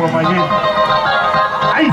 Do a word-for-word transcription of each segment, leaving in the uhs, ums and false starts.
Ai!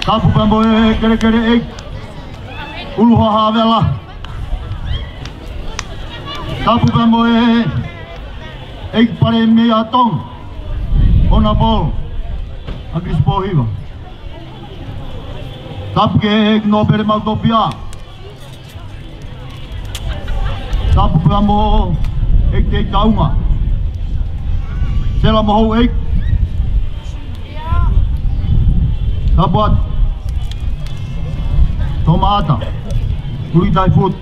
Tapu pea mo e kelekele ʻeiki ʻUluhaha Vela. Tapu pea mo e ʻEiki Palēmia ʻo Tonga, Honourable ʻAkilisi Pōhiva. Tapu ki he ʻEiki Nōpele Maʻutopia. Tapu pea mo e ʻEiki Tei Taunga. Sela mo houʻeiki. Tapu atu. Tomaata. Kulitaifutu.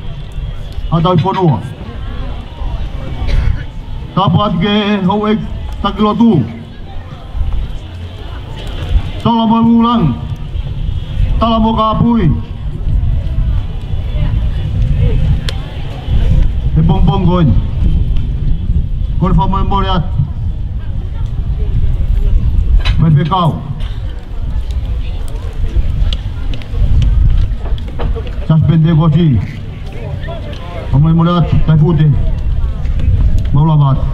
Haʻatauifonua. Tapu atu ki he houʻeiki taki lotu. Tala mo Ulang, tala mo Kapui. He pongipongi ko eni, ko e fakamolemole atu Faifekau. Siasi Penitekosi. Fakamolemole atu, Taifute. Mau lava atu.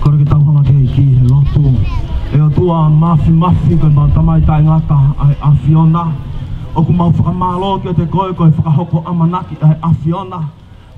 Kole ke tau hanga ki he, ki he lotu. ʻE ʻOtua Māfimafi, ko ʻemau Tamai taʻengata ʻa e ʻAfiona. ʻOku mau fakamālō kiate koe, ko e fakahoko ʻamanaki ʻa e ʻAfiona.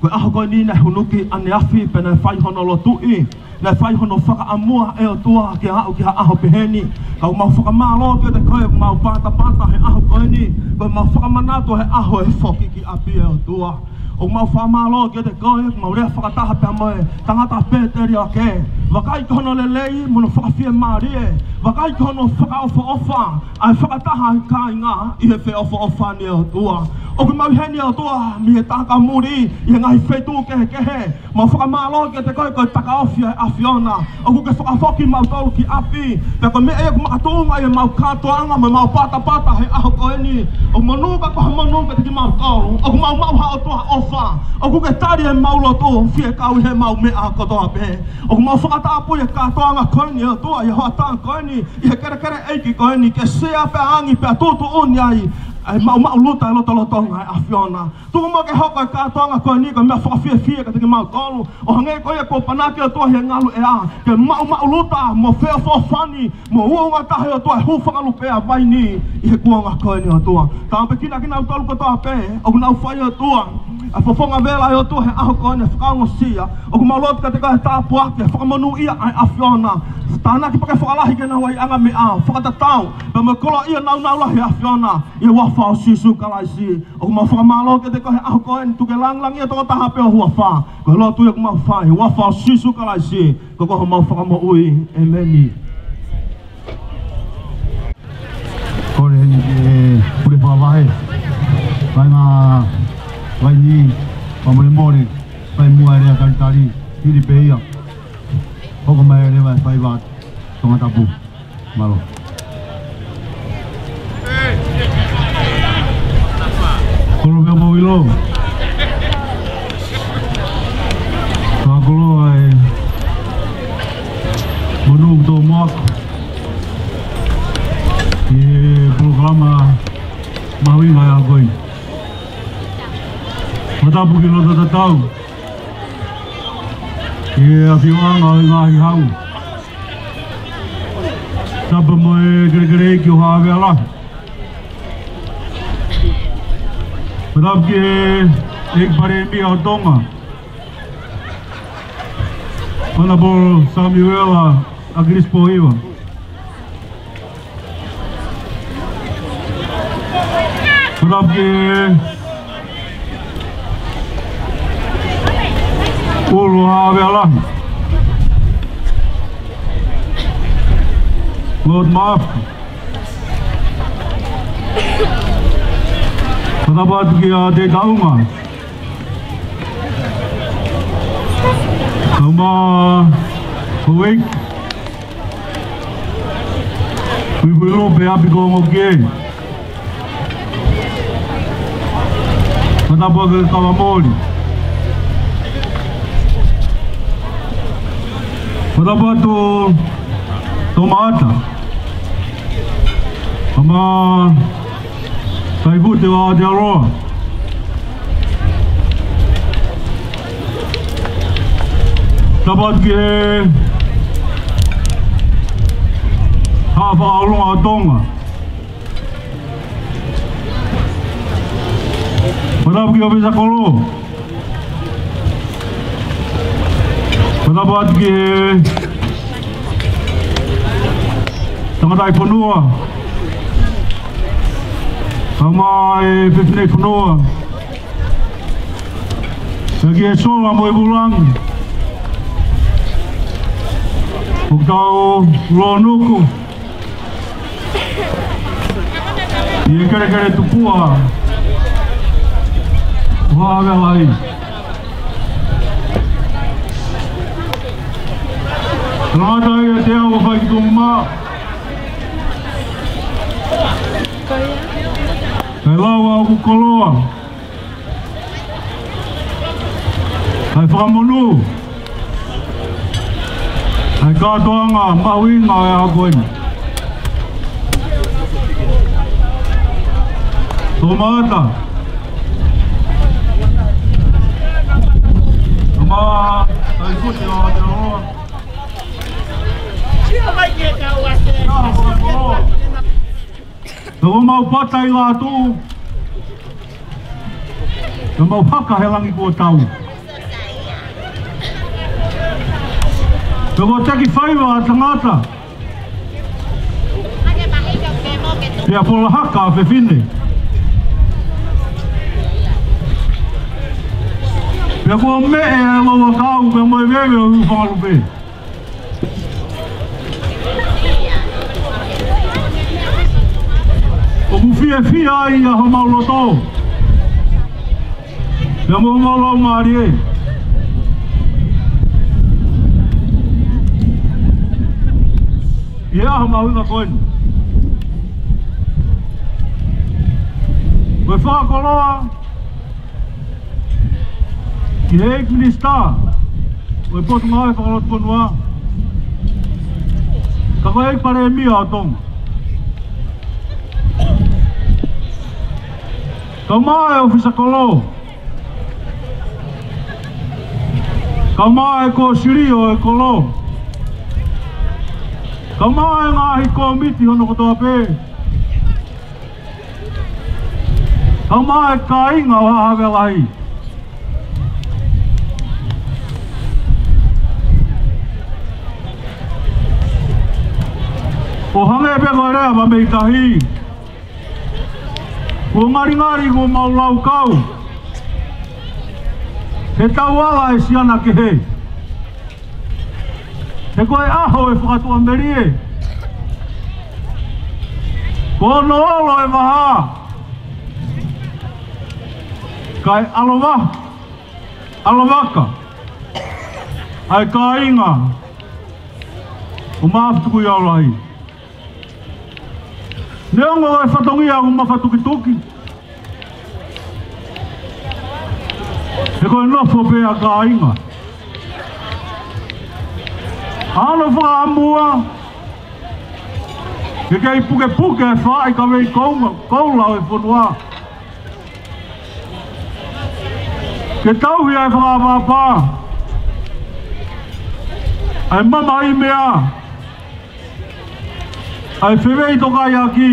Ko e ʻaho ko eni naʻe hunuki ʻaneafi pea naʻe fai hono lotuʻi, naʻe fai hono fakaʻamua ʻe ʻOtua ke aʻu ki ha ʻaho peheni. Ka ʻoku mau fakamālō kiate koe, ʻoku mau patapata he ʻaho ko eni, ko ʻemau fakamanatu he ʻaho ʻe foki ki ʻapi ʻe ʻOtua. ʻOku mau fakamālō kiate koe, ʻoku mau lea fakataha pea mo e tangata pēteliake. Vakai ki hono lelei mo hono fakafiemālie. Vakai ki hono fakaʻofoʻofa ʻa e fakataha ʻa e kāinga ʻi he feʻofoʻofani ʻe ʻOtua. ʻOku mau ʻi heni ʻe ʻOtua mei he takamuli ʻi he ngaahi feituʻu kehekehe. Mau fakamālō kiate koe ko e takaofi ʻa e ʻAfiona. ʻOku ke fakafoki mautolu ki ʻapi. Pea ko e meʻa ia ʻoku makatuʻunga ʻi heʻemau kātoanga mo ʻemau patapata he ʻaho ko eni. ʻOku monū ka ko ha monū kiate kimautolu. ʻOku mau maʻu ha ʻOtua ʻofa. ʻOku ke tali ʻemau lotu fiekaui heʻemau meʻa kotoa pē. ʻOku mau fakatapui e kātoanga ko eni ʻe ʻOtua ʻi he hoʻatā ko eni, ʻi he kelekele ʻeiki ko eni, ke sea pea angi pea tuʻutuʻuni ai ʻa e maʻumaʻuluta e lotolotonga ʻo e ʻAfiona. Tuku muʻa ke hoko e kātoanga ko eni ko e meʻa fakafiefia kiate kimautolu. ʻO hangē ko ia kuo panaki ʻe ʻOtua ʻi he ngalu ʻea, ke maʻumaʻuluta mo feʻofoʻofani mo uouangataha ʻe ʻOtua e hūfanga lupe ʻa e vaini ʻi he kuonga ko eni ʻe ʻOtua. Tāpuekina kinautolu kotoa pē ʻoku nau fai ʻe ʻOtua ʻa e fofonga vela ʻe ʻOtua he ʻaho ko eni ʻo fakaongosia. ʻOku mau lotu kiate koe ke tāpuakiʻi, fakamonūʻia ʻa e ʻAfiona. Tānaki pea ke fakalahi ki heʻenau ʻaiʻanga meʻa, fakatatau pea mo e koloaʻia nāunau lahi ʻa e ʻAfiona, ʻi he huafa ʻo Sīsū Kalaisi. ʻOku mau fakamālō kiate koe he ʻaho ko eni, tuku ke langilangiʻia tokotaha pē ho huafa. Ko e lotu ia ʻoku mau fai he huafa ʻo Sīsū Kalaisi, ko e ʻOtua homau Fakamoʻui. ʻĒmeni. Kole heni ki he pule fakavahe. Kāinga vaini, fakamolemole, fai muʻa e lea talitali, hili pē ia. Hoko mai e leva e faiva Tongatapu. Mālō. Kolo pea mau ʻilo. Fakakoloa e monū tō moak ʻi he polokalama mahuʻinga ʻa e ʻaho ko eni. Fakatapu ki loto tatau ʻi he ʻafioʻanga ʻo e ngaahi hau. Tapu mo e kelekele ʻeiki ʻo Haʻavea Lahi. Fakatapu ki he ʻEiki Palēmia ʻo Tonga, Honourable Samuela ʻAkilisi Pōhiva. Fakatapu ki he ʻulu ʻo Haʻavea Lahi, Lord Mafi. Fakatapu atu kia Tētaunga. Kae ʻumaʻā houʻeiki, Puipuilupe, ʻapi ko Ongokie. Fakatapu atu ki he Kava Moli. Fakatapu atu Tomaata, kae ʻumaʻā Taifute ʻo Aotearoa. Fakatapu atu ki he Haʻa Fakaʻolunga ʻo Tonga. Fakatapu ki he ʻŌfisa Kolo. Fakatapu atu ki he tangataʻi fonua, kae ʻumaʻā e fefine fonua. Pea ki he sola mo e vūlangi ʻoku tau lōnuku ʻi he kelekele tupuʻa ʻo Haʻavea Lahi. Tangata ia te au ʻo fai ki tuʻunga mā. Kae lava ʻoku koloa. Kae fakamonū ʻa e kātoanga mahuʻinga ʻo e ʻaho ko eni. Toʻomata. Toʻomata, Taifuti ʻo Aotearoa. Pea kuo mau pata ʻi lātū. Pea mau haka he langi kuo tau. Pea kuo taki faiva ʻa tangata. Pea fola haka ʻa fefine. Pea kuo meʻe ʻa e louʻakau, pea mo e veve ʻo e huʻu fanga lupe. ʻOku fiefia ai ʻa homau loto. Pea mo homau laumālie. ʻI he ʻaho mahuʻinga ko eni. Ko e fakakoloa ki he ʻEiki Minisitā ʻo e Potungāue Fakalotofonua, ka ko e ʻEiki Palēmia ʻo Tonga. Kae ʻumaʻā e ʻōfisa kolo. Kae ʻumaʻā e kōsilio ʻo e kolo. Kae ʻumaʻā e ngaahi kōmiti hono kotoa pē. Kae ʻumaʻā e kāinga ʻo Haʻa Havea Lahi. ʻO hangē pē ko e lea ʻa e mei tahi. Kuo ngalingali kuo mau laukau he tauala ʻa e siana kehe. He ko e ʻaho ʻo e fakatuʻamelie. Ko hono ʻolo e vaha. Kae ʻalovaka, ʻalovaka ʻa e kāinga ʻo Maʻafutukuiaolahi. Neongo e fatongia ʻoku mafatukituki, he ko e nofo pē ʻa e kāinga. ʻA hono fakaʻamua ke kei pukepuke e faʻahikavei koula, koula ʻo e fonua. Ke tauhi ʻa e fakaʻapaʻapa, ʻa e mamahi meʻa, ʻa e fefeʻi tokaiaki,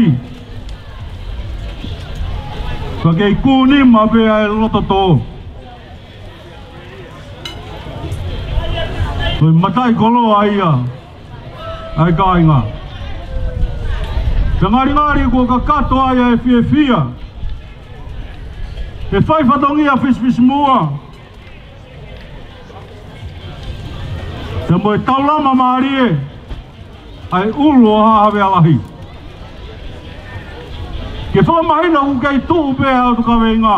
ka kei kūnima pē ʻa e loto tō. Ko e mataʻikoloa ia ʻa e kāinga. Pea ngalingali kuo kakato ai ʻa e fiefia. Ke fai fatongia fisifisimuʻa. Pea mo e taulama mālie ʻa e ʻulu ʻo Haʻa Havea Lahi. Ke fakamahino ʻoku kei tuʻu pē ʻa e ʻotu kaveinga.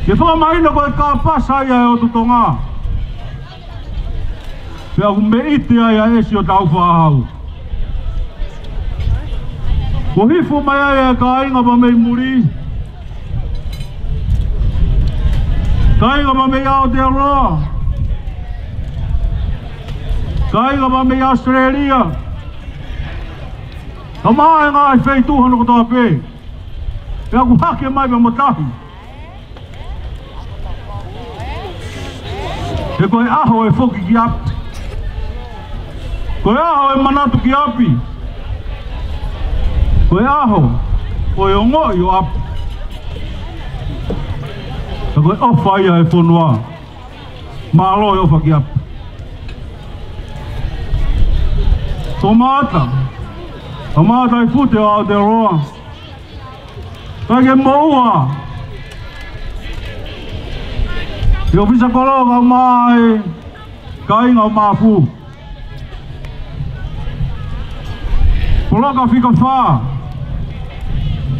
Ke fakamahino ko e kāpasa ia ʻa e ʻotu Tonga. Pea ʻoku meʻiti ai ʻa e ʻesi ʻo Tāufaʻāhau. Kuo hifo mai ai ʻa e kāinga mei muli. Kāinga mei Aotearoa. Kāinga mei ʻAositelēlia. Kae ʻumaʻā e ngaahi feituʻu hono kotoa pē. Pea ʻoku hake mai pea mo tahi. He ko e ʻaho e foki ki ʻapi. Ko e ʻaho e manatu ki ʻapi. Ko e ʻaho ʻo e ongoʻi ʻo ʻapi. He ko e ʻofa ia e fonua. Mālō e ʻofa ki ʻapi. Toʻomata. Toʻomata ʻi Fute ʻo Aotearoa. Kae ke moʻua. ʻI he ʻōfisa kolo kae ʻumaʻā e kāinga ʻo Maʻafu. Poloka fika fā,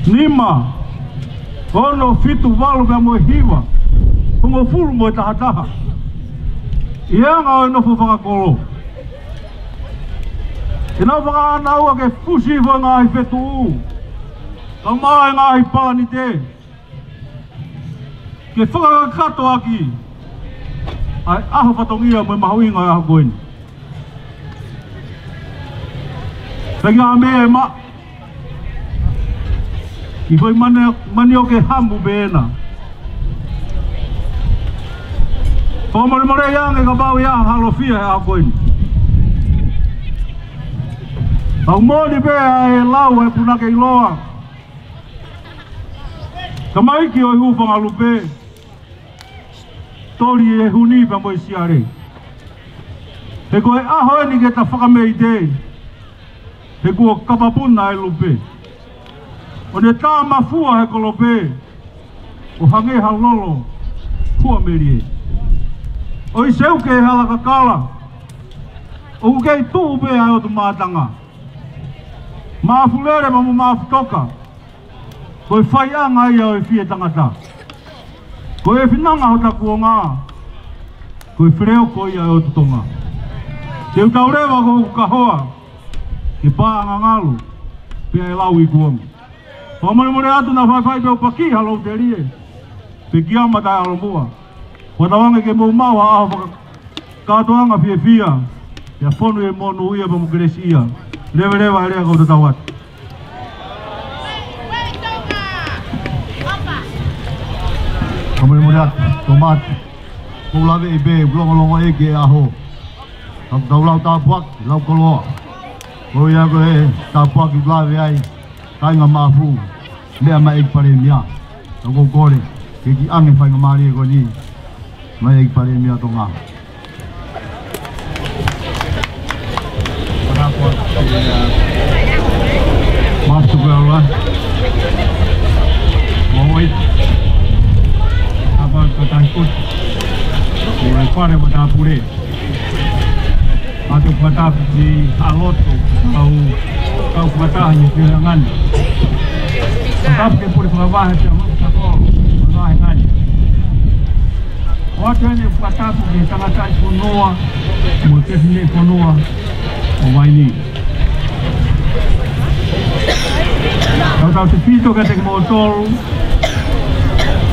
nima, ono, fitu, valu pea mo e hiva. Hongofulu mo e tahataha. ʻI he anga ʻo e nofo fakakolo. Ke nau fakaʻānaua ke fusi hifo e ngaahi fetuʻu. Kae ʻumaʻā e ngaahi palanite. ke fakakakato ʻaki ʻa e ʻaho fatongia mo e mahuʻinga ʻo e ʻaho ko eni. Pea ki ha meʻa ʻe maʻu ki he foʻi mani, manioke hamu pē ena. Fakamolemole ange kapau ʻe ʻi ai ha halofia he ʻaho ko eni. Pau moʻoni pē ʻa e lau ʻa e punake ʻiloa: Tamaiki ʻo e hūfanga lupe, toli e huni pea mo e siale. He ko e ʻaho eni ke ta fakameite, he kuo kapapuna e lupe, ʻo ne tā mafua he kolope, ʻo hangē ha lolo huamelie. ʻOi, seuke hala kakala, ʻoku kei tuʻu pē ʻa e ʻotu mātanga. Maʻafu lele mo maʻafu toka, ko e faiʻanga ia ʻo e fie tangata. Ko e finanga hota kuonga, ko e feleoko ia ʻo e ʻotu Tonga. Te u tau leva ko hoku kahoa, ke paʻanga ngalo pē ʻa e lau ʻi kuonga. Fakamolemole atu naʻa faifai pē ʻo paki ha lau telie, pea kia mata alo mua. Fakatauange ke mou maʻu ha ʻaho faka- kātoanga fiefia, ʻi ha fonu ʻi he monūʻia pea mo e kelesiʻia. Leveleva e lea kau tatau atu. Fakamolemole atu, Tomati. Ko u lave ʻi pē, u longolongo ʻi he ʻaho. Ka u tau lau tāpuaki, lau koloa. Ko ia ko e tāpuaki u lave ai, kāinga Maʻafu, meʻa mai ʻEiki Palēmia. Ka ʻoku ou kole ke kiʻi ʻange faingamālie ko eni mai ʻEiki Palēmia Tonga. Maʻafu Tukuʻeau Lahi. Moʻui. Apa katahi kutu. Moʻui fale mo e tāpule. ʻOatu e fakatapu ki he lotu, kau, kau fakataha ʻi he feohi ngani. Fakatapu ki he pule fakavahe pea mo e fakakolo, fakavahe ngani. ʻOatu eni e fakatapu ki he tangataʻi fonua, mo e pesinei fonua ʻo Vainī. Tautautefito kiate kimoutolu,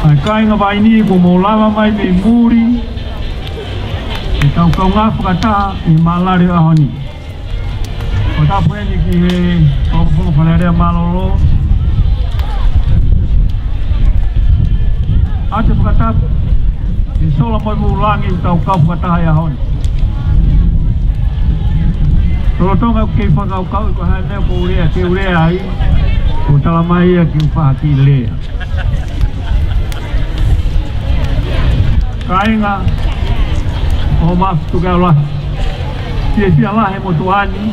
ʻa e kāinga Vainī kuo mou lava mai mei muli, ke tau kaungā fakataha ʻi he mālale ʻo e ʻaho ni. Fakatapu eni ki he Fakafofonga Fale Alea Mālōlō. ʻOatu e fakatapu ki he sola mo e vūlangi ʻoku tau kau fakataha he ʻaho ni. Lolotonga ʻoku kei fakakaukauʻi ko e hā e meʻa ʻoku ou lea, ke u lea ai, kuo tala mai ia ke u faʻa kiʻi lea. Kāinga ʻo Maʻafu Tukuʻeau Lahi, fiefia lahi e motuʻa ni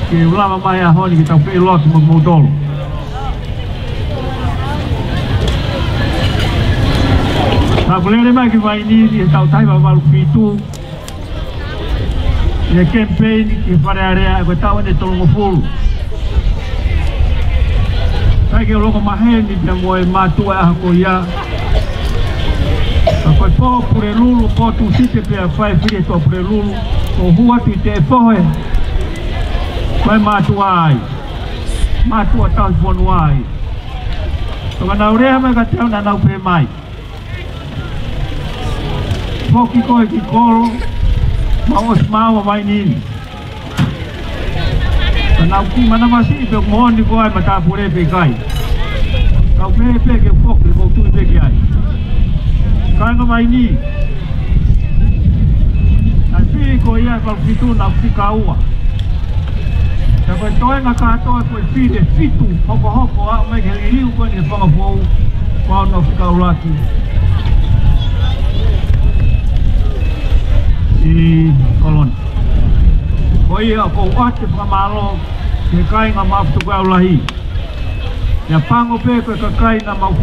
ke u lava mai he ʻaho ni ke tau feʻiloaki mo kimoutolu. Naʻa ku lele mai ki Vainī ʻi he taʻu taha hiva valu fitu, ʻi he kemipeini ki he Fale Alea, ko e taʻu eni ʻe tolungofulu. Kae ke u loko maheni pea mo e mātuʻa ʻaho ko ia. Ka ko e pō Pulelulu, pō Tūsite pea fai e fili ʻe he Tuʻapulelulu, ʻo hū atu ʻi he fohe, ko e mātuʻa ai. Mātuʻa tauhi fonua ai. Toka nau lea mai kiate au naʻa nau pehē mai: Foki koe ki kolo, mau ʻosi maau ʻa Vainī ni. Ka naʻa ku kiʻi manavasiʻi pe ʻoku moʻoni ko e matāpule pe ʻikai. Kau pehē pē ke foki, ʻoku ou tui pē ki ai. Kāinga Vainī, naʻe fili ko ia ʻe valu fitu naʻa ku fika ua. Ka ko e toenga kātoa ko e fili ʻe fitu hokohoko ʻo aʻu mai ki he liliu ko eni ʻi he Fanga Foʻou, ko au naʻa ku fika ʻuluaki ʻi Koloni. Ko ia ʻoku ou ʻoatu e fakamālō ki he kāinga Maʻafu Tukuʻeau Lahi. ʻIa pango pē ko e kakai naʻa mau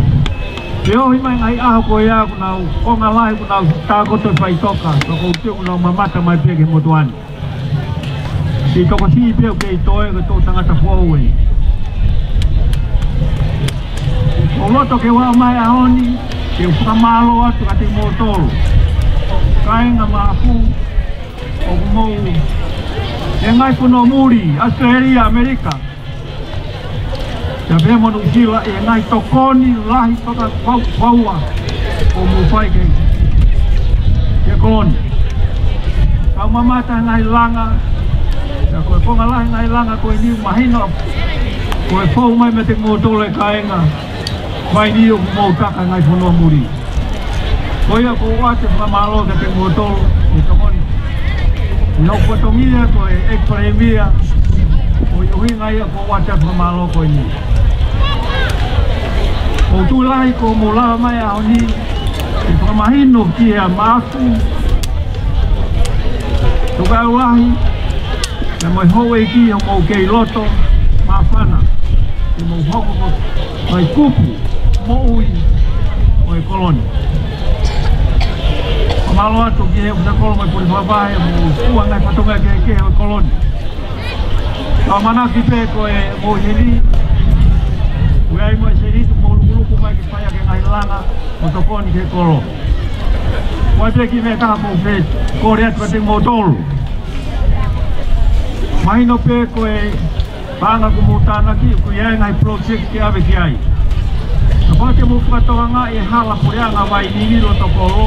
feohi mai he ngaahi ʻaho ko ia, kuo nau konga lahi, kuo nau tākoto e faʻitoka, ka ʻoku ou tui kuo nau mamata mai pē ki he motuʻa ni. Siʻi tokosiʻi pē ʻoku kei toe, ko e toʻutangata foʻou eni. ʻOku ou loto ke u aʻu mai he ʻaho ni ke u fakamālō atu kiate kimoutolu kāinga Maʻafu, ʻoku mou ʻi he ngaahi fonua muli, ʻAositelēlia, ʻAmelika, pea pehē mo Nuʻusila, ʻi he ngaahi tokoni lahi fakakau-, kaua ʻoku mou fai ki he, ki he kolo ni. Kau mamata ngaahi langa, pea ko e konga lahi ngaahi langa ko eni mahino, ko e fou mai meiate kimoutolu e kāinga, mai ni ʻoku mou taka ngaahi fonua muli. Ko ia ʻoku ou ʻoatu e fakamālō kiate kimoutolu, ʻi he tokoni ʻi hoku fatongia ko e ʻEiki Palēmia, ko e ʻuhinga ia ʻoku ou ʻoatu e fakamālō ko eni. ʻOku ou tui lahi kuo mou lava mai he ʻaho ni, ke fakamahino ki he maʻafu, tokāteline, pea mo e houʻeiki ʻoku mou kei loto māfana, ke mou hoko ko e ngaahi kupu moʻui ʻo e kolo ni. Fakamālō atu ki he ʻofisa kolo mo e pule fakavahe, mo e ngaahi fatongia kehekehe ʻo e kolo ni. Ka ʻamanaki pē ko e mou ʻi heni, ʻoku ʻi ai mo e sēniti ʻoku mou lukuluku mai ke fai ʻaki e ngaahi langa mo tokoni ki he kolo. ʻOku ʻi ai pē kiʻi meʻa ʻoku ou fie kole atu kiate kimoutolu. Mahino pē ko e paʻanga kuo mou tānaki, ʻoku ʻi ai e ngaahi project ke ʻave ki ai. Kapau te mou fakatokangaʻi e hala puleʻanga Vainini loto kolo,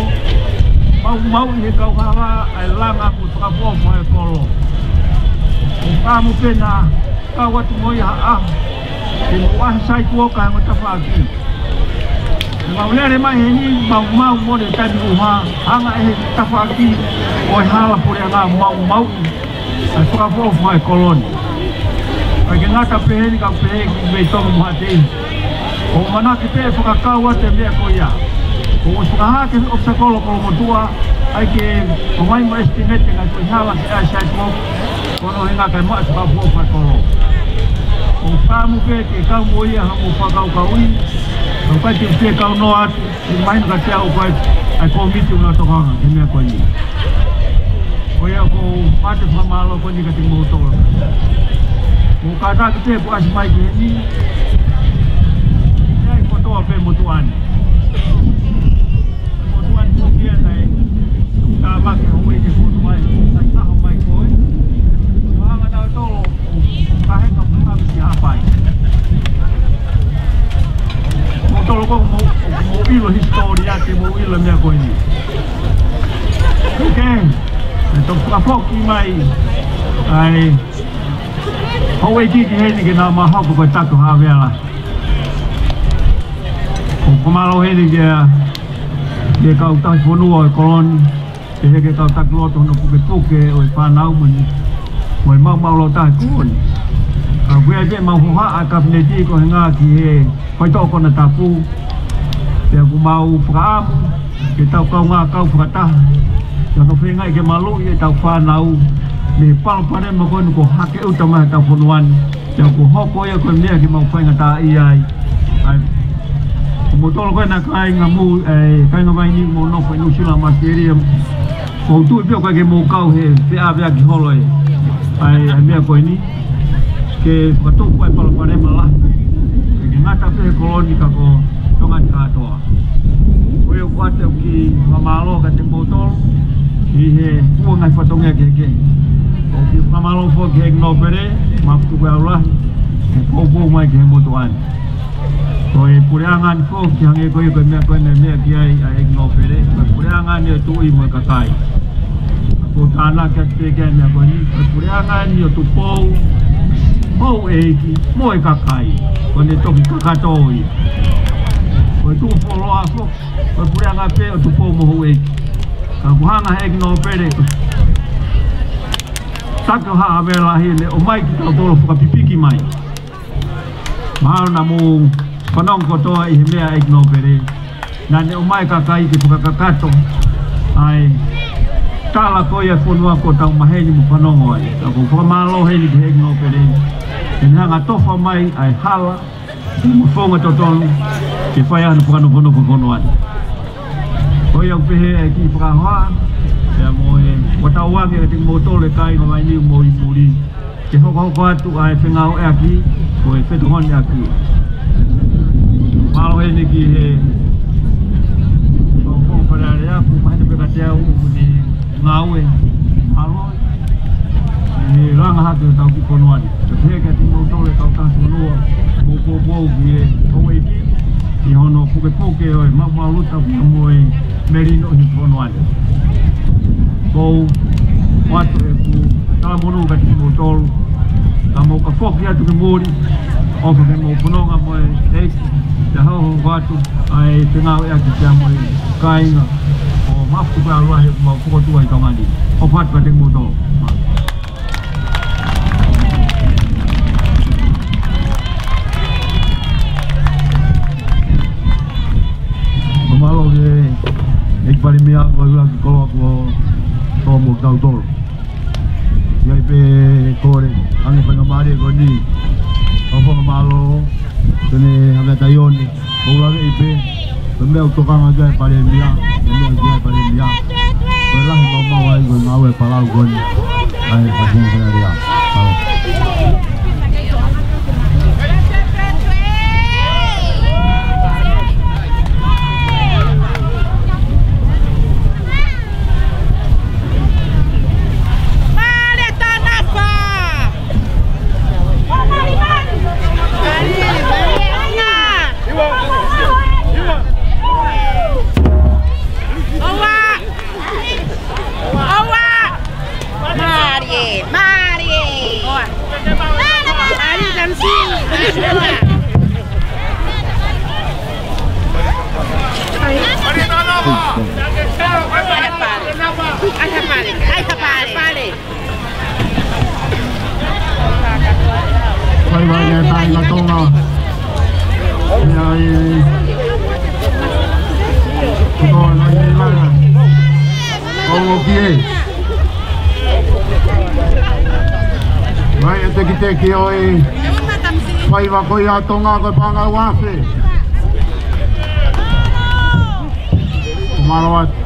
maumauʻi ʻe he kau hala ʻa e langa mo e fakaʻofoʻofa ʻo e kolo. ʻOku ou fakaʻamu pē naʻa kau atu mo ia ha ʻaho, ke mou ʻaʻahi sidewalk ʻa e ongo tafaʻaki. Mau lele mai heni, maumau mo e taimi ʻuha, hanga ʻe he tafaʻaki ʻo e hala puleʻanga ʻo maumauʻi ʻa e fakaʻofoʻofa ʻo e kolo ni. ʻIkai ke ngata pē heni, ka pehē ki Veitongo mo Haʻateiho. ʻOku ou ʻamanaki pē ʻe fakakau atu e meʻa ko ia. ʻOku ou fakahā ki he ʻofisa kolo Kolomotuʻa, ʻai ke ʻomai mo e estimate ngaahi ko e hala ke ʻai sidewalk, ko hono ʻuhinga kae maʻu e fakaʻofoʻofa ʻo e kolo. ʻOku ou fakaʻamu pē ke kau mo ia ha mo fakakaukauʻi, ʻoku ʻikai ke u fie kau noa atu, ʻoku mahino kiate au ko e, ʻa e kōmiti ʻoku nau tokanga ki he meʻa ko eni. Ko ia ʻoku ou ʻoatu e fakamālō ko eni kiate kimoutolu. Mou kātaki pē kuo ʻasi mai ki heni. ʻI ai kotoa pē motuʻa ni. Motuʻa ni foki ia naʻe tāmaki houʻeiki ke fotu mai, naʻe taho mai ko ē. Mahalo naʻa tolo, ka he ka puka mi ki Haʻapai. Moutolu ʻoku mou, mou ʻilo hisitōlia, ke mou ʻilo e meʻa ko eni. ʻOkei, ʻe toki fakafoki mai ʻa e houʻeiki ki heni ke na ō mai ʻo hoko ko e taki ʻo Haʻavea Lahi. ʻOku ou fakamālō heni ki he, ki he kau tauhi fonua ʻo e kolo ni, pehē ki he kau taki lotu hono pukepuke ʻo e fānau mo e, mo e maumau loto taha ʻo e kolo ni. Ka ʻoku ʻi ai pē ʻemau hohaʻa e kapineti ko e ʻuhinga ki he faitoʻo konatapu, pea ʻoku mau fakaʻamu ke tau kaungā kau fakataha, ke tau feinga ke maluʻi ʻetau fānau mei he palopalema ko eni kuo hake ʻuta mai ʻi hotau fonua ni. Pea kuo hoko ia ko e meʻa ke mau faingataʻaʻia ai. ʻA ia, ko moutolu ko ena kāinga muli, ʻa e kāinga Vainini ʻoku mou nofo ʻi Nuʻusila mo ʻAositelēlia, ʻoku ou tui pē ʻoku ʻikai ke mou kau he feʻaveʻaki holo ē. ʻA e, ʻa e meʻa ko eni, ke fakatupu ʻa e palopalema lahi. ʻIkai ke ngata pē he kolo ni ka ko Tonga ni kātoa. Ko ia ʻoku ou ʻoatu e kiʻi fakamālō kiate kimoutolu ʻi he ua ngaahi fatongia kehekehe. ʻOku ou fakamālō foki ki he ʻEiki Nōpele, Maputukuʻeau Lahi, he poupou mai ki he motuʻa ni. Ko e puleʻanga ni foki, hangē ko ia ko e meʻa ko ena ʻe meʻa ki ai ʻa e ʻEiki Nōpele, ko e puleʻanga ni ʻo e tuʻi mo e kakai. Ko e tānaki atu pē ki he meʻa ko eni, ko e puleʻanga ni ʻo Tupou, houʻeiki, mo e kakai. Ko ʻene toki kakato ia. Ko e tuʻu fuoloa foki, ko e puleʻanga pē ʻo Tupou mo houʻeiki. Ka kuo hanga ʻe he ʻEiki Nōpele, taki ʻo Haʻavea Lahi, ʻene ʻomai kitautolu ʻo fakapipiki mai. Mahalo naʻa mou fanongo kotoa ʻi he meʻa ʻa e ʻEiki Nōpele. Naʻa ne ʻomai e kakai ke fakakakato ʻa e tala ko ia ʻo e fonua kuo tau maheni mo fanongo ai. Ka ʻoku ou fakamālō heni ki he ʻEiki Nōpele, ʻene hanga ʻo tofa mai ʻa e hala mo e founga totonu ke fai ai hono fakanofonofo ʻo e fonua ni. Ko ia ʻoku pehē ʻa e kiʻi fakahoha, pea mo e ʻoatu ange kiate kimoutolu e kāinga Vainini ʻoku mou ʻi muli, ke hokohoko atu ʻa e fengāueʻaki, ko e fetokoniʻaki. Mālō heni ki he, ko, ko Fale Alea, ʻoku mahino pē kiate au ʻoku ne ngāue, mālō, ʻi he langa hake ʻo hotau kiʻi fonua ni. Pea pehē kiate kimoutolu e kau tauhi fonua, mou poupou ki he houʻeiki, ʻI hono pukepuke ʻo e maumau luta mo e melino ʻi he fonua ni. Ko u ʻoatu ʻeku talamonū kiate kimoutolu, ka mou ka foki atu ki muli, ʻofa ke mou fononga mo e ʻEiki, ʻi he hokohoko atu ʻa e ngāueʻaki pea mo e kāinga ʻo Maʻafuku Aluahi, ʻoku mau fokotuʻu ai Tonga ni. ʻOfa atu kiate kimoutolu. Mālō ki he ʻEiki Palēmia, ko e ʻuluaki koloa kuo tō mo kitautolu. ʻI ai pē kole, ʻa e faingamālie ko eni. Ka fakamālō, tene hanga tai one. Ko u laveʻi pē, ko e meʻa ʻoku tokanga ki ai e Palēmia, ko e meʻa ki ai e Palēmia. Ko e lahi maumau ai ko e ngāue palau ko eni. ʻA e fakamālō. Vai, vai, e tai ka Tonga. Ia, ia, ia. Ko e vai, vai, vai. ʻO ki ai. Vai e tekiteki ʻo e faiva ko ia ʻa Tonga, ko e paʻanga ua afe. Mālō atu.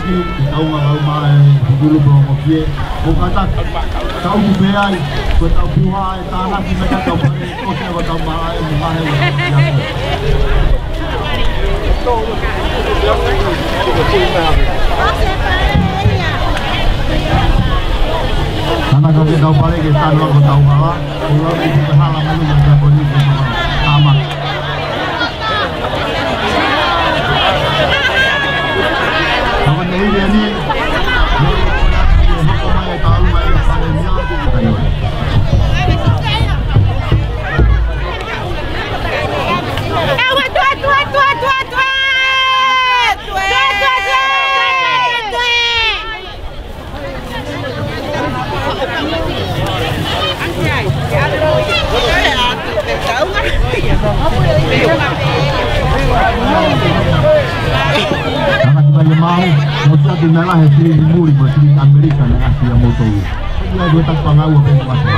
Ki, ki tau ngā kau mai, ki kulu pō mo kie. ʻO kātaki, tau ku pē ai, ko tau puha e tānaki mei ka tau pare, ko te ko tau mala e mo ngahe ua. Tānaki ke tau pare ke tanu ako tau hala, ko lau ki te hala manu mo te ako ni ko tau hala. Tāmaki. Ana ki mai e mau, mo tatu mea lahi e tiri i muri, mo tiri Amerika na afi a motou. Ia ko taku pangau a pēnā masa.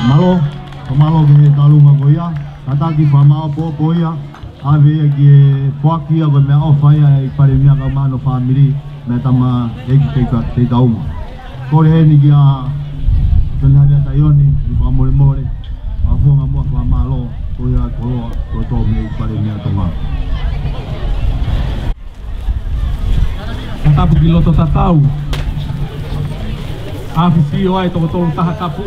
Mālō, fakamālō ki he talunga ko ia, kātaki fakamālō pō pō ia, ʻave ia ki he foaki ia ko e meʻaʻofa ia ʻa e Palēmia kae ʻumaʻā hono fāmili, mei he tama ʻEiki Teika-, Teikaunga. Kole heni kia Ioni, ni fakamolemole, a fonga mo fakamālō, ko ia koloa, ko tō mei Palēmia Tonga. Fakatapu ki loto tatau. ʻAfio ai toko tolu taha tapu.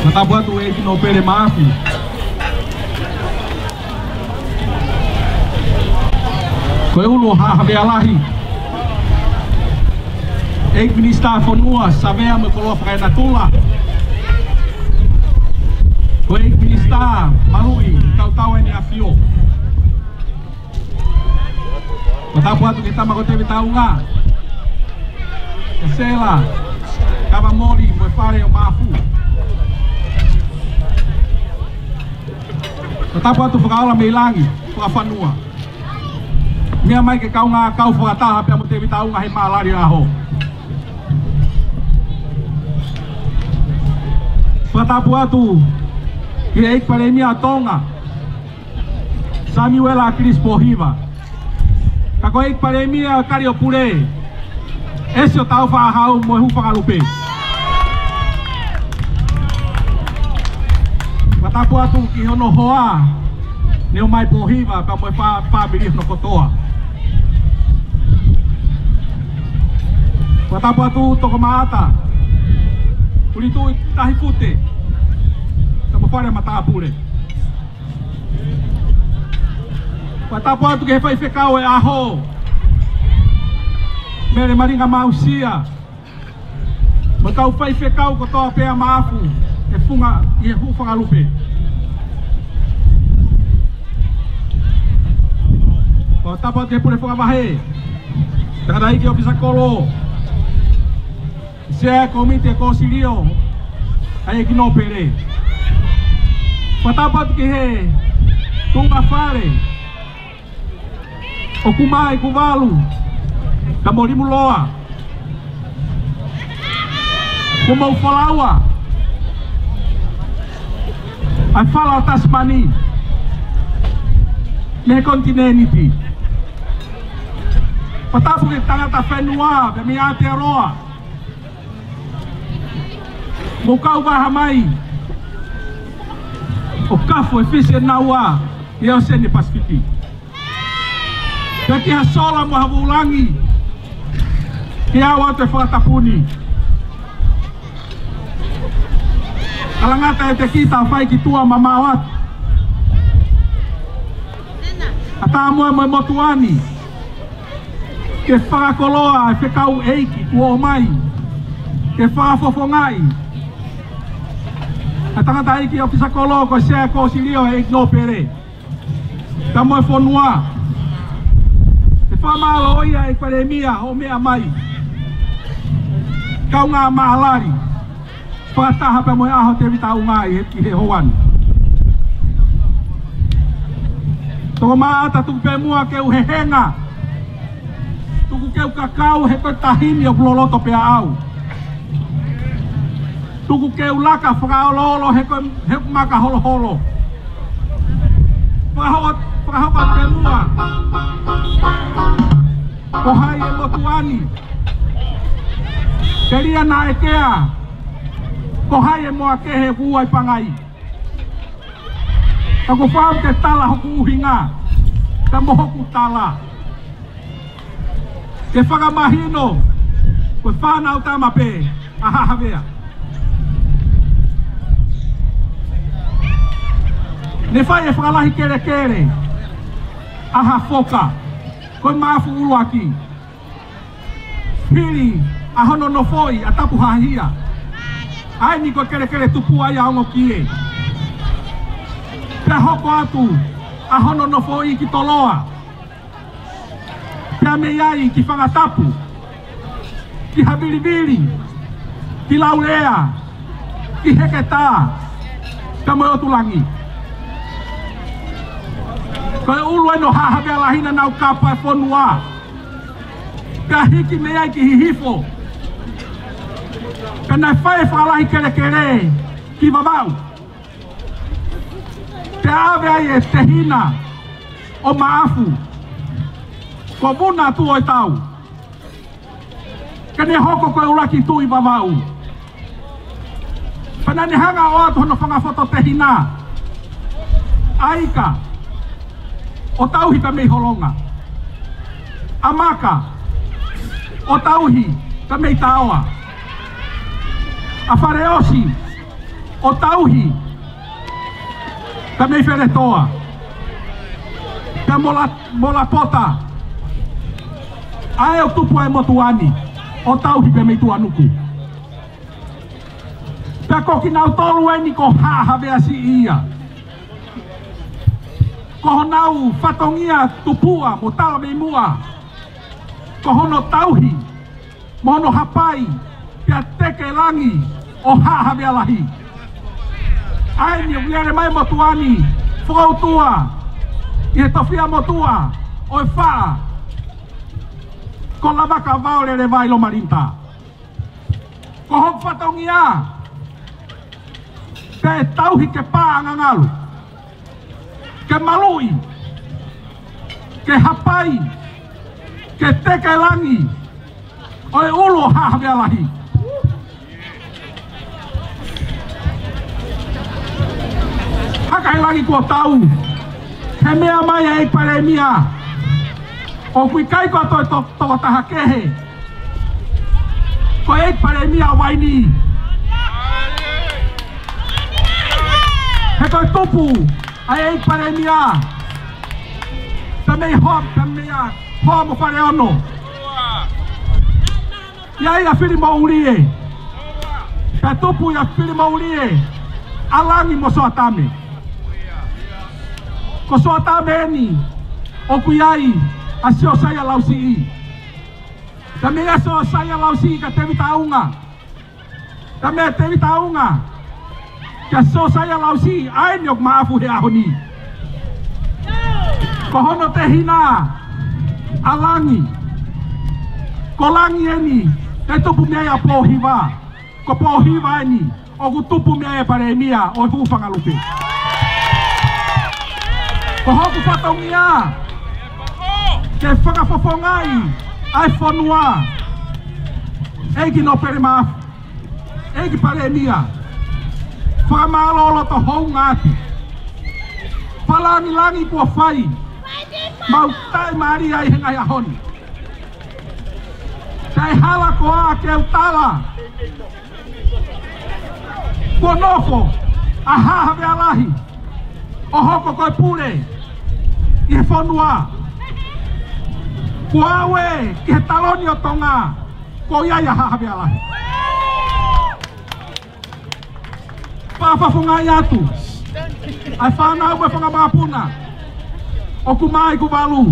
Fakatapu atu ʻEiki Nōpele Maʻafu. Ko e ʻulu ʻo Haʻa Havea Lahi, ʻEiki Minisitā Fonua, Savea mo e Koloa Fakaenatula. Ko e ʻEiki Minisitā Maluʻi, Tautau ʻEne ʻAfio. Fakatapu atu ki he tama ko Tēvita Unga, ʻa Sela Kavamoli mo e fale ʻo Maʻafu. Fakatapu atu Fakaola mei Langi, Fakafanua. Meʻa mai ke kaungā kau fakataha pea mo Tēvita Unga he mālali ʻaho. Fakatapu atu ki he ʻEiki Palēmia Tonga, Samiuela ʻAkilisi Pōhiva. Ka ko e ʻEiki Palēmia Kaliopule, ʻEsi ʻo Tāufaʻāhau mo e Hūfangalupe. Fakatapu atu ki hono hoa, Neomai Pōhiva, pea mo e fā-, fāmili hono kotoa. Fakatapu atu Tokomaʻata, Kulituʻi Tahifute, pea mo e fale matāpule. Fakatapu atu ki he faifekau ʻo e ʻaho, Mele Malinga Mausia, mo e kau faifekau kotoa pē ʻa Maʻafu, ʻi he funga, ʻi he Hūfangalupe. Fakatapu atu ki he pule fakavahe, tangataʻeiki ʻōfisa kolo, Sea ʻo e Kōmiti ʻo e Kōsilio ʻa e ʻEiki Nōpele. Fakatapu atu ki he tuʻunga fale ʻo Kumai, Kuvalu, pea mo Limuloa. Kuo mou folaua ʻa e fala ʻo Tasimani mei he konitinēniti. Fakatapu ki he tangata fenua, pea mei Aotearoa. Mou kau vaha mai ʻo kafo e fisi ʻe naua ʻi he ʻŌseni Pasifiki. Pea ki ha sola mo ha vūlangi, ke ʻoatu e fakatapu ni. Kalangata ʻiate kita ʻo fai ki tuʻa mamaʻo atu. ʻAtā mo e motuʻa ni ke fakakoloa e fekau ʻeiki kuo ʻomai ke fakafofongaʻi ʻa e tangataʻeiki ʻōfisa kolo ko e Sea ʻo e Kōsilio ʻa e ʻEiki Nōpele, pea mo e fonua. ʻE fakamālō ia ʻEiki Palēmia hoʻo meʻa mai, kaungā mālali fakataha pea mo e ʻaho Tēvita Unga ʻi he, ʻi he houa ni. Tokomaʻata, tuku pē muʻa ke u hehenga. Tuku ke u kakau he ko e tahi ni ʻoku loloto pē ʻaʻau. Tuku ke u laka fakaoloolo he ko e, he ko e maka holoholo. Fakahoko, fakahoko pē muʻa ko hai e motuʻa ni. Ke lia naʻe kea, ko hai e moa kehe ʻoku ua ʻi Pangai. Ka ko fau ke tala hoku ʻuhinga, ka mo hoku tala. Ke fakamahino, ko e fānau tama pē ʻa Haʻa Havea. Ne fai e fakalahi kelekele ʻa Hafoka, ko e Maʻafu ʻUluaki. Hili ʻa hono nofoʻi ʻa Tapuhahia, ʻa eni ko e kelekele tupu ai ʻa Ongokie. Pea hoko atu ʻa hono nofoʻi ki Toloa. Pea mei ai ki Fangatapu, ki Havilivili, ki Laulea, ki Heketā, pea mo e ʻOtulangi. Ko e ʻulu eni ʻo Haʻa Havea Lahi naʻa nau kapa e fonua. Pea hiki mei ai ki Hihifo. Pea naʻe fai e fakalahi kelekele ki Vavaʻu. Pea ʻave ai e tehina ʻo Maʻafu, ko Vuna Tuʻoetau. Ka ne hoko ko e ʻuluaki Tuʻi Vavaʻu. Pea naʻa ne hanga ʻo ʻoatu hono fanga fototehina ʻa ika ʻo tauhi pea mei Holonga, ʻa Maka ʻo tauhi pea mei Taoa, ʻa Faleʻosi ʻo tauhi pea mei Feletoa, pea mo La-, mo Lapota, ʻa ē ʻoku tupu ai e motuʻa ni, ʻo tauhi pea mei Tuʻanuku. Pea ko kinautolu eni ko Haʻa Havea Siʻi ia. Ko honau fatongia tupuʻa mo tala mei muʻa, ko hono tauhi mo hono hapai pea teke langi ʻo Haʻa Havea Lahi. ʻA eni ʻoku lele mai e motuʻa ni, fokoutua ʻi he tofiʻa motuʻa ʻo e faʻa ko Lavaka Vao Lelevai Lomalinita. Ko hoku fatongia, ke tauhi, ke pā ʻa Ngangalu, ke maluʻi, ke hapai, ke teke langi ʻo e ʻulu ʻo Haʻa Havea Lahi. Haka he langi kuo tau, he meʻa mai ʻa e ʻEiki Palēmia, ʻoku ʻikai ko e to-, to-, tokotaha kehe ko e ʻEiki Palēmia ʻo Vainī. He ko e tupu ʻa e ʻEiki Palēmia pea mei Hoa, pea mei ʻa Hoa mo Faleono. ʻI ai ʻa Filimoulie, pea tupu ʻia Filimoulie ʻa Langi mo Soatame. Ko Soatame eni ʻoku ʻi ai ʻa Siosaia Lausiʻi. Pea mei ʻa Siosaia Lausiʻi kia Tevita ʻUnga. Pea mei Tevita ʻUnga kia Siosaia Lausiʻi, ʻa eni ʻoku maʻafu he ʻaho ni. Ko hono tehina ʻa Langi. Ko Langi eni ʻe tupu mei ai ʻa Pōhiva. Ko Pōhiva eni ʻoku tupu mei ai e Palēmia ʻo e Hūfangalupe. Ko hoku fatongia ke fakafofongaʻi ʻa e fonua, ʻEiki Nōpele Maʻafu, ʻEiki Palēmia, fakamālō loto hounga atu. Fakalāngilangi kuo fai, mau taʻimālie ai he ngaahi ʻaho ni. Kae hala koā ke u tala, kuo nofo ʻa Haʻa Havea Lahi ʻo hoko ko e pule ʻi he fonua. Kuo aʻu ē ki he taloni ʻo Tonga, kuo ʻi ai ʻa Haʻa Havea Lahi. Fakafofongaʻi atu ʻa e fānau mo e fanga makapuna ʻoku mā ʻi Kuvalu.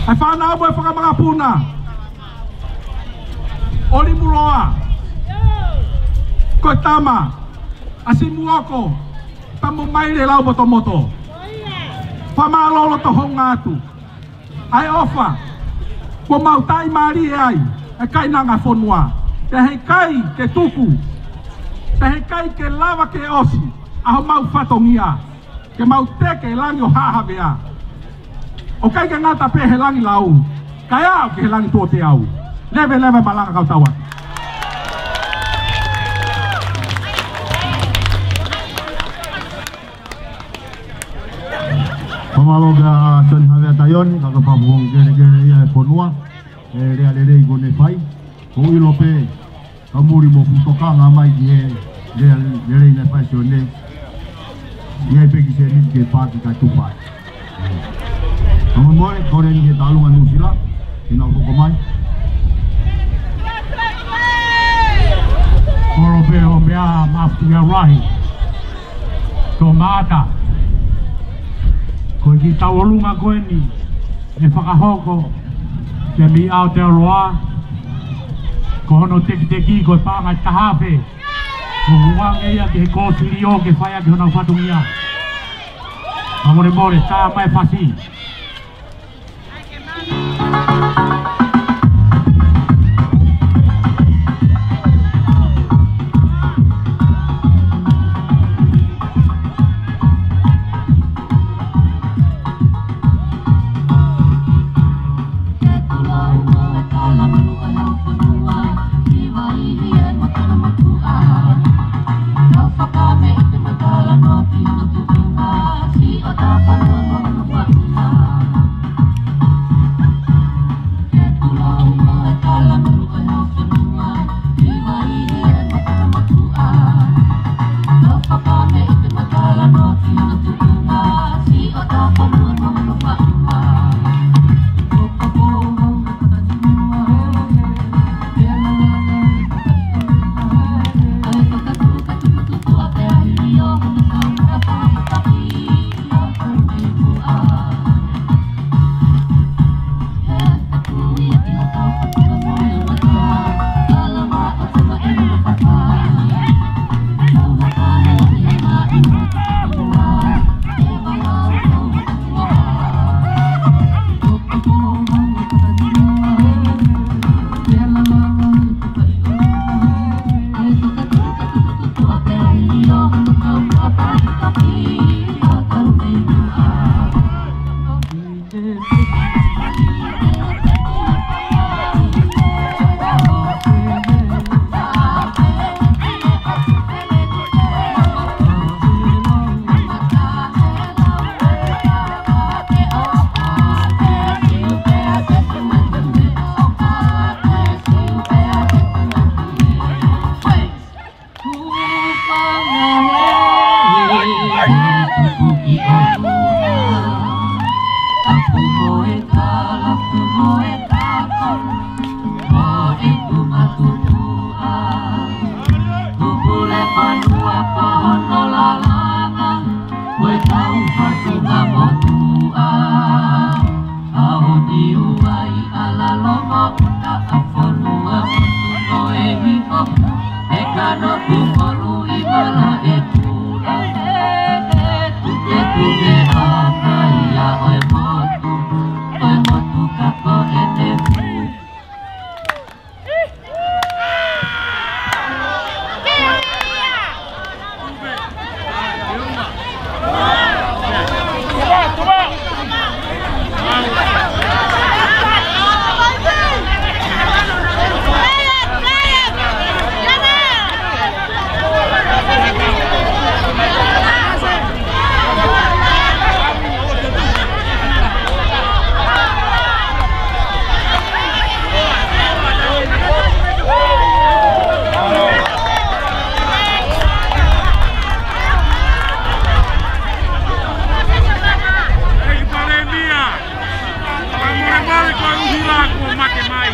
ʻA e fānau mo e fanga makapuna ʻo Limuloa, ko e tama ʻa Simuoko pea mo Maile Laumotomoto. Fakamālō loto hounga atu. ʻA e ʻofa, kuo mau taʻimālie ai e kainanga fonua. Pea heʻikai ke tuku, pea heʻikai ke lava ke ʻosi ʻa homau fatongia ke mau teke langi ʻo Haʻa Havea. ʻOku ʻikai ke ngata pē he langi lau, kae aʻu ki he langi tuʻo teau. Leveleva e malanga kau tau atu. Fakamālō kia Sione Havea Taione, ka ko e fakafofonga kelekele ia e fonua, e lea lelei kuo ne fai. Ko e ʻilo pē, ka muli mo fuʻu tokanga mai ki he lea lelei naʻe fai ʻe Sione. ʻI ai pē kiʻi sēniti ke paaki kae tufa ai. Fakamolemole, kole eni ki he Tauʻolunga Nuʻusila ke nau hoko mai. Kole pē ʻo meʻa mafutu ia lahi. Toʻomata. Ko e kiʻi tauʻolunga ko eni ʻe fakahoko kia Mei Aotearoa. Ko hono tekiteki ko e paʻanga ʻe taha afe. ʻOku ʻuhinga ia ki he kōsilio ke fai ʻaki honau fatongia. Fakamolemole, tā mai e fasi. Fakamolemole ko e ʻuhila kuo mate mai.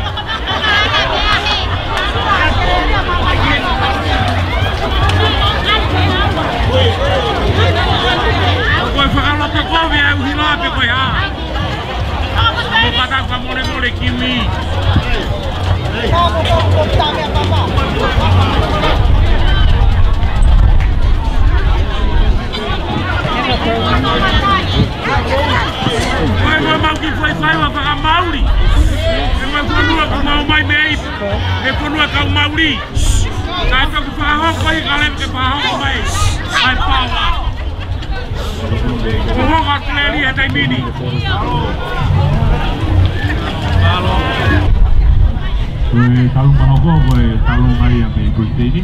Ko e fakaloto kovi ʻa e ʻuhila pe ko e hā. Mo pata fakamolemole kiwi. Ko e mau kiʻi faifai ua fakamauli. Ko e fonua kuo mau mai mei ai. Ko e fonua kau mauli. Ka e toki fakahoko ʻi he kale ke fakahoko mai. ʻAi paoa. Ko hoka atu leli he taimi ni. Ko e talu mahoko, ko e talu mai a mei Kuiteni.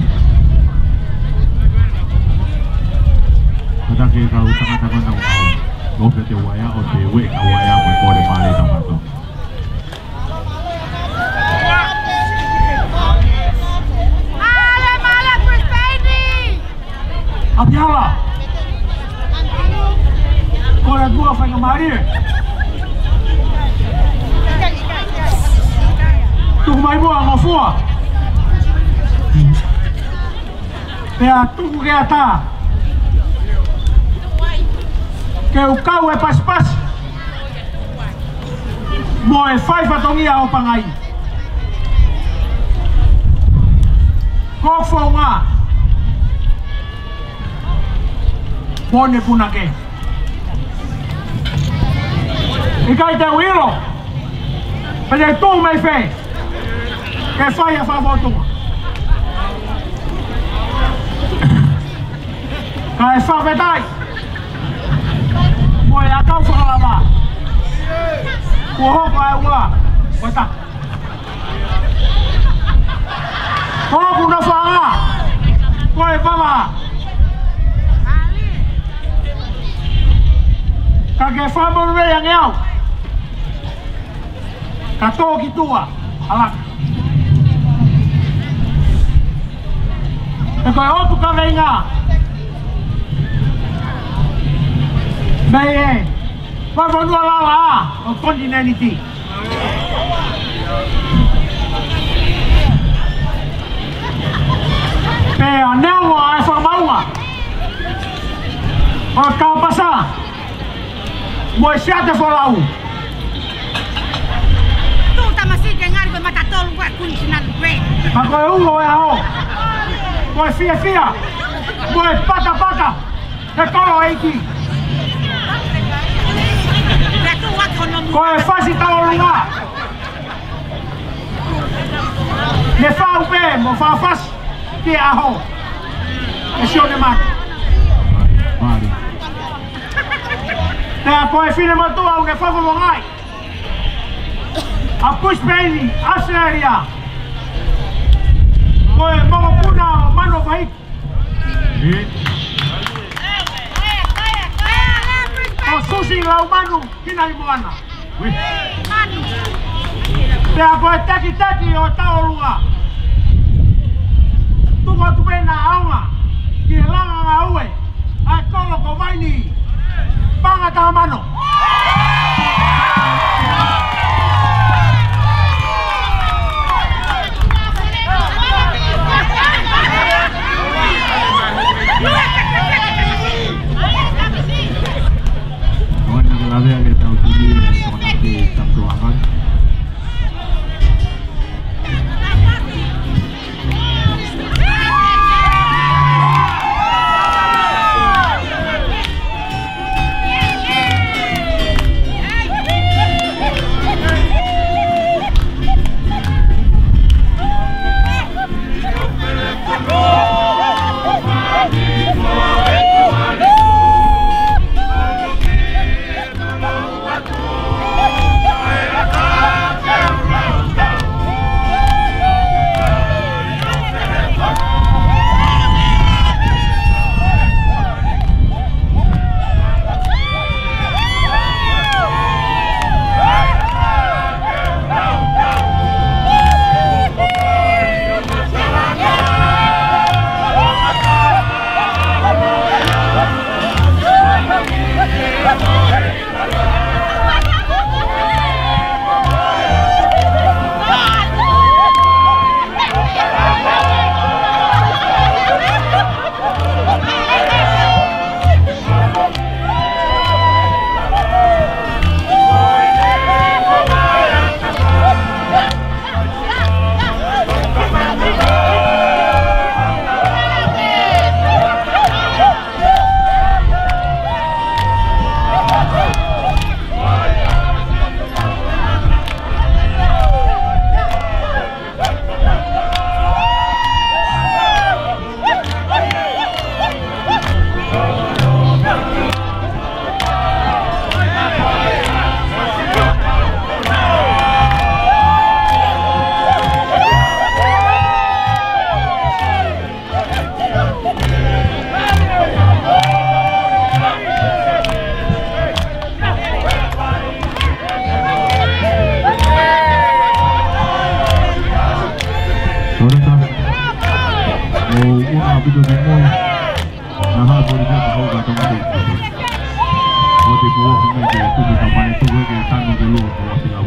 Kata ke kau tangata mana ua. Ko pete waea o te we ka waea mo e kole male tamato. Male, male, Kuiteni! ʻApihala. Ko e kua fai ka mālie. Tuku mai muʻa ngofua. Pea tuku ke ata. Ke u kau e pasipasi. Mo e fai fatongia ʻo Pangai. Ko Fonga. Pone punake. ʻIkai te u ʻilo. Pea te u tuʻu mai fē. Ke fai ʻa e fakafotunga. Kae fakafetaʻi. Mo e ʻakau fakalava. Kuo hoko ʻa e ua. Ko ta. Ke fakamolemole ange au. Ka tō ki tuʻa, ʻa Laka. He ko e ʻotu kaveinga. Mei he, ko e fonua lalaʻā ʻo e konitinēniti. Pea neongo ʻa e fakamaauʻanga ʻo e kāpasa mo e siate folau. Tuʻu tamasiʻi ke ngali ko e matatolu ko e kunisinanu ko ē. Ka ko e ulo e ʻaho, ko e fiefia mo e patapata he kolo ʻeiki. Ko e fasi tauʻolunga. Ne fau pē mo fakafasi ki he ʻaho ʻe Sione Manu. Manu. Pea ko e finemotuʻa ʻoku ne fakafofongaʻi ʻa Brisbane, ʻAositelēlia, ko e mokopuna ʻo Manu Fahiku. ʻE. ʻO Susi Laumanu Hinaimoana. Pea ko e takitaki ʻo e tauʻolunga, tuku atu pē ʻena ʻaonga ki he langa ngāue ʻa e kolo ko Vaini, paʻanga taha mano. Ko ena ke lavea ke tau tuli e tokanga ki he tapu tuʻa. Sorry, Tom. Oh, una, a bit of a noise. Naʻa haʻu pō ni ke ka hau ka tama te. ʻO te pō ki mai ke tuku ka mai tuku ke tano ke lua ko ʻAotelia.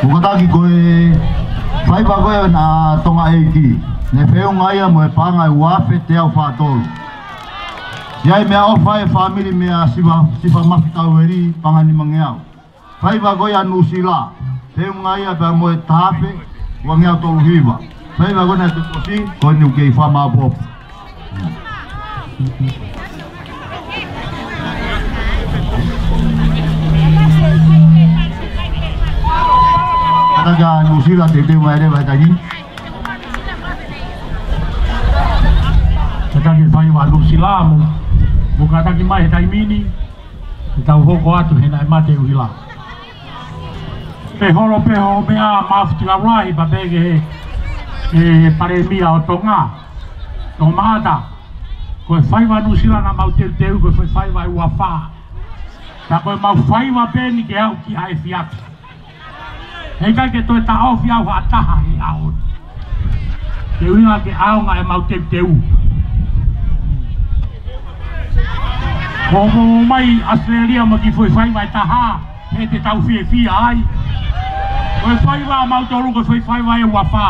ʻOku kātaki ko e faiva ko ē ʻa Tonga ʻEiki, ne feʻunga ia mo e paʻanga ʻe ua afe teau fā tolu. ʻI ai meʻaʻofa e fāmili meia Sifa, Sifa Mafi Taueli, paʻanga nimangeau. Faiva ko ia ʻa Nuʻusila, feʻunga ia pea mo e taha afe uangeau tolu hiva. Faiva ko ena te kosi, ko eni ʻoku kei fakamāʻopoʻopo. Kātaki ʻa Nuʻusila, teuteu mai leva he taimi ni. Kātaki faiva Nuʻusila mo, mo kātaki mai he taimi ni. Te tau hoko atu he naʻe mate ʻUhila. Pea holo pē hoʻo meʻa Mafitukalahi pea pehē ki he, he Palēmia ʻo Tonga, Toʻomaʻata. Ko e faiva Nuʻusila naʻa mau teuteu ko e foʻi faiva ʻe ua fā. Pea ko ʻemau faiva pē eni ke aʻu ki ʻaefiafi. Heʻikai ke toe taʻofi au ha taha he ʻaho ni. Ke ʻuhinga ke ʻaonga ʻemau teuteu. Ko hoʻomou ō mai ʻAositelēlia mo e kiʻi foʻi faiva ʻe taha, he te tau fiefia ai. Ko e faiva ʻamautolu ko e foʻi faiva ʻe ua fā.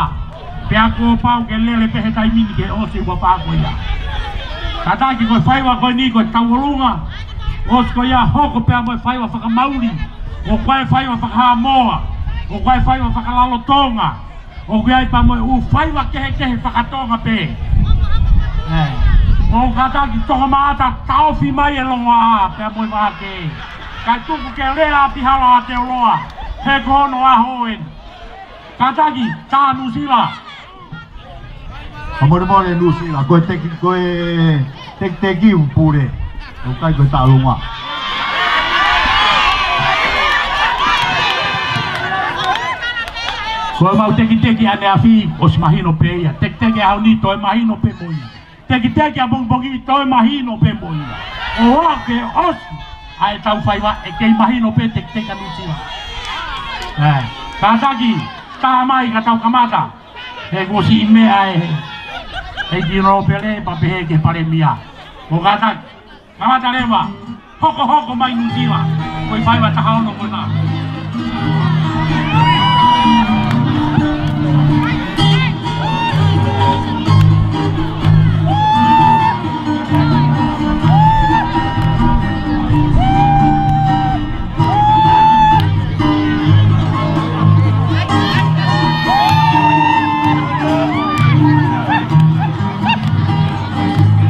Pea kuo pau ke lele pē he taimi ni ke ʻosi e ua fā ko ia. Kātaki ko e faiva ko eni ko e tauʻolunga. ʻOsi ko ia hoko pea mo e faiva fakamauli. ʻO ko e faiva fakaHaʻamoa. ʻO ko e faiva fakalalotonga. ʻOku ʻi ai pea mo e ʻū faiva kehekehe fakatonga pē. ʻE. ʻOku kātaki Toʻomaʻata taʻofi mai e longoaʻa pea mo e vahake. Kae tuku ke lea ʻa Pihala ʻa Teoloa. He ko hono ʻaho eni. Kātaki, tā Nuʻusila. Fakamolemole Nuʻusila, ko e teki, ko e tekiteki ʻoku pule. ʻOku ʻikai ko e taʻolunga. Ko ʻemau tekiteki ʻaneafi, ʻosi mahino pē ia. Tekiteki ʻaho ni, toe mahino pē mo ia. Tekiteki ʻapongipongi, toe mahino pē mo ia. ʻO aʻu ke ʻosi ʻa ʻetau faiva, ʻe kei mahino pē tekiteki ʻa Nuʻusila. ʻE, kātaki, tā mai ka tau kamata. He kuo ʻosi meʻa e, ʻEiki Nōpele pea pehē ki he Palēmia. ʻOku kātaki, kamata leva, hokohoko mai Nuʻusila, ko e faiva ʻe taha ono ko ena.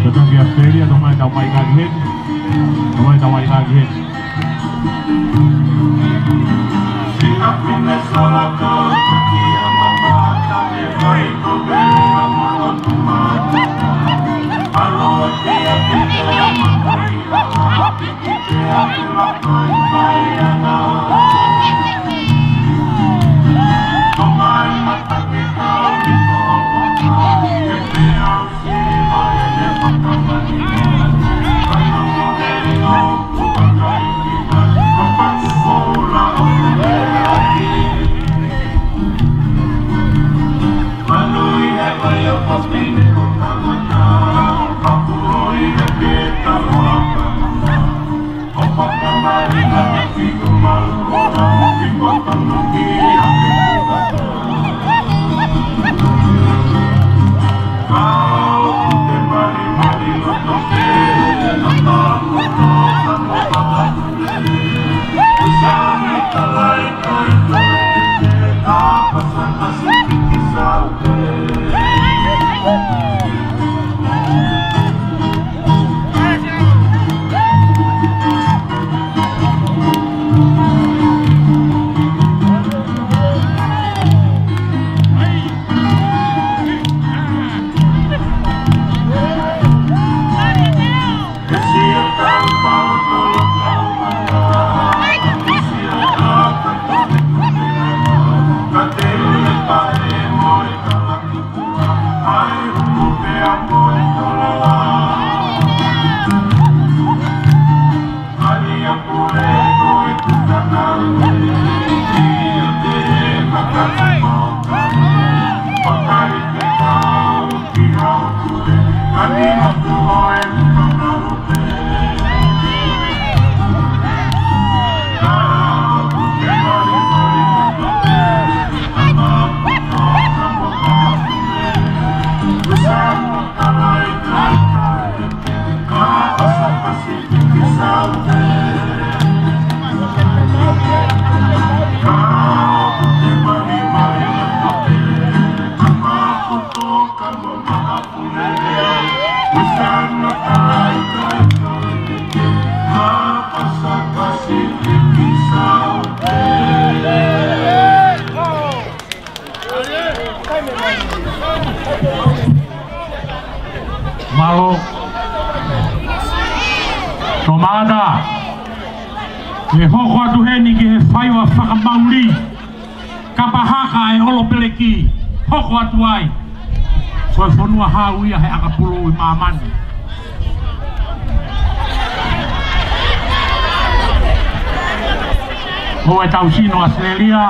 Kātaki ʻAositelēlia, tau mai, tau mai kākā heni. Tau mai, tau mai kākā heni. Tomaata, ʻe hoko atu heni ki he faiva fakamauli, kapa haka ʻa e ʻolopeleki, hoko atu ai. Ko e fonua hau ia he ʻakapulu ʻi māmani. Ko e tau sino ʻAositelēlia.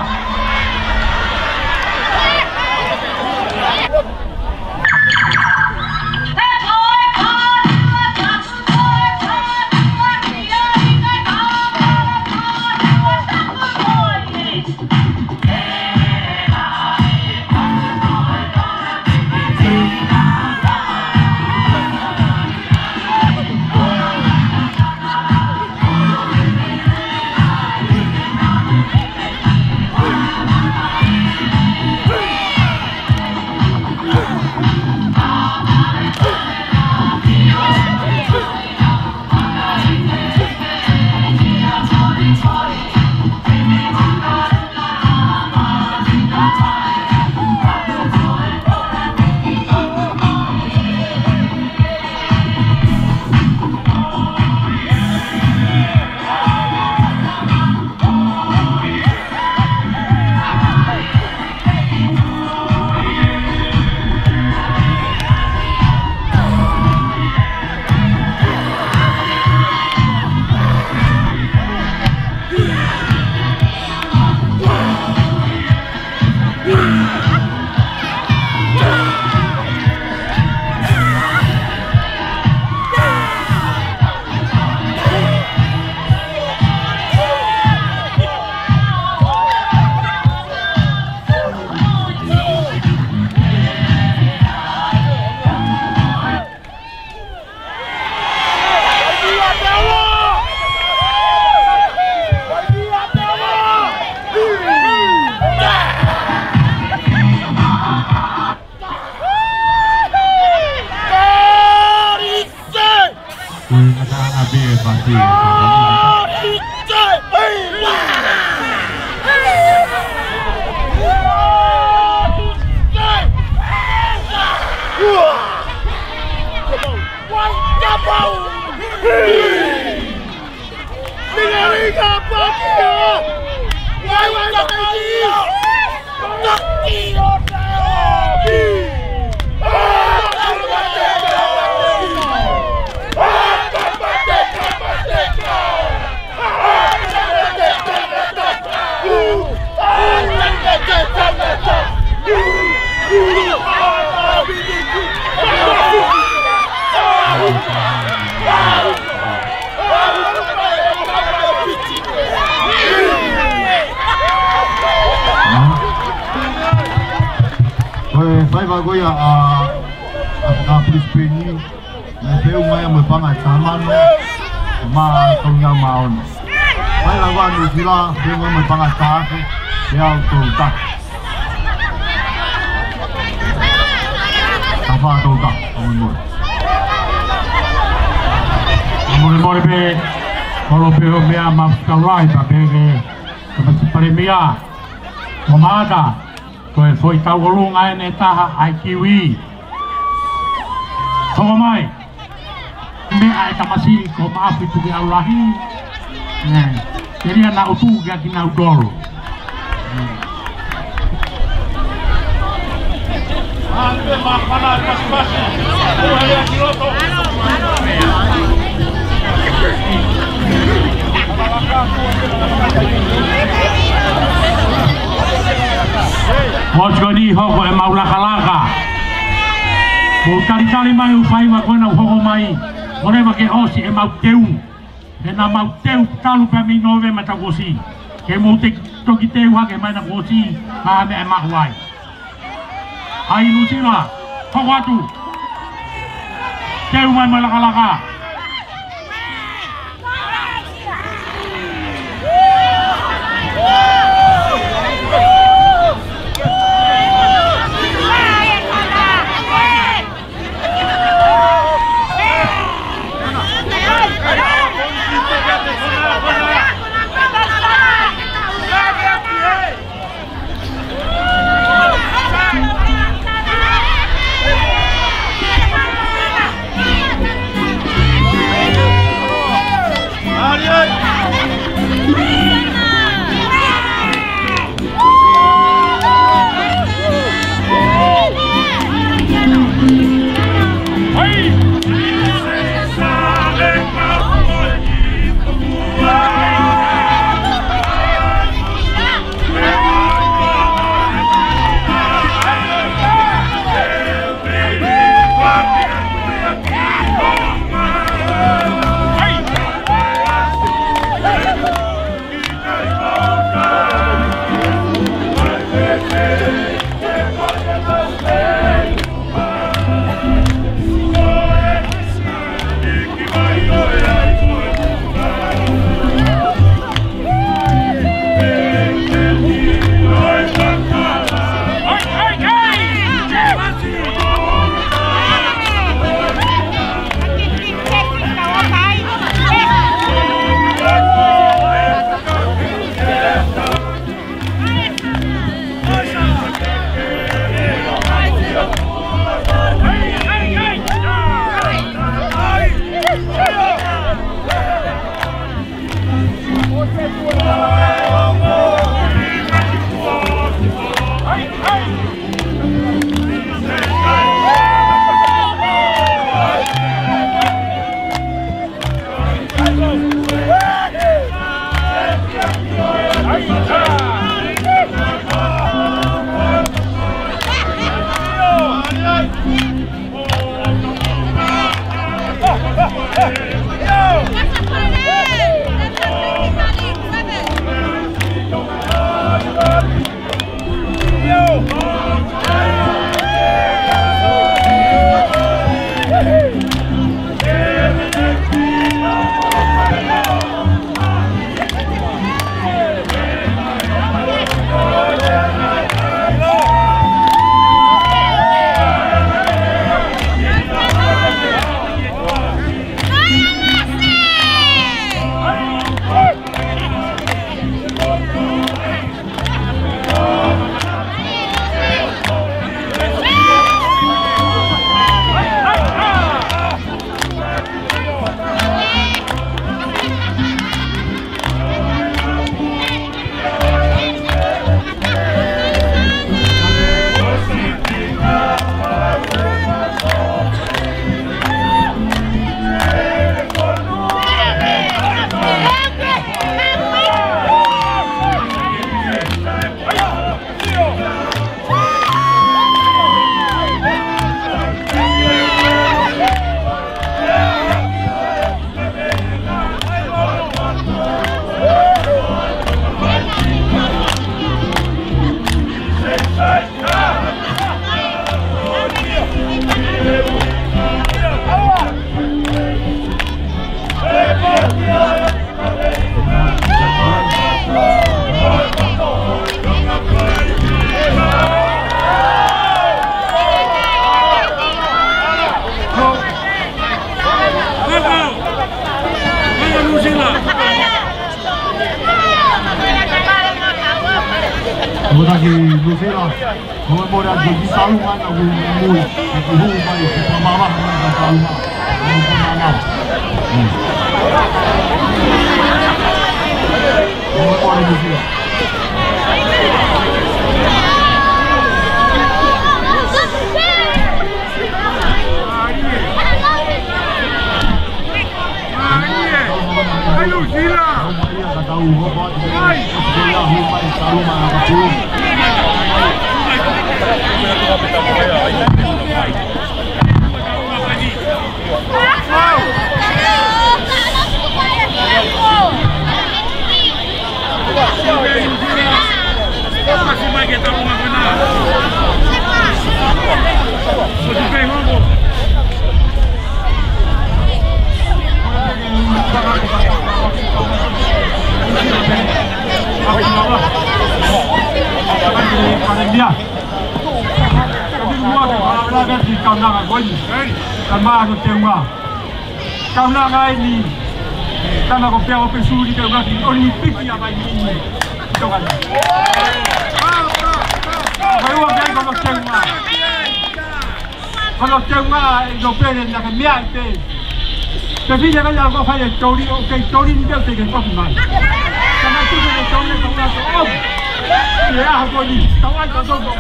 Ko e faiva ko ia ʻa, ʻa, ʻa Brisbane, naʻe feʻunga ia mo e paʻanga ʻe taha mano, mā tolungeau mā ono. Fai lava ʻa Nuʻusila, feʻunga mo e paʻanga ʻe taha afe, teau tolu taha. Taha fā tolu taha, molemole. Molemole pē, holo pē hoʻo meʻa, Mafutaulahi, pea pehē ki he Tamasiʻi Palēmia. Tomaata, ko e foʻi tauʻolunga ʻeni ʻe taha ʻa e kiwi. Hoko mai. Meʻa ʻa e tamasiʻi ko Maʻafu Tukuʻiʻaulahi. Nē. Telia naʻa ku tuʻu kia kinautolu. Nē. Mou sio ni hoko ʻemau lakalaka. Mou talitali mai ʻū faiva ko ena ʻoku hoko mai. Mou leva ke ʻosi ʻemau teu. He naʻa mau teu talu pē mei Nōvema taʻu kuo ʻosi. Ke mou te toki teu hake mai naʻa kuo ʻosi, ka ʻi ai ha meʻa ʻe maʻu ai. ʻAi Nuʻusila, hoko atu. Teu mai mo e lakalaka. Ko taki Nuʻusila, ko e mole atu ki Salunga na ku mui, ki hū mai, ki Pamala, ki Salunga. Ko e mole Nuʻusila. Kaunanga ko eni. Kaunanga ko Teunga. Kaunanga eni. Tama ko Peau Pesuli ke ua ki Olimpiki a mai ni. Tonga ni. Ko e ua ke ai ko Teunga. Ko Teunga e no pele na ke mea i te. Te fine ka ia ko fai e toli o ke toli ni te ke kofi mai. Tama tu ke toli e toli o. Ia ko ni. Tau ai ko toko.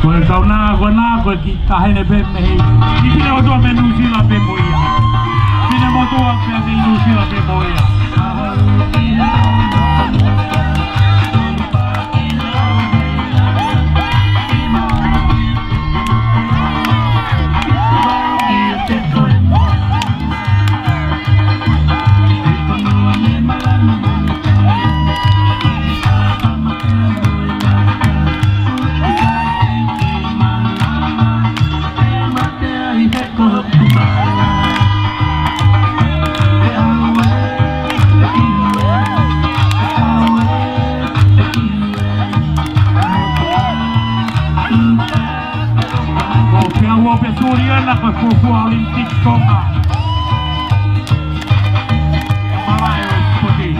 Ko e kaunanga ko ena, ko e kiʻi taʻahine pē mei he, kiʻi pine motuʻa mei Nuʻusila pē mo ia. Pine motuʻa pē mei Nuʻusila pē mo ia. Ko Peau Pesuli ena ko e fuofua Olimpiki Tonga. Malaʻe ʻo e sipoti.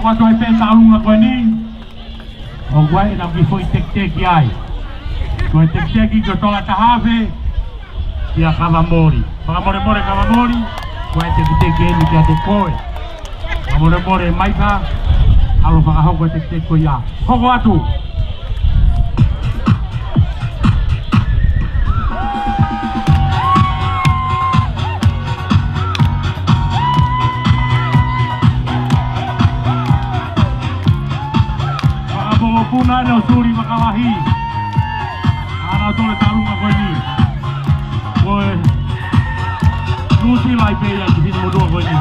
Atu ai pē tauʻolunga ko eni, ʻoku ʻi ai ʻena kiʻi foʻi tekiteki ai. Ko e tekiteki ko e tola taha afe, kia Kavamoli. Fakamolemole Kavamoli, ko e tekiteki eni kiate koe. Fakamolemole Maika, ʻalu ʻo fakahoko e tekiteki ko ia. Hoko atu. Fakamokopuna ʻeni ʻo Suli Makalahi. ʻAna toe tauʻolunga ko eni. Ko e Nuʻusila ʻi pē ia ki he motuʻa ko eni.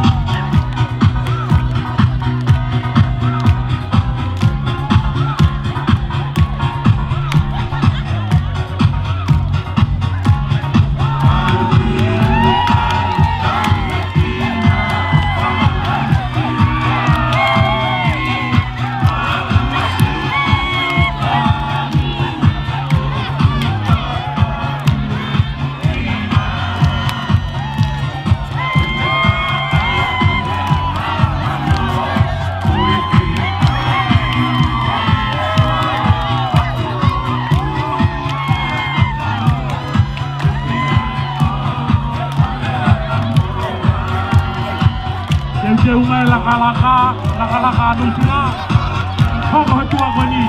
Teuteu mai lakalaka, lakalaka ʻa Nuʻusila. Hoko he tuʻa ko eni.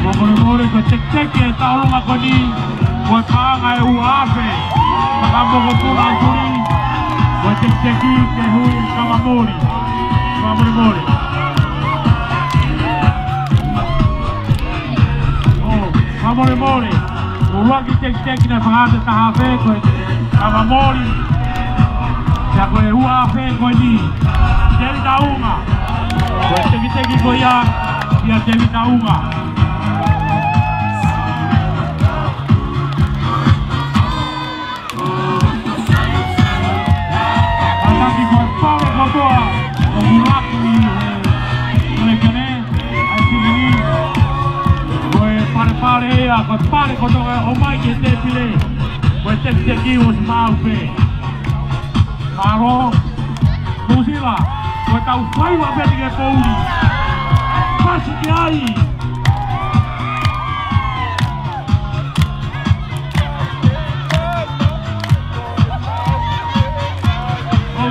Fakamolemole ko e tekiteki e tauʻolunga ko eni, ko e paʻanga ʻe ua afe. Fakamokopuna ʻa Suli, ko e tekiteki ke hui ʻe Kavamoli. Fakamolemole. ʻO, fakamolemole. ʻUluaki tekiteki naʻe fakaʻatā taha afe ko e Kavamoli. Pea ko e ua afe ko eni, Teli Taunga. Ko e tekiteki ko ia, ia Teli Taunga. Kātaki ko e pale kotoa ʻoku ʻuluaki ʻi he kelekele ʻa e fili ni. Ko e palepale ia, ko e pale kotoa ʻo mai ki he tēpile. Ko e tekiteki ʻosi maʻu pē. Mālō. Nuʻusila, ko e tau faiva pē ki he pouli. Pasi ki ai.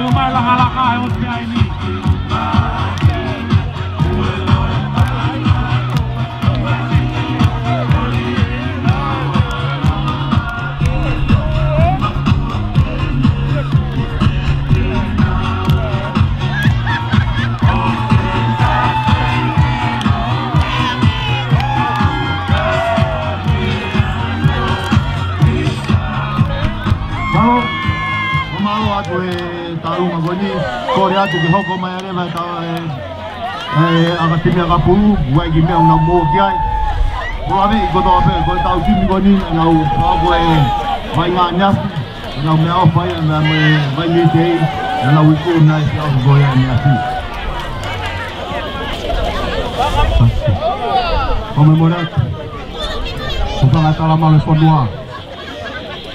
ʻO mai lakalaka ʻe ʻosi ai ni. Mālō, ʻo mālō atu e tauʻolunga ko eni, kole atu ke hoko mai leva e tau e, e, ʻakatimi ʻakapulu, ʻoku ʻi ai e kiʻi meʻa ʻoku nau mō ki ai. Ko e laveʻi kotoa pē, ko e tau timi ko eni, nau, ʻa ko e, vai ngā niafi, nau meʻaʻofa ia, meʻa mo e vai mītei, nau iku nai, ʻa ko e niafi. Fakamolemole atu. Ko e fanga tala mālō e fonua.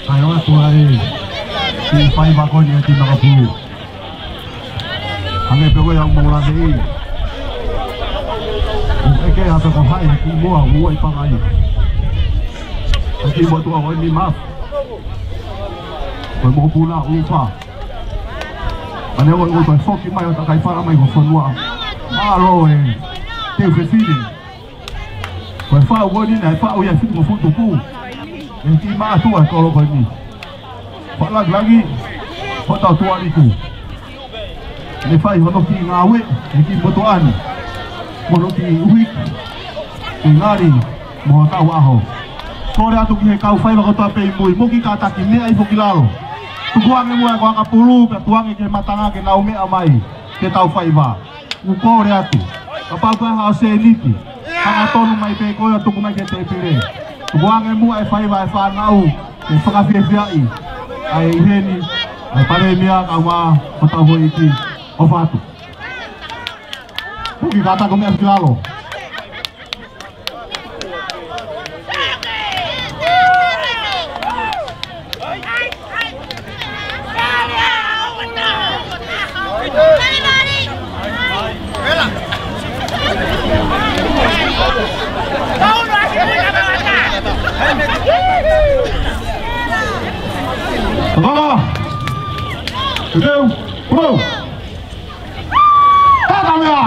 Kae ʻoatu ai e kiʻi faiva ko eni ʻa e timi ʻakapulu. Hangē pē ko ia ʻoku mau laveʻi. ʻOku ʻeke ʻa e pē ko hai, ʻi muʻa, ʻoku ʻi ai e pangai. ʻA e kiʻi motuʻa ko eni mafu. Ko e mokopuna ʻUlufa. Ka ne ʻoua ʻe toe foki mai ʻo takai fala mai ki he fonua. Mālō e teu fefine. Ko e faʻu ko eni naʻe faʻu ia ʻe Fiʻumofuʻu Tupu. ʻE kiʻi mātuʻa e kolo ko eni. Fakalāngilangi, hotau tuʻa ʻi tuʻa. Ne fai hono kiʻi ngāue, ʻe kiʻi motuʻa ni. Mo hono kiʻi ʻuhiki, ʻi he ngali mo hotau ʻaho. Kole atu ki he kau faiva kotoa pē ʻi mui, mou kiʻi kātaki, meʻa hifo ki lalo. Tukuange muʻa e konga pulu, pea tukuange ki he matanga ke nau meʻa mai ki he kau faiva. ʻOku kole atu, kapau ko e haʻo sēniti, hangatonu mai pē koe ʻo tuku mai ki he tēpile. Tukuange muʻa e faiva e fānau, ke fakafiefiaʻi ʻa e ʻi heni ʻa e Palēmia kae ʻumaʻā hotau houʻeiki. ʻOfa atu. Mou kiʻi kātaki, meʻa hifo ki lalo. Kaka. Kau. Kau. Tātāmea!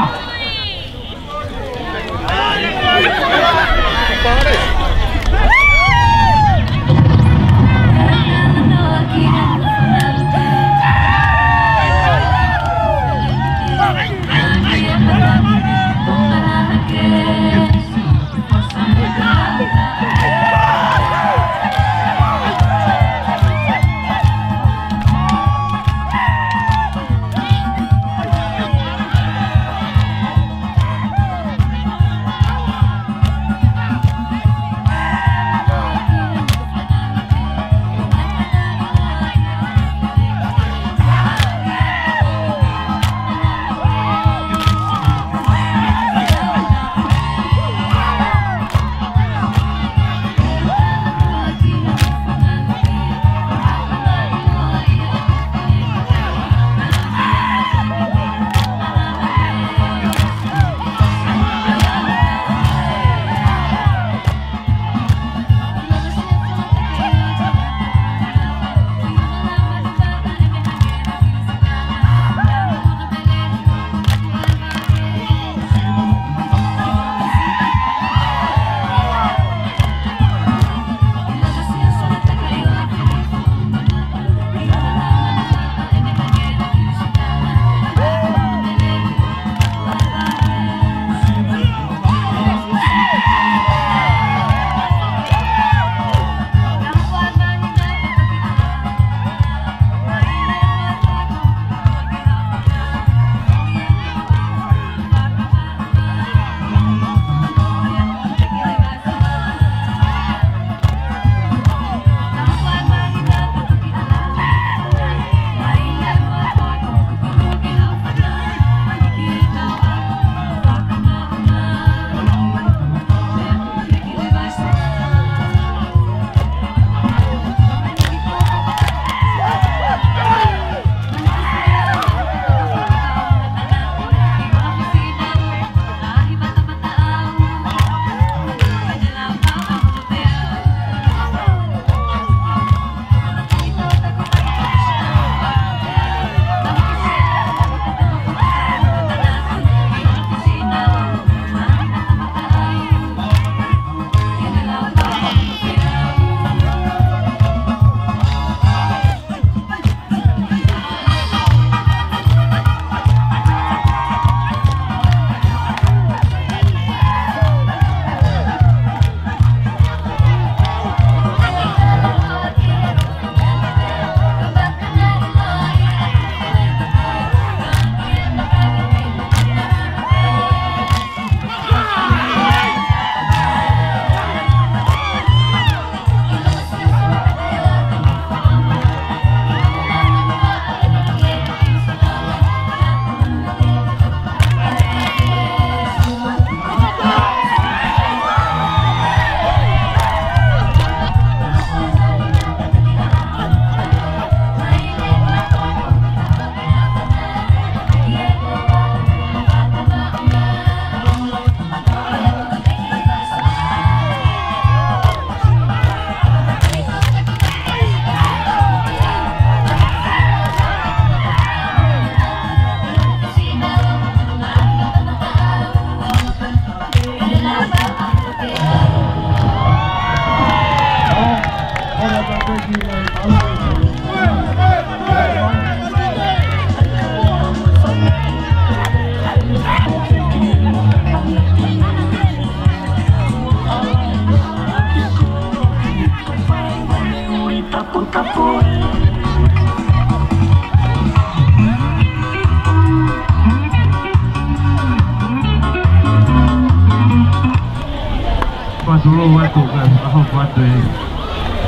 Patulou atu kae fakahoko atu e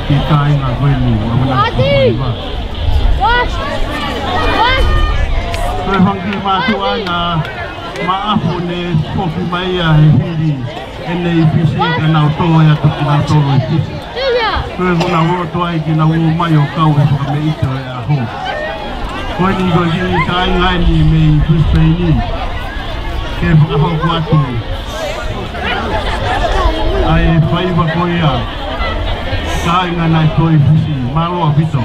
kiʻi kāinga ko eni, ʻa Mana Kupa. Ko e fanga kiʻi mātuʻa ʻa Maʻafu ne foki mai ia he fili ʻEne ʻi Fisi ka nau tō atu kinautolu ʻi Fisi. Ko e kona ʻoku tō ai kinautolu mai ʻo kau he fakameʻite ʻo e ʻaho. Ko eni ko e kiʻi kāinga eni mei Brisbane ni. Ke fakahoko atu ʻa e faiva ko ia. Kāinga naʻe tō ʻi Fisi. Mālō ʻaupito.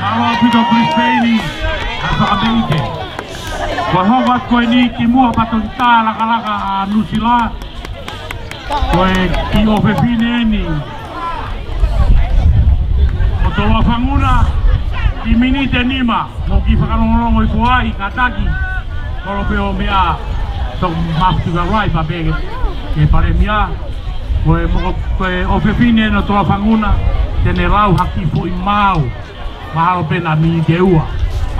Mālō ʻaupito Brisbane, ʻa e fakameʻite. Ko e hoko atu ko eni kimuʻa pea toki tā lakalaka ʻa Nuʻusila. Ko e kiʻi ʻofefine eni ʻo Toloafanguna, kiʻi miniti ʻe nima, mo e kiʻi fakalongolongo ʻi Hawaii, kātaki, kolo pē ʻo meʻa, toki mafuti ka rai pa peke, ke Palēmia, ko e moko, ko e ʻofefine eni ʻo Toloafanguna, te ne lau ha kiʻi foʻi maau, mahalo pē ʻe miniti ʻe ua.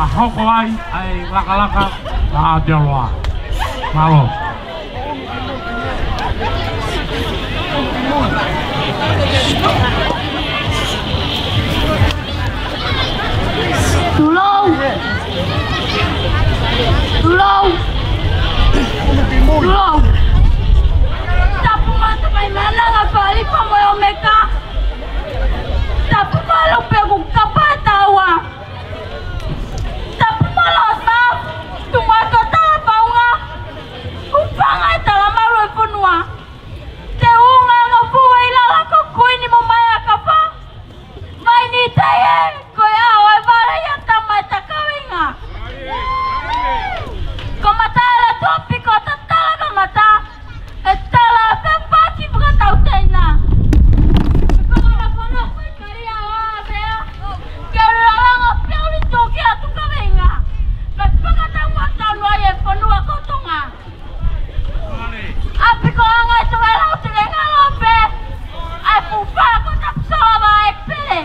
ʻA hoko ai ʻa e lakalaka ʻa Aotearoa. Mālō. Tulou. Tulou. Tulou. Tapu mo Tamai Maʻananga, Falipa mo e ʻOmeka. Tapu mo Lupe, Kukapa, Taua. Tapu mo Losma, Tumuʻa ko Talapaunga, Kupanga e Talamalu e fonua. Teunga mo Fuailala ko Kuini mo Maea Kafa. Mai ni teie, ko e ʻaho e vale ia tama e takavinga. Ko Mataele Tuʻapiko tatala kamata, e tala e fepaki fakatauteina. Ko e fakafono ko e kalia o Avea, ke lalanga pē uli tuki atu kavenga. Ka fakatau atu ai e fonua ko Tonga. ʻApikoʻanga e Tuʻelau Telenga Lope, ʻa e fufa ko Tapusola Vaepele,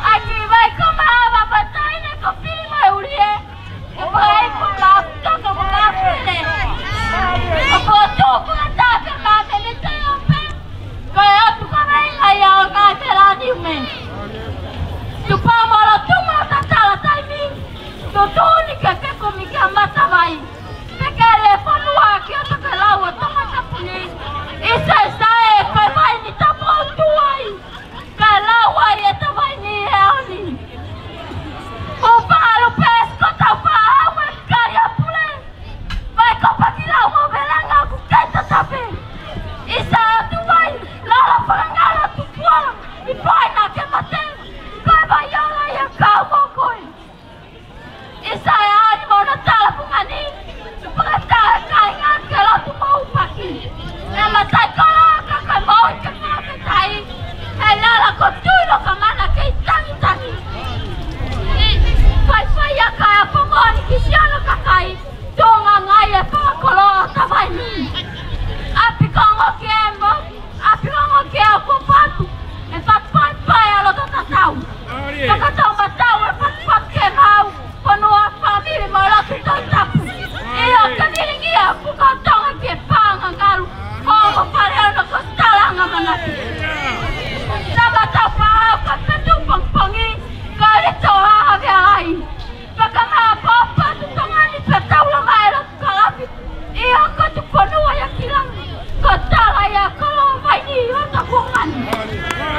ʻa e kiʻi vai ko Maava Vataine ko Pili Maeuli ē, ʻo Vaepo Mafuta ko Mafele. ʻO Potu ko Atake Mamenete Lope, ko e ʻotu kavenga ia ʻo Ngaahi Melaniume. Tupou mo Lotuma ʻo tatala taimi, tuʻutuʻuni ke ke kumi ki he matavai. Pekele fonua ki ʻo tokelau ʻo Tongatapu ni. ʻIsa, ʻisa ē, ko e vai ni tapu ʻo tuai. Ka lau ai e tavai ni he ʻaho ni. Ko Faʻalupe, ko Taufaʻahau e kali ʻa Pule. Vai ko Pakilau mo Velanga ʻoku kei tatafe. ʻIsa atu vai, lala fakangalo Tupua, ʻi Poina ke mate. Ko e vai ola ia kau mo koe. ʻIsa e ani mo na tala fungani, fakataha e kāinga ke lotu mo upaki. Naʻe matai koloa ka ka mau i ka ka ka tai, he lala ko Tui Lokamana kei tangitangi. Faifai a ka a Pomoni ki Siona Kakai, Tonga ngai e fakakoloa tavai ni. ʻApikongo ki he mo ʻApikongo ki he ʻoku patu, e fatu paipai ʻa loto tatau. Fakatau matau e fatu patu ke mau, fonua fāmili mo lotu Tohi Tapu. ʻIo ke vilingia, fuka Tonga ki he paʻanga ngalu, ʻo mo fale ono ko Talanga Manatu. Tama tau pahau ka petu pongipongi, ka lito a ave alai. Fakamāʻopoʻopo atu Tonga ni pea taulanga e lotu kalafi. ʻIo ko Tupouniua ia ki langa. Ko tala ia ko lo vai ni ʻo tapu ngani.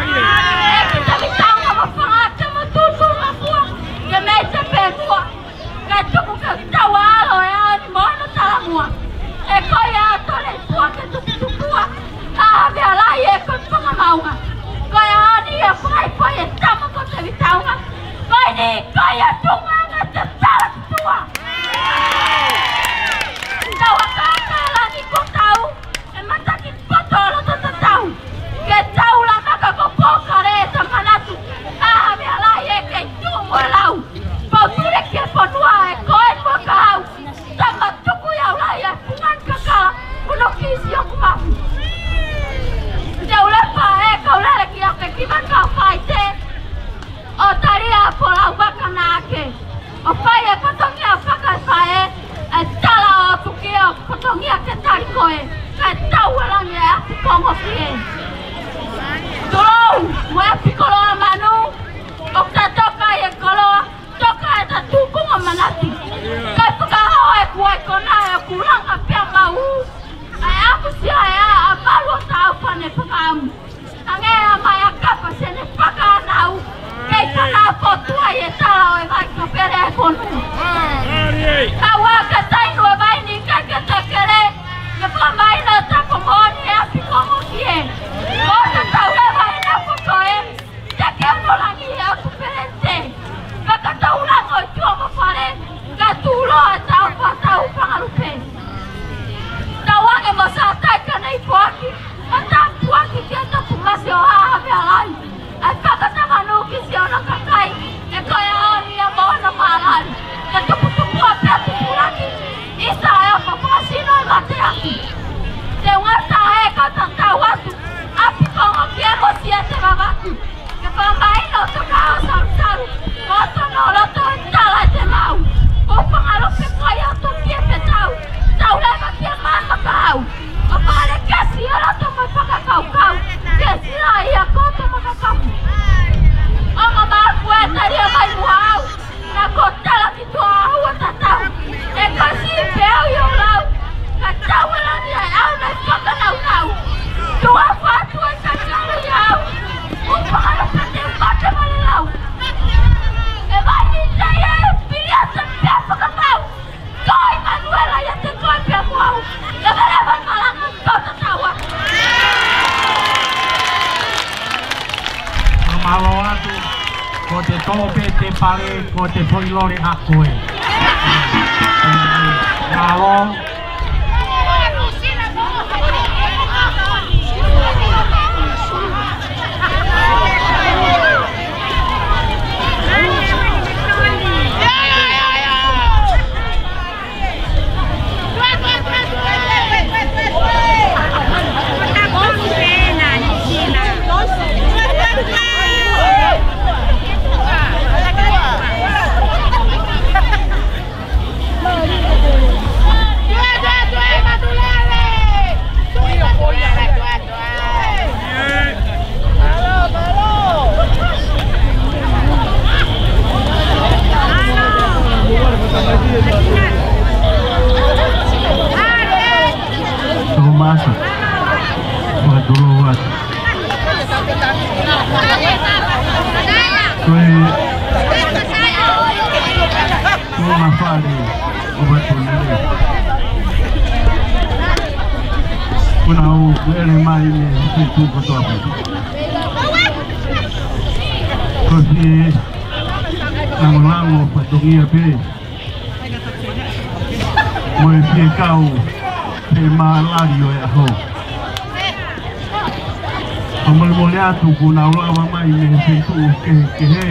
ʻEiki Tavitaunga mo Fangata mo Tutu Mafua. Ke mei te penua. Ke tuku ke tau alo e ani mo ano talamua. E ko ia tole pua ke tuku tupua. ʻA ave alai e ko Tonga maunga. Ko e ani e fai fai e tama ko Tavitaunga. Ko eni, ko ia Tonga anga te tala ki tua. Tau a ka ka langi ko tau, e mataki poto loto tatau. Ke tau la maka ko pōkale e tamanatu. ʻA ave alai e kei tuʻu mo e lau. Pau tule ki he fonua e koe mo ka au. Tama tuku ia ulai e fungan kakala. Kuno kisi ʻoku mafu. Te ulepa e kaulele ki ake ki maka faite. ʻO talia ʻa Folau Vaka Naʻake. ʻO fai e fatongia ʻo Pale ko te foʻi lole ako ē. Mālō. Tō masa. Wakatulou atu. Ko e, ko e mafale ʻo Vatunele. Ko ʻenau lele mai mei he feituʻu kotoa pē. Ko e fie langolango fatongia pē mo e fie kau he mālali ʻo e ʻaho. Fakamolemole atu kuo nau lava mai mei he feituʻu kehekehe.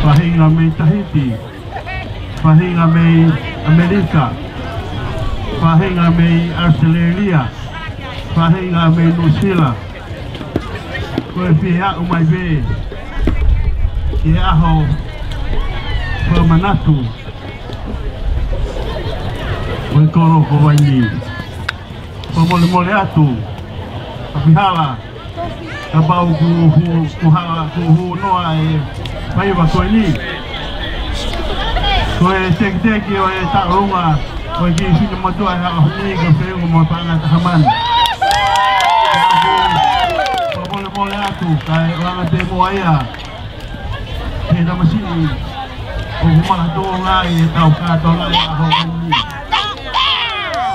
Faʻahinga mei Tahiti, faʻahinga mei ʻAmelika, faʻahinga mei ʻAositelēlia, faʻahinga mei Nuʻusila. Ko e fie aʻu mai pē ki he ʻaho fakamanatu ʻo e kolo ko Vainī. Fakamolemole atu, ʻapihala, kapau kuo hū, kuo hala, kuo hū noa e faiva ko eni. Ko e tekiteki ʻo e tauʻolunga ʻo e kiʻi finemotuʻa he ʻaho ni ko Feunga mo Paʻanga Tahamani. Fakamolemole atu, kae ʻoange pē muʻa ia ki he tamasiʻi ʻoku makatuʻunga ai ʻetau kātoanga he ʻaho ni.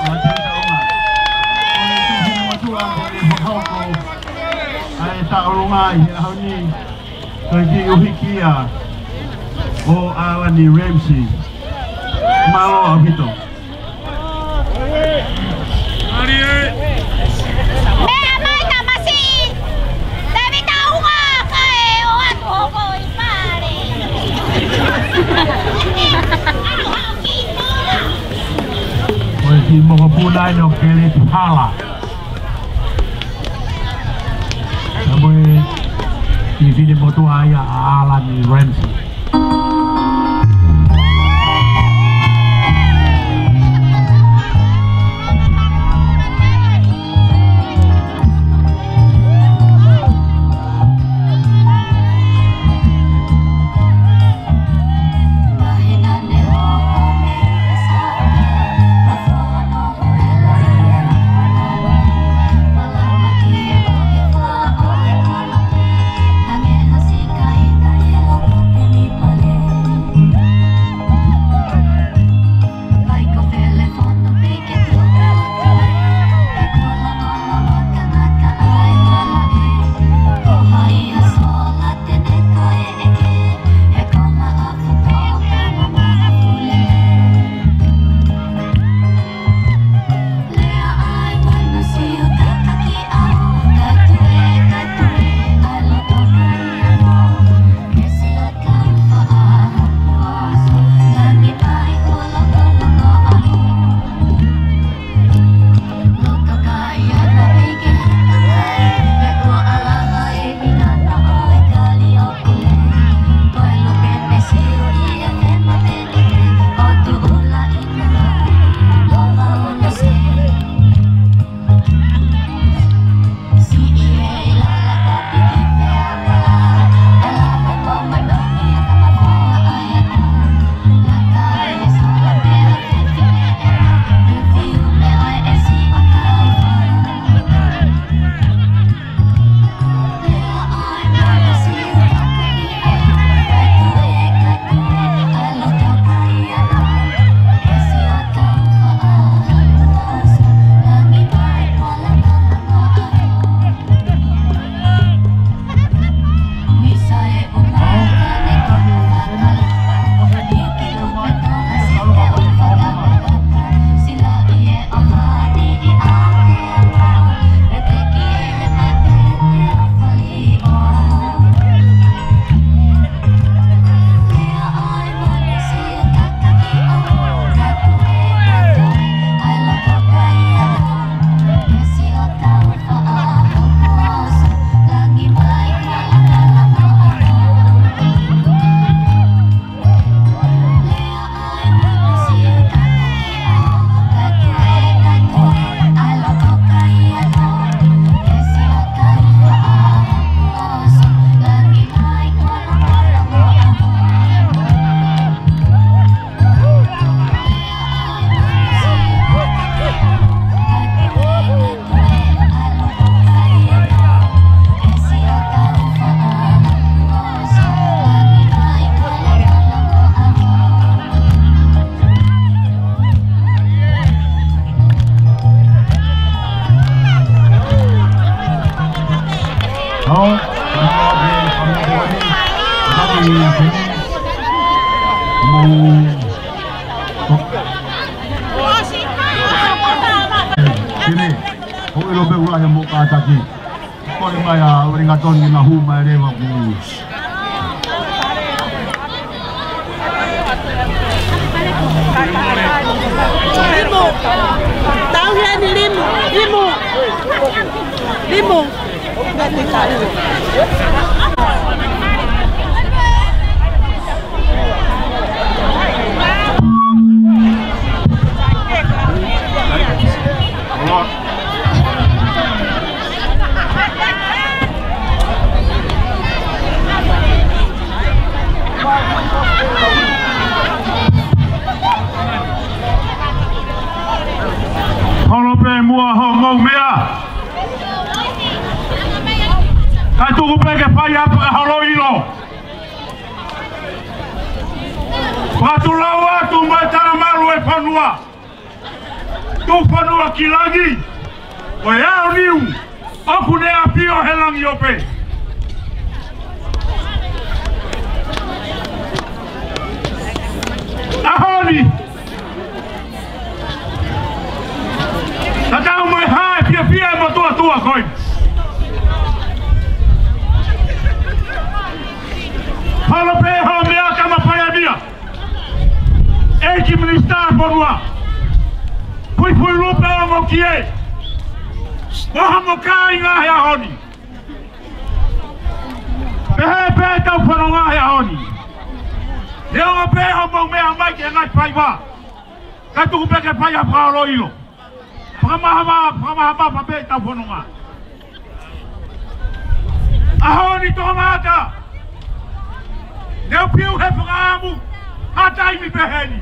Ko e kiʻi finemotuʻa ʻoku ne fakahoko ʻa e tauʻolunga he ʻaho ni, ko e kiʻi ʻuhiki ia ʻo ʻAlani Ramsey. Mālō ʻaupito. Meʻa mai tamasiʻi, Tēvita Unga, kae ʻoatu hoʻo kiʻi pale. Ko e kiʻi mokopuna ʻeni ʻo Keleti Hala. Ka ko e kiʻi finemotuʻa ia ʻa ʻAlani Ramsey. Kene, ʻoku ʻilo pē ʻoku lahi e moʻui kātaki. Kole mai ʻa Uelingatoni ke na hū mai leva ki. Limu. Tau heni limu. Limu. Limu. Holo pē muʻa hoʻomou meʻa. Kae tuku pē ke fai ha fakaholo ʻilo. Fakatulou atu mo e talamalu e fonua. Tuʻufonua ki langi, ko e ʻaoniu, ʻoku ne ʻafio he langi ope. ʻAho ni, tatau mo e hā e fiefia e motuʻa tuʻa ko ē. Holo pē hoʻo meʻa, Tama Palēmia. ʻEiki Minisitā Fonua. Fuifui lupe ʻo mo kie. Mo homo kāinga he ʻaho ni. Pehē pē ʻetau fononga he ʻaho ni. Neongo pē hoʻomou meʻa mai ki he ngaahi faiva, kae tuku pē ke fai ha fakaholo ʻilo. Fakamahama, fakamahama pē ʻetau fononga. ʻAho ni toʻomataʻu. Ne u fiu he fakaʻamu ha taimi pehē ni.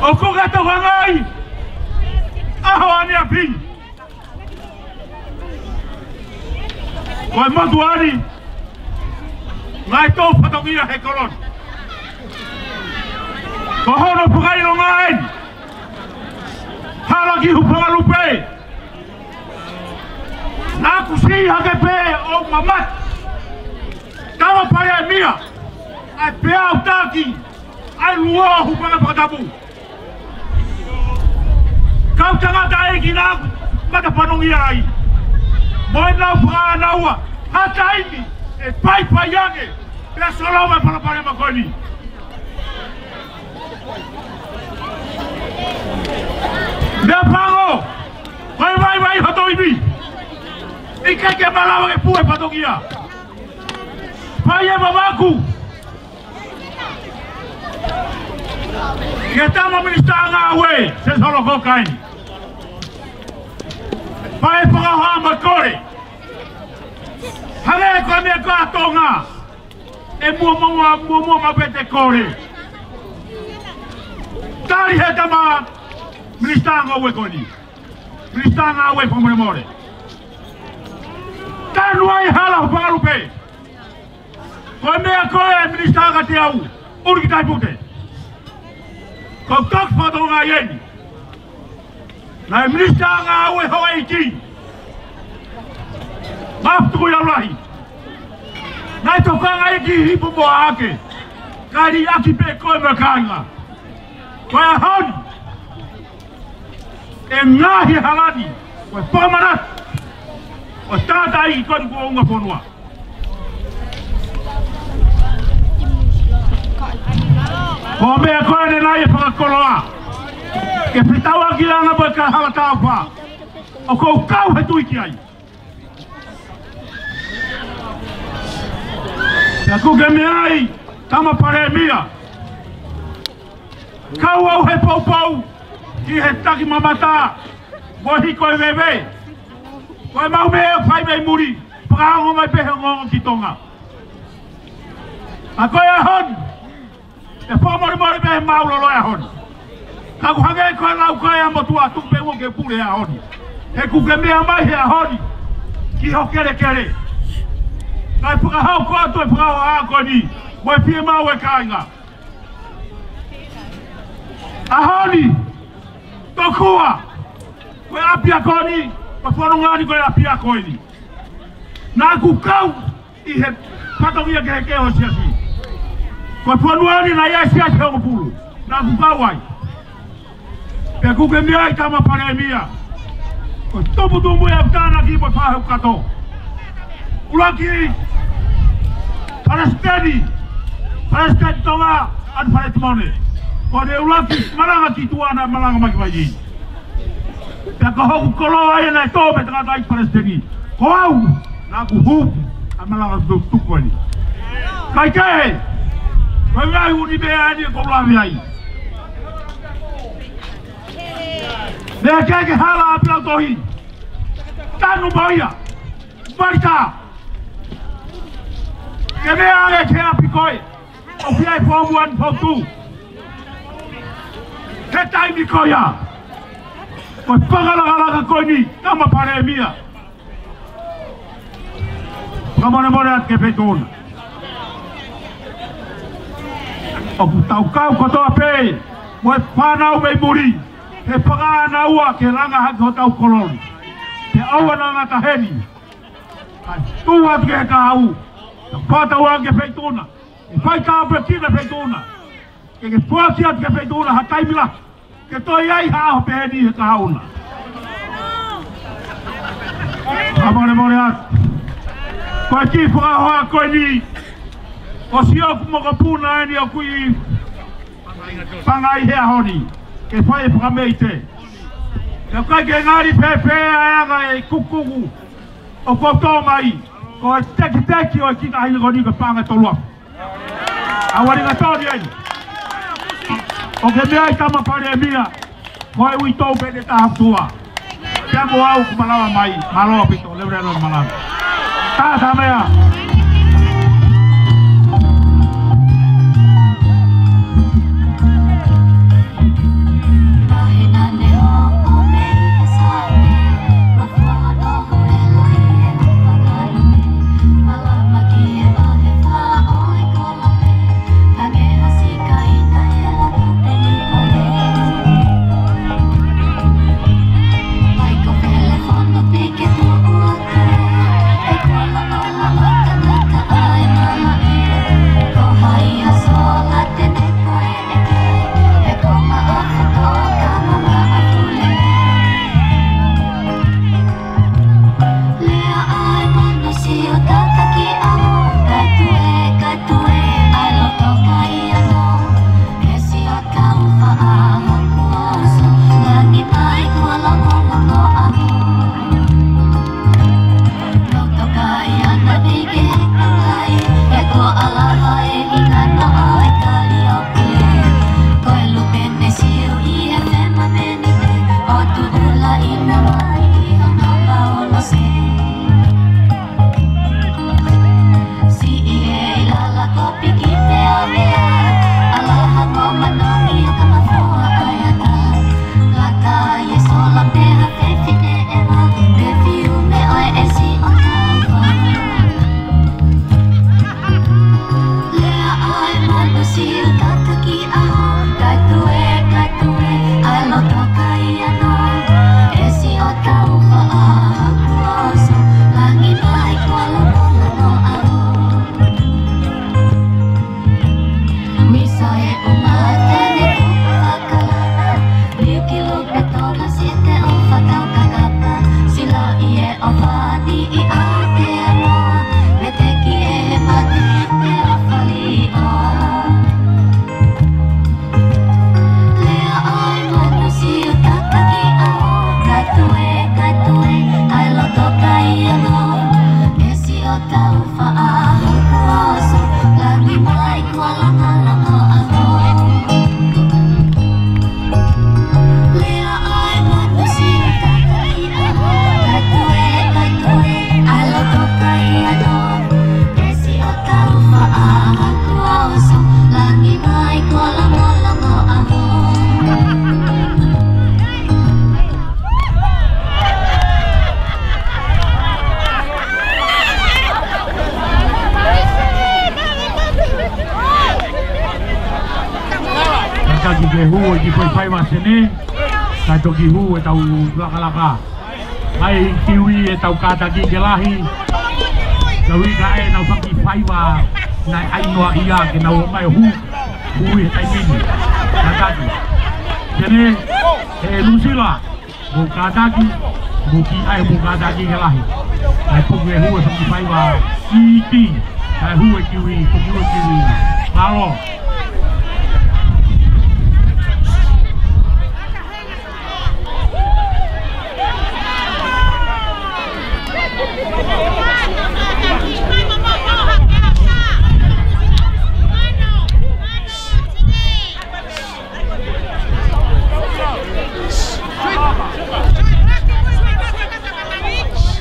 ʻOku ke tokangaʻi ʻaho ʻaneafi. Ko e motuʻa ni, ngaahi tō fatongia he kolo ni. Ko hono fakaʻilonga eni. Hala ki hūfanga lupe. Naʻa ku siʻi hake pē ʻo mamata. Tama Palēmia, ʻa e peau taki, ʻa e luo hūfanga fakatapu. Kau tangataʻeiki naʻa ku mata fanongia ai. Mo ʻenau fānau, ha taimi ʻe faifai ange pea solova e palopalema ko eni. Meʻapango, ko e vaivai hoto ivi. ʻIkai ke malava ke pue fatongia. Fai e vavaku ki he Tama Minisitā Ngāue, Sesoloko Kaini. Fai e fakahoha mo e kole. Hangē ko e meʻa ko ē ʻa Tonga, ʻe muʻomuʻa, muʻomuʻa maʻu pē ʻete kole. Tali he Tama Minisitā Ngāue ko eni. Minisitā Ngāue, fakamolemole. Tanu ai hala hūfanga lupe. Ko e meʻa ko ē, Minisitā, kiate au, ʻUluaki Tahi Pute. Ko e toki fatongia eni. Naʻe Minisitā Ngāue houʻeiki Mafi Tukuʻilaulahi. Naʻe tokangaʻi ki Hipo mo ʻAke. Kae liʻaki pē koe mo e kāinga. Ko e ʻaho ni, ʻe ngaohi hala ni, ko e fakamanatu ʻo e tangataʻeiki ko eni kuo unga fonua. Ko e meʻa ko eni naʻe fakakoloa. Ke fetauʻaki ʻana mo e kahaʻa tāufa. ʻOku ou kau he tui ki ai. Pea ʻoku ke meaʻi, Tama Palēmia. Kau au he poupou ki he taki mamata, mo e hiko e veve. Ko e mau meʻa ʻe fai mei muli, fakaongo mai pē he ongoongo ki Tonga. ʻA ko e ʻaho ni, ʻe fakamolemole pē he māʻulalo e ʻaho ni. Ka ʻoku hangē ko e lau ko ē ʻa e motuʻa, tuku pē muʻa ke pule e ʻaho ni. He ʻoku ke meʻa mai he ʻaho ni ki ho kelekele. Kae fakahoko atu e fakahoha ko eni mo e fiemaʻu e kāinga. ʻAho ni, tokua, ko e ʻapiako ni, ko e fononga ni ko e ʻapiako eni. Naʻa ku kau ʻi he fatongia kehekehe ʻo e siasi. Ko e fonua ni naʻe ʻi ai e siasi ʻe hongofulu. Naʻa ku kau ai. Pea ʻoku ke meaʻi, tama Palēmia, ko e tuputupu ia ʻoku tānaki mo e faʻahi ʻoku kato. ʻUluaki Palesiteni, Palesiteni Tonga, ʻAna Fale Timone. Ko ʻene ʻuluaki malanga ki tuʻa naʻe malanga mai ki Vaini. Pea ko hoku koloa ia naʻe tō mei he tangataʻeiki palesiteni. Ko au, naʻa ku hū ʻa e malanga tutuku ko eni. Kae kehe, ko e ngaahi ʻū meʻa eni ʻoku ou lave ai. Meʻa kehe ke hala ʻa Pilotohi. Tanu mai ia. Marika. Ke meʻa ange ki he ʻapi ko ē ʻoku ʻi ai e Form One, Form Two. He taimi ko ia, ko e fakalakalaka ko eni, tama Palēmia. Fakamolemole atu ki he Feituʻuna. ʻOku tau kau kotoa pē mo e fānau mei muli he fakaʻānaua ke langa hake hotau koloni. Pea ʻoua naʻa ngata heni, kae tuʻu atu ki he kahaʻu. Tau fakatauange ki he Feituʻuna. ʻE fai tāpuekina e Feituʻuna. Ke ke foaki atu ki he Feituʻuna ha taimi lahi ke toe ʻi ai ha ʻaho pehē ni he kahaʻu na. Fakamolemole atu. Ko e kiʻi fakahoha ko eni, ko siʻoku mokopuna eni ʻoku ʻi Pangai he ʻaho ni ke fai e fakameʻite. Pea ʻoku ʻikai ke ngali fēfē ʻa e anga e kukuku ʻoku ou tō mai, ko e tekiteki ʻo e kiʻi taʻahine ko eni ko e paʻanga ʻe tolu afe. ʻAualinga tonu eni. ʻOku ke meaʻi, tama Palēmia, ko e uitou pē ʻe taha ʻOtua. Pea mo au ʻoku malava mai, mālō ʻaupito, leveleva e malanga. Tātāmeʻa. Kātaki ke hū e kiʻi foʻi faiva sene, kae toki hū ʻetau lakalaka. ʻAi kiwi ʻetau kātaki ke lahi. Tau ika e tau faki faiva. Naʻe ʻai noa ia ke nau ō mai hū, hū ʻi he taimi ni. Kātaki. Sene, ʻe Nuʻusila, mou kātaki, mou ki ai, mou kātaki ke lahi. Kae puke hū e fakifaiva iti, kae hū e kiwi, puke hū e kiwi. Mālō.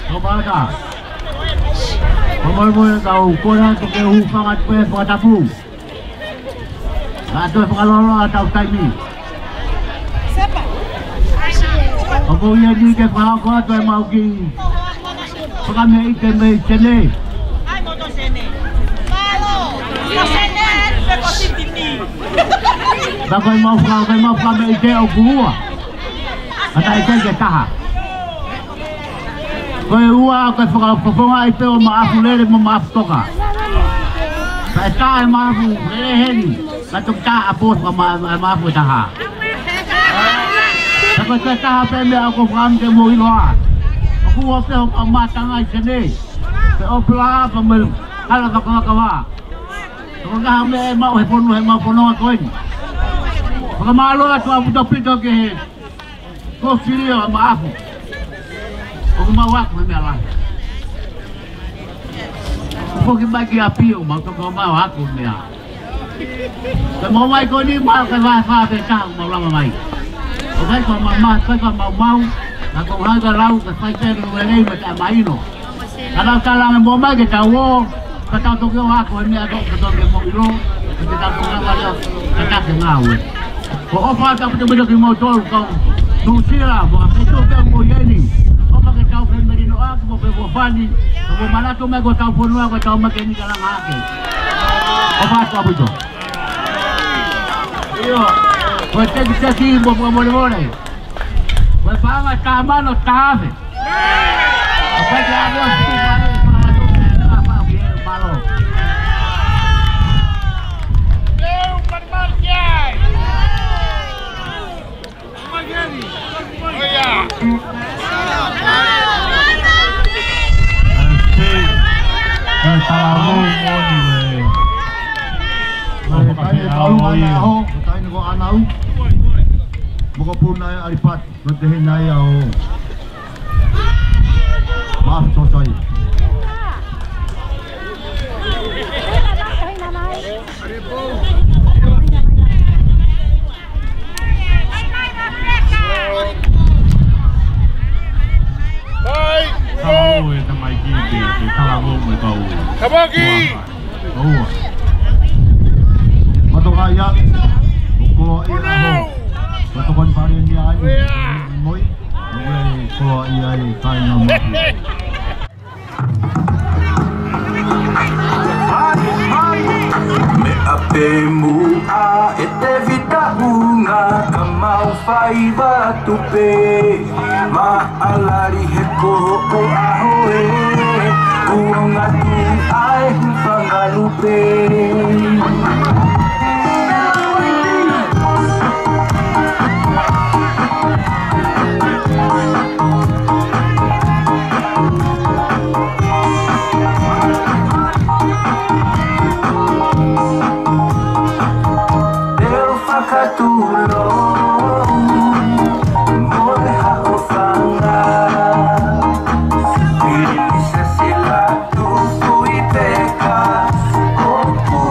Tō Palata. Ko moe moe kau kona toke hūfanga tupe fakatapu. Ka toe fakaloloa ʻetau taimi. ʻOku ou ʻi heni ke fakahoko atu ʻemau kiʻi fakameʻite mei Sene. Ka ko ʻemau faka-, ko ʻemau fakameʻite ʻoku ua. Ka taʻe ʻikai ke taha. Ko e ua, ko e fakafofonga ʻi pē ʻo Maʻafu Lele mo Maʻafu Toka. Ka ʻe taha ʻe Maʻafu Lele heni, ka toki taha ʻapō faka-, ma-, ma-, Maʻafu ʻe taha. Ka ko e taha pē meʻa ʻoku ou fakaʻamu ke mou ʻiloa. ʻOku ua pē hoʻo kau mātanga ʻi Sene. Pea ʻo pela pa me kala fakavakava. Ko e ngaahi meʻa ʻe maʻu he fonua, he maʻu fonua ko eni. Fakamālō atu ʻaupito ʻaupito ki he Ko Filio ʻa Maʻafu. ʻOku mau ako he meʻa lahi. Ko ki mai ki ʻapi ʻoku mau toki mau ako he meʻa. Ka mau mai ko eni mau ke vahe fā pē taha ʻoku mau lava mai. ʻOku ʻikai ko mau ma-, ʻikai ko mau mau. Ka ko hai ka lau ka fai pē lelei mo taʻemaʻino. Ka lau tala ange mo mai ke tau ō, ka tau toki ō ako he meʻa ko ka tau ke mau ʻilo, ka tau toki lava leo, ka tau ke ngāue. Ko e ʻofa atu ʻaupito ʻaupito kimoutolu kau Nuʻusila, mo ha pito pea mo ʻi heni. ʻOfa ke tau femelinoʻaki mo feʻofoʻofani, ka mo manatu mai ko ʻetau fonua ko ʻetau maʻu eni ka langa hake. ʻOfa atu ʻaupito. ʻIo, ko e tekiteki mo fakamolemole. Ko e paʻanga taha mano taha afe. Mokopuna e Alipati. Ko te hina ia ʻo Maʻafu Toka ia. Kau e tamai ki te, te kala mo me kau. Tamaki! Ua. Matoka ia. ʻOku ʻi ai ʻaho. Ko tokoni pale ni ai. Moi. Ko ia i kai na maki. Meʻa pē muʻa ʻe Tevita Hunga ka mau faiva tupe. Maʻalali he koho ʻo ʻaho ē, kuo ngatu ʻa e hūfanga lupe. Teu fakatulou mo e haʻofanga. Pilinisesi Latu Fuipeka, ʻoku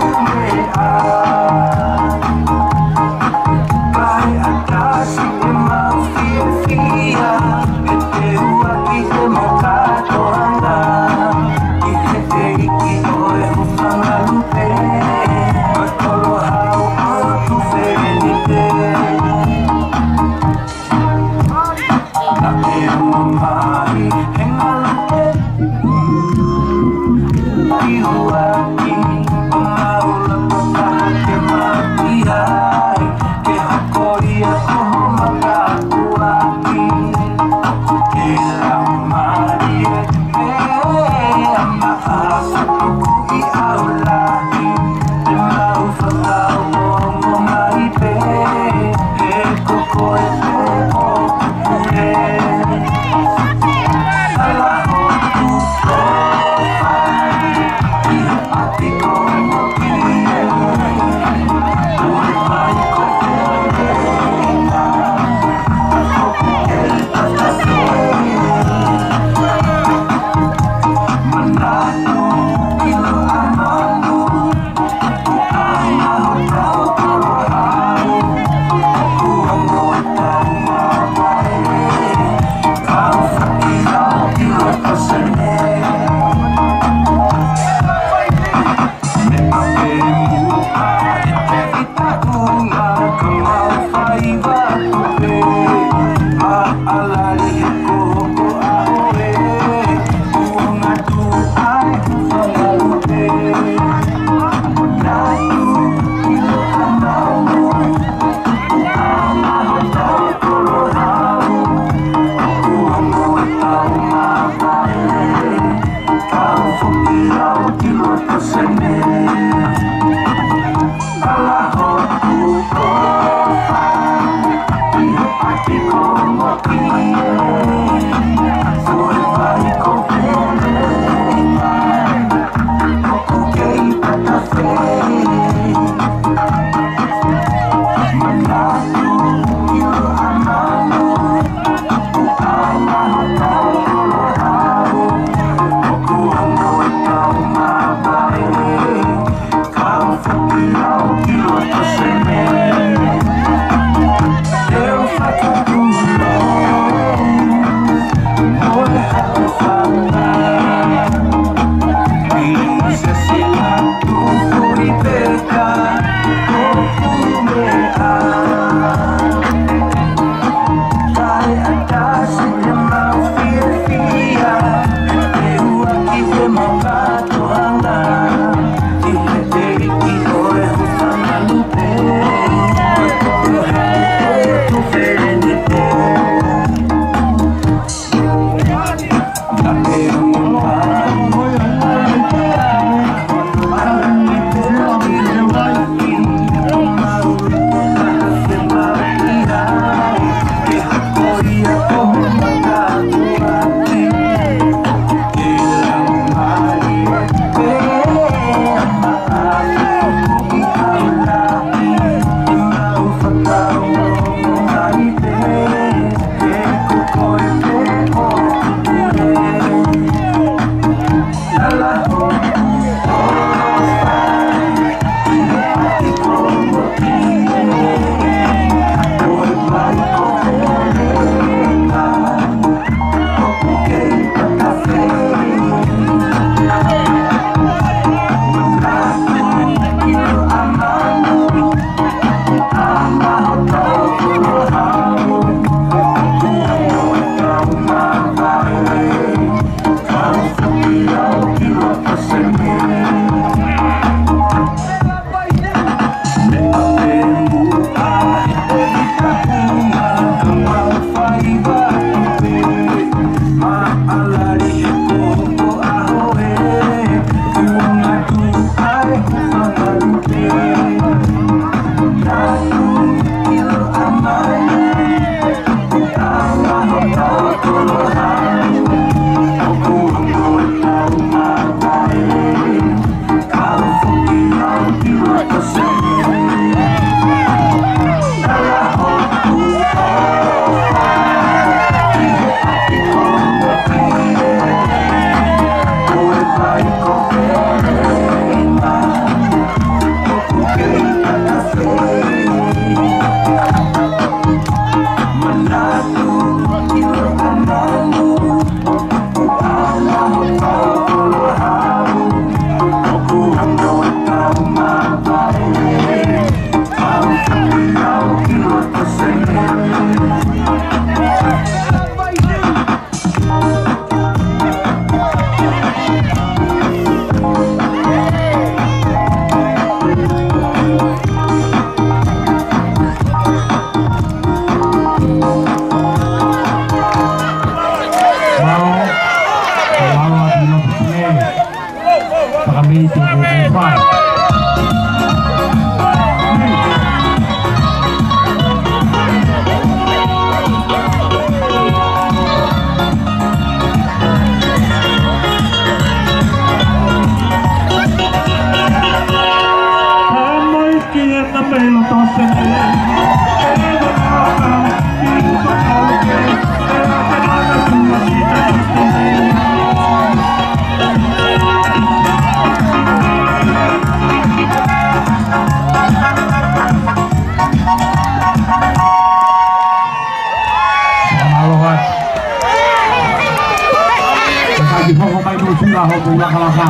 Hoku lakalaka.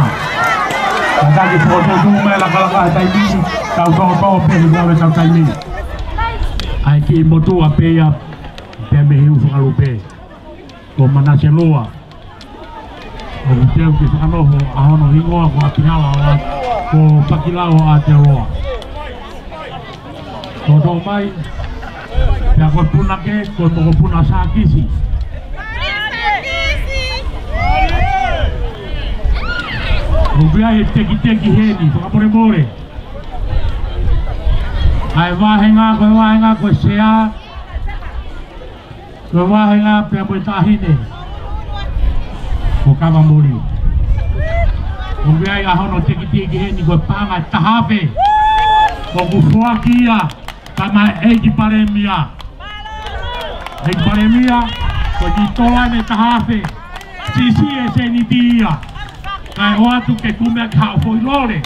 Kātaki fokotuʻutuʻu mai lakalaka he taimi ni, tau toʻotoʻo pē he ngāue tau taimi. ʻA e kiʻi motuʻa pē ia, pea mei Hiu Fakalupe. Ko Manase Loa. ʻOku teu ke fakanoho ʻa hono hingoa ko ʻApihala ʻo ʻa, ko Pakilau ʻo ʻAteoloa. Toʻotoʻo mai, pea ko e punake, ko e mokopuna Sākisi. ʻOku ʻi ai e tekiteki heni, fakamolemole. ʻA e vāhenga, ko e vāhenga, ko e sea, ko e vāhenga pea mo e taʻahine ko Kavamoli. ʻOku ʻi ai ʻa hono tekiteki heni ko e paʻanga ʻe taha afe. ʻOku foaki ia, ka mai ʻEiki Palēmia. ʻEiki Palēmia, ko e kiʻi tola ʻeni ʻe taha afe. Siʻisiʻi e sēniti ia. Kae ʻoatu ke kumi ʻaki haʻo foʻi lole.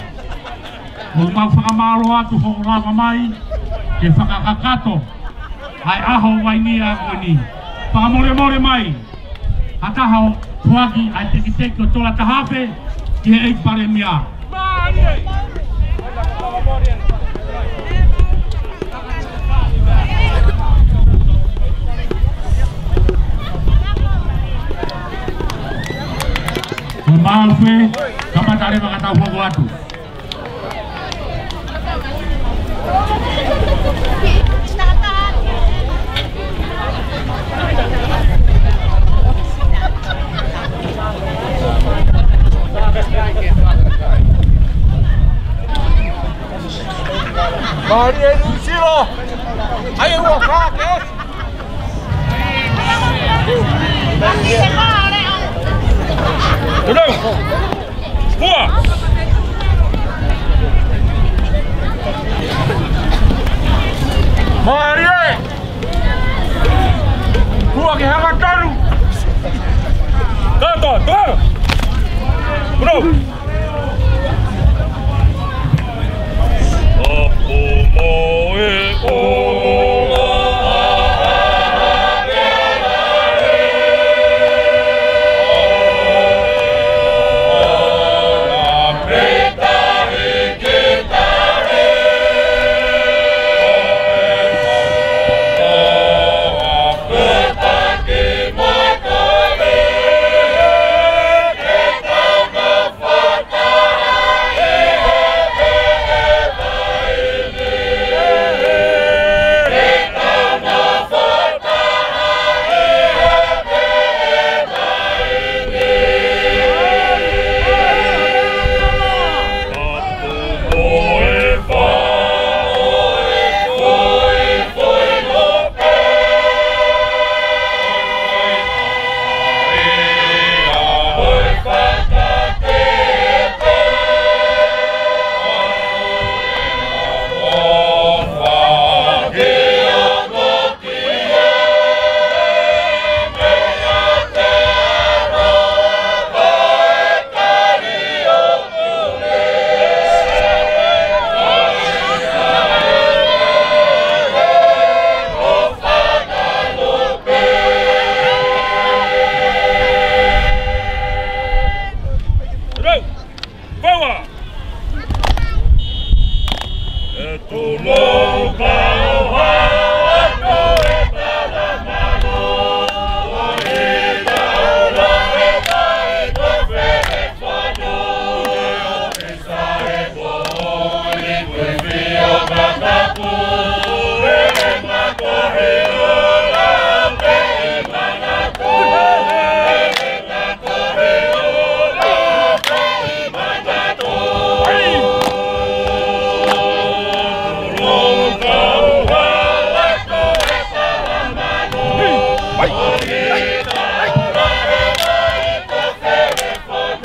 ʻOku mau fakamālō atu hoʻo lava mai ke fakakakato ʻa e ʻaho vaini ako ni. Fakamolemole mai ha taha ʻo foaki ʻa e tekiteki ʻo e tola ʻe taha afe ki he ʻEiki Palēmia. Ko mau fē, kamata leva ka tau hoko atu. Mālie Nuʻusila. ʻAi, ua kāke. Tuna. Kua. Mālie. Kua ke hanga tanu. Tata, tata. Tuna.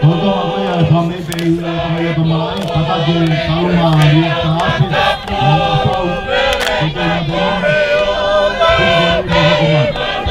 Toto a koe a tau me pe i ua tau ia tau malai, pata ke tau ma ria ta ape, ma pau, ke te ma te ma, ke te ma te ma.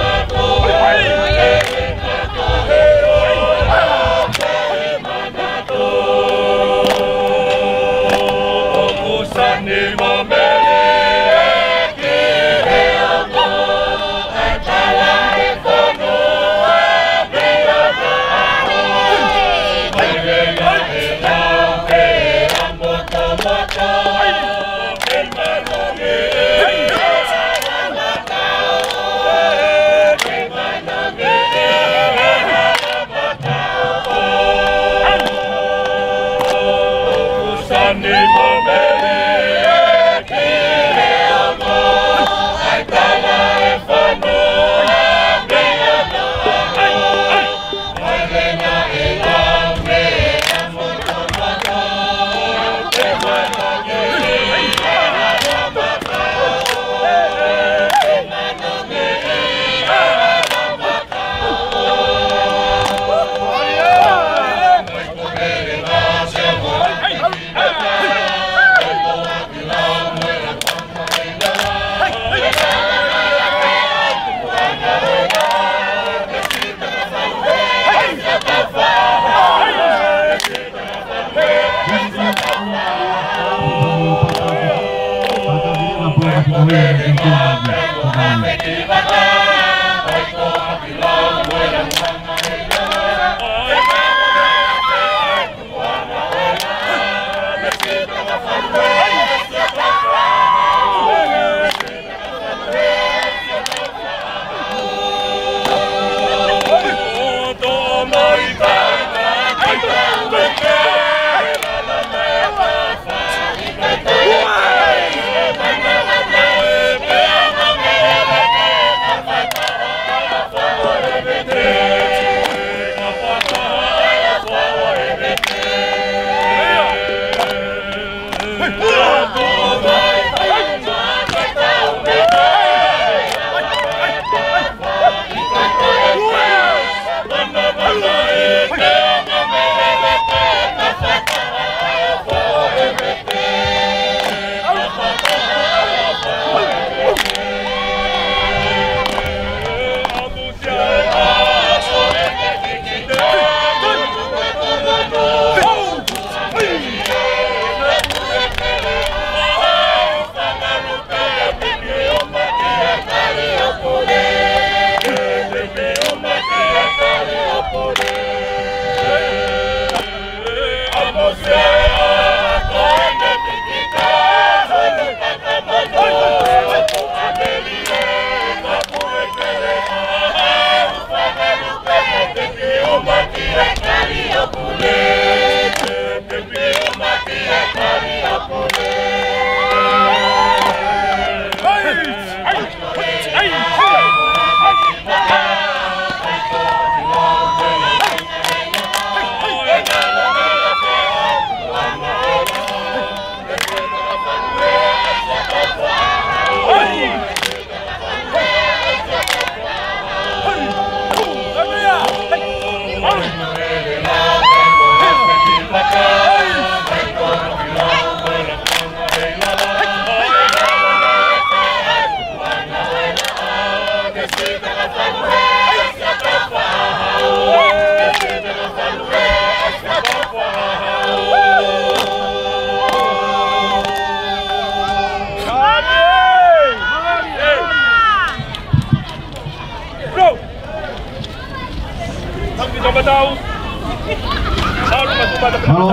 Mālō,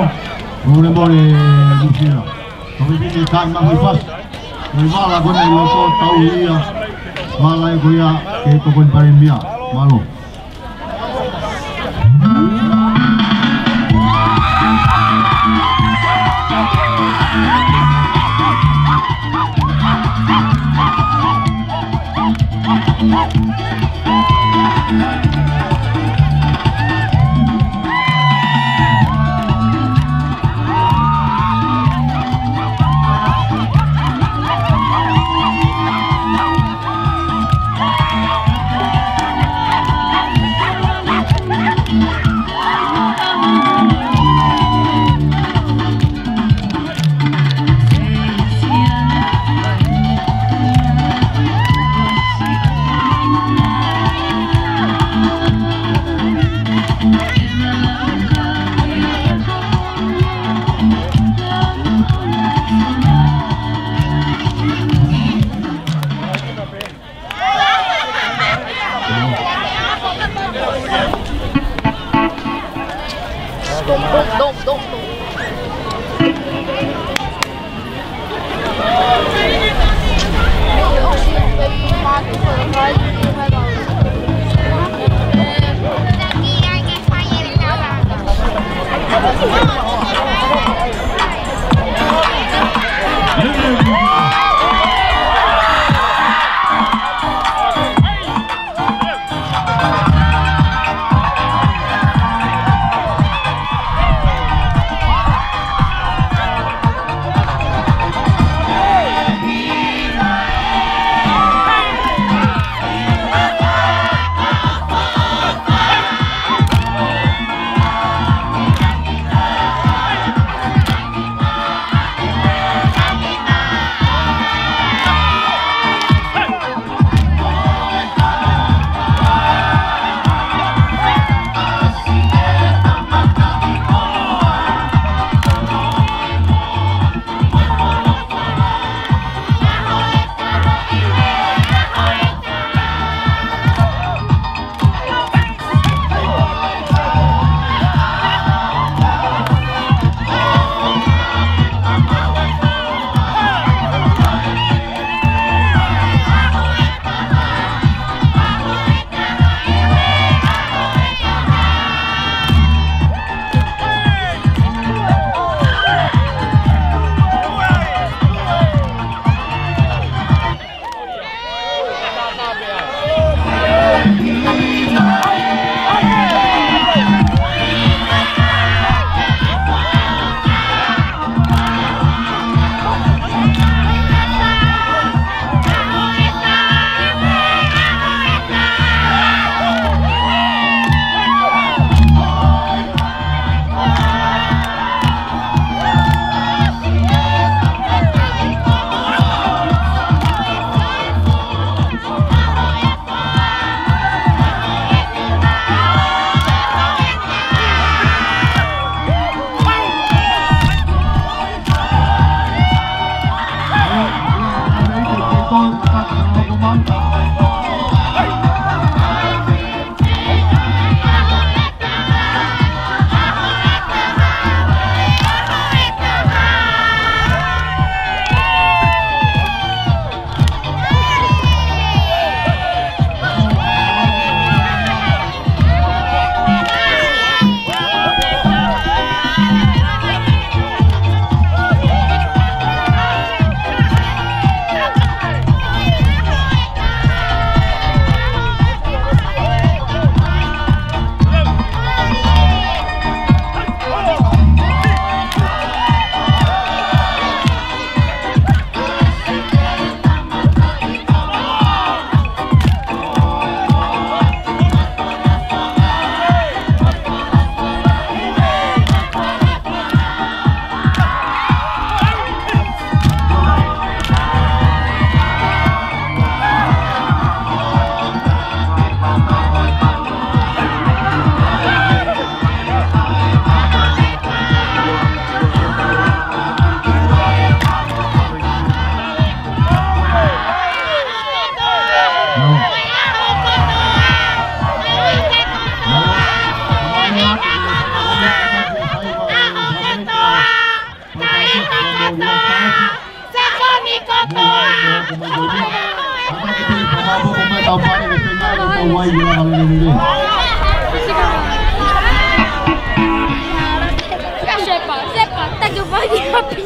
mole mole, Musina. Tau pepini kai mahu i fasi. Mo e vala ko ena ʻi loto tau ia. Vala ē ko ia, ke tokoni pale mia. Mālō. Sepa, sepa, taku pagi hapi.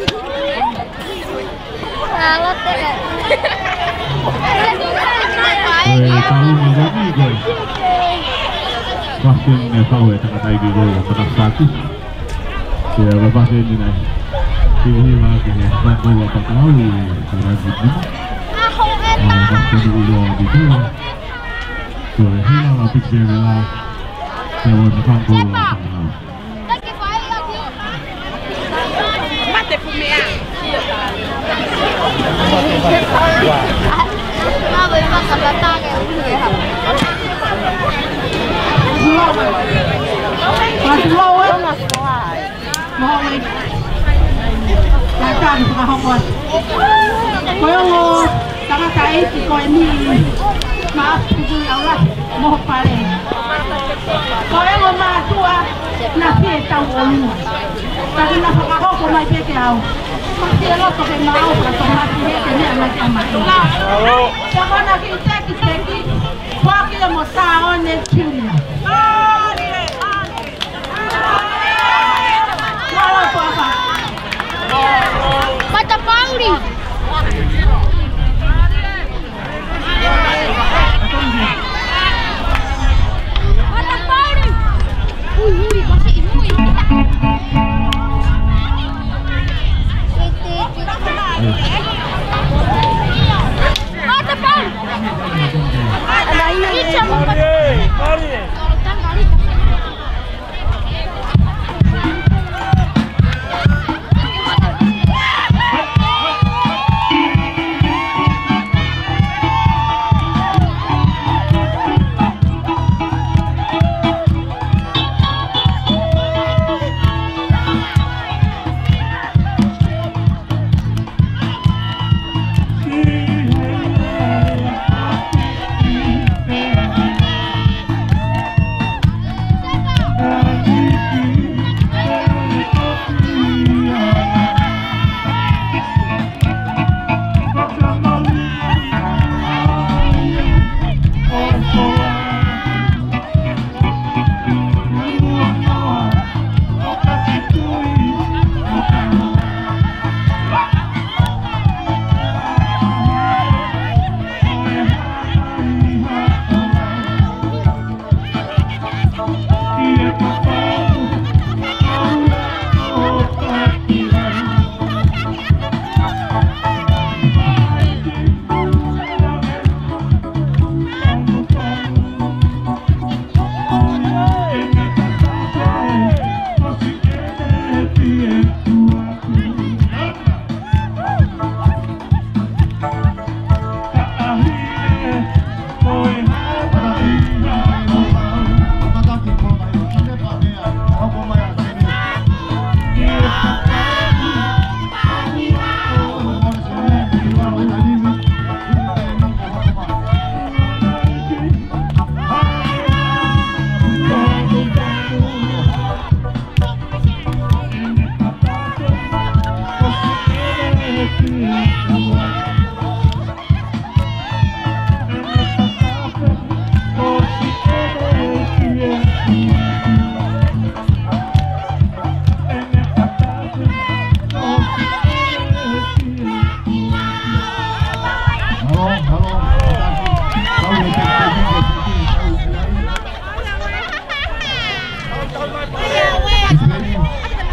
Ē, talu ni ko eni ko e fasi eni naʻe fai ʻe he tangataʻeiki ko ē ʻo Manavahē. Pea ko e fasi eni naʻe hivaʻi ke ne fakakoula pākau ʻi he rangi nima. Ko e fasi eni ʻo e ʻaho ni ko ē. Ko e hila la piki pē la. Pea ko e fakakoula pākau. Mate fu mea. Ko e ongo tangataʻeiki ko eni, Maʻafu Tukuiʻaula, mo hoʻo pale. Ko e ongo mātuʻa naʻe fie tau ʻolunga. Ka kuo na fakahoko mai pē ke au. Mati e loto ke mau ka to mati he ke mea mai ka mai. Sa mana ki teki teki. Kuaki mo Saone Junior. Mata Pauli. Mata Pauli. Ui, ui, kasi inui. Mata Pauli. Mata Pauli.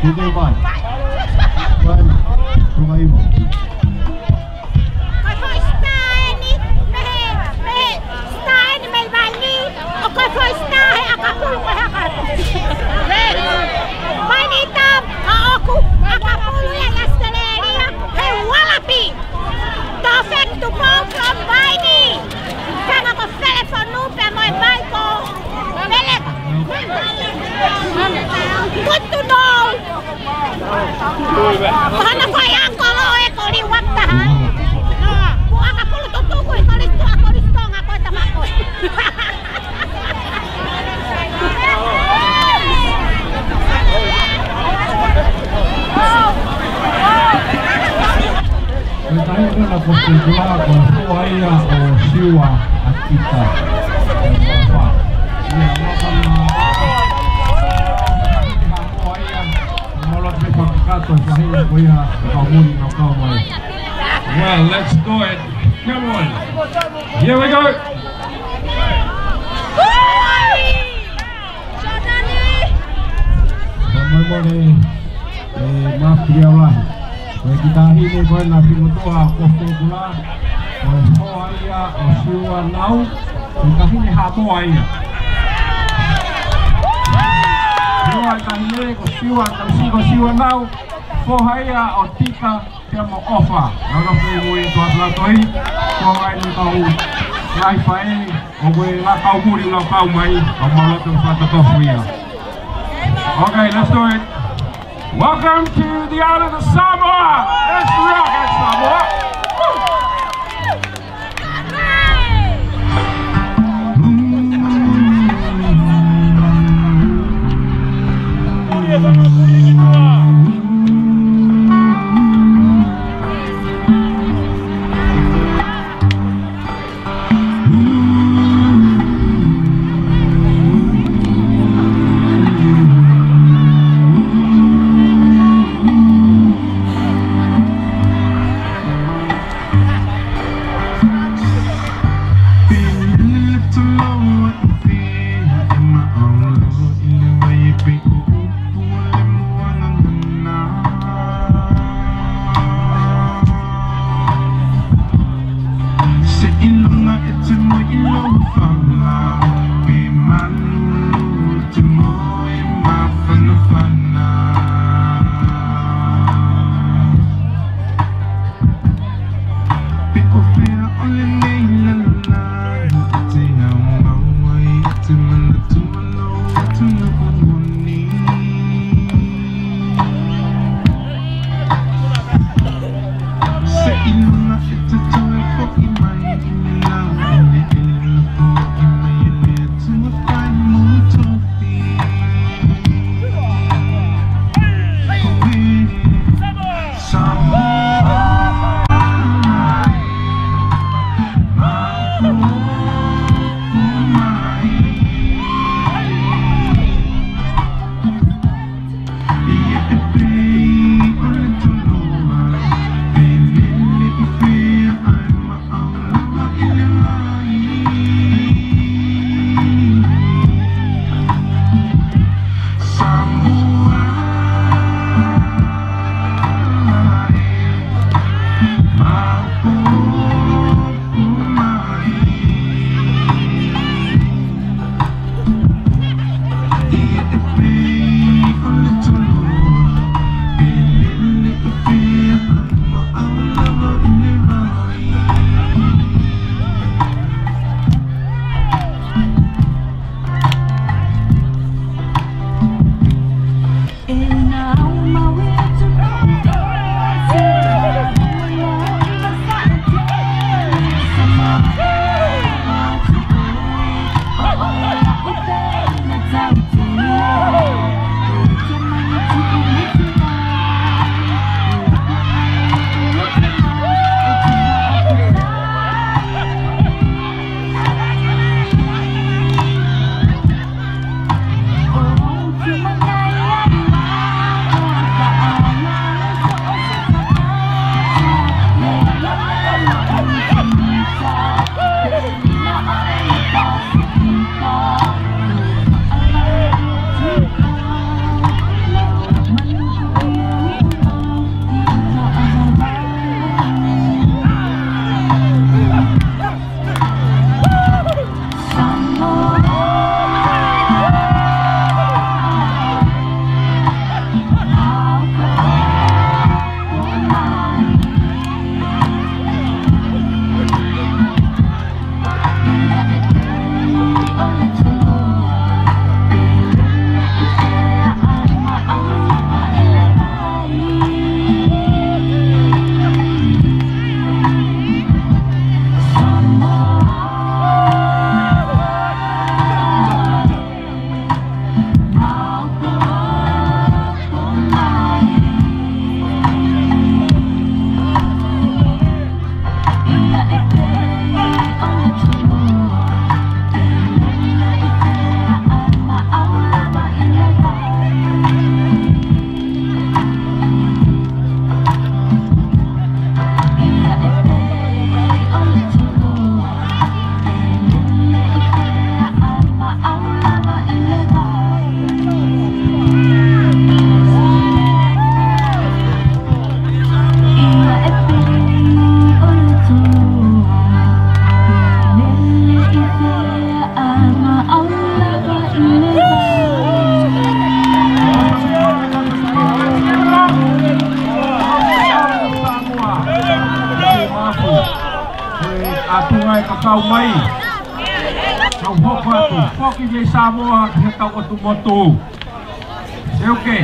Ko e vai. Vai. Ko e vai mo. Ko e foʻi star eni, mei he, mei he star eni mei Vainī, ʻo ko e foʻi star he ʻakapulu ko e haka. Vainī Dove, ʻa ʻoku ʻakapulu ia ʻi ʻAositelēlia, he Ualapi. Tō fektu pō from Vainī. Fanga ko Fele Fonu pea mo e vai ko Pele. Good to know. Ko hana ko e ʻakolo ʻe ko Liuaki taha. Ko ʻakapulu tutuku ʻi Kolisi, ʻa Kolisi Tonga ko e tama ko ē. Ko e taha ʻena ko e foʻi kula ko e hoa ia ʻo Siua ʻa Tita. Ia, welcome, uh, hoa ia. Mālō e fakakakato, faʻahinga ko ia, ka muli no ka mai. Well, let's do it. Come on. Here we go. Ka mai mole, e, Mafiao Lahi. Ko e kiʻi taʻahine ko ena fika ua ko Fekula. Ko e hoa ia ʻo Siua Nau. Ko e taʻahine Haʻamoa ia. Siua taʻahine ko Siua, tausi ko Siua Nau. Foha ia ʻo Tita. Kia mo ʻOfa, nau nofo ʻi mui ʻi Tuʻapulatoʻi, ko e ʻai ni kau lai fai, ʻo ko e la kau muli la kau mai, ʻo mālō atu e fakatofu ia. Okay, let's do it. Welcome to the island of Samoa. Let's rock it, Samoa. Woo! Atu, e, atu ai ka kau mai. Kau hoko atu, foki mei Samoa ki he kau ʻotu motu. Seuke.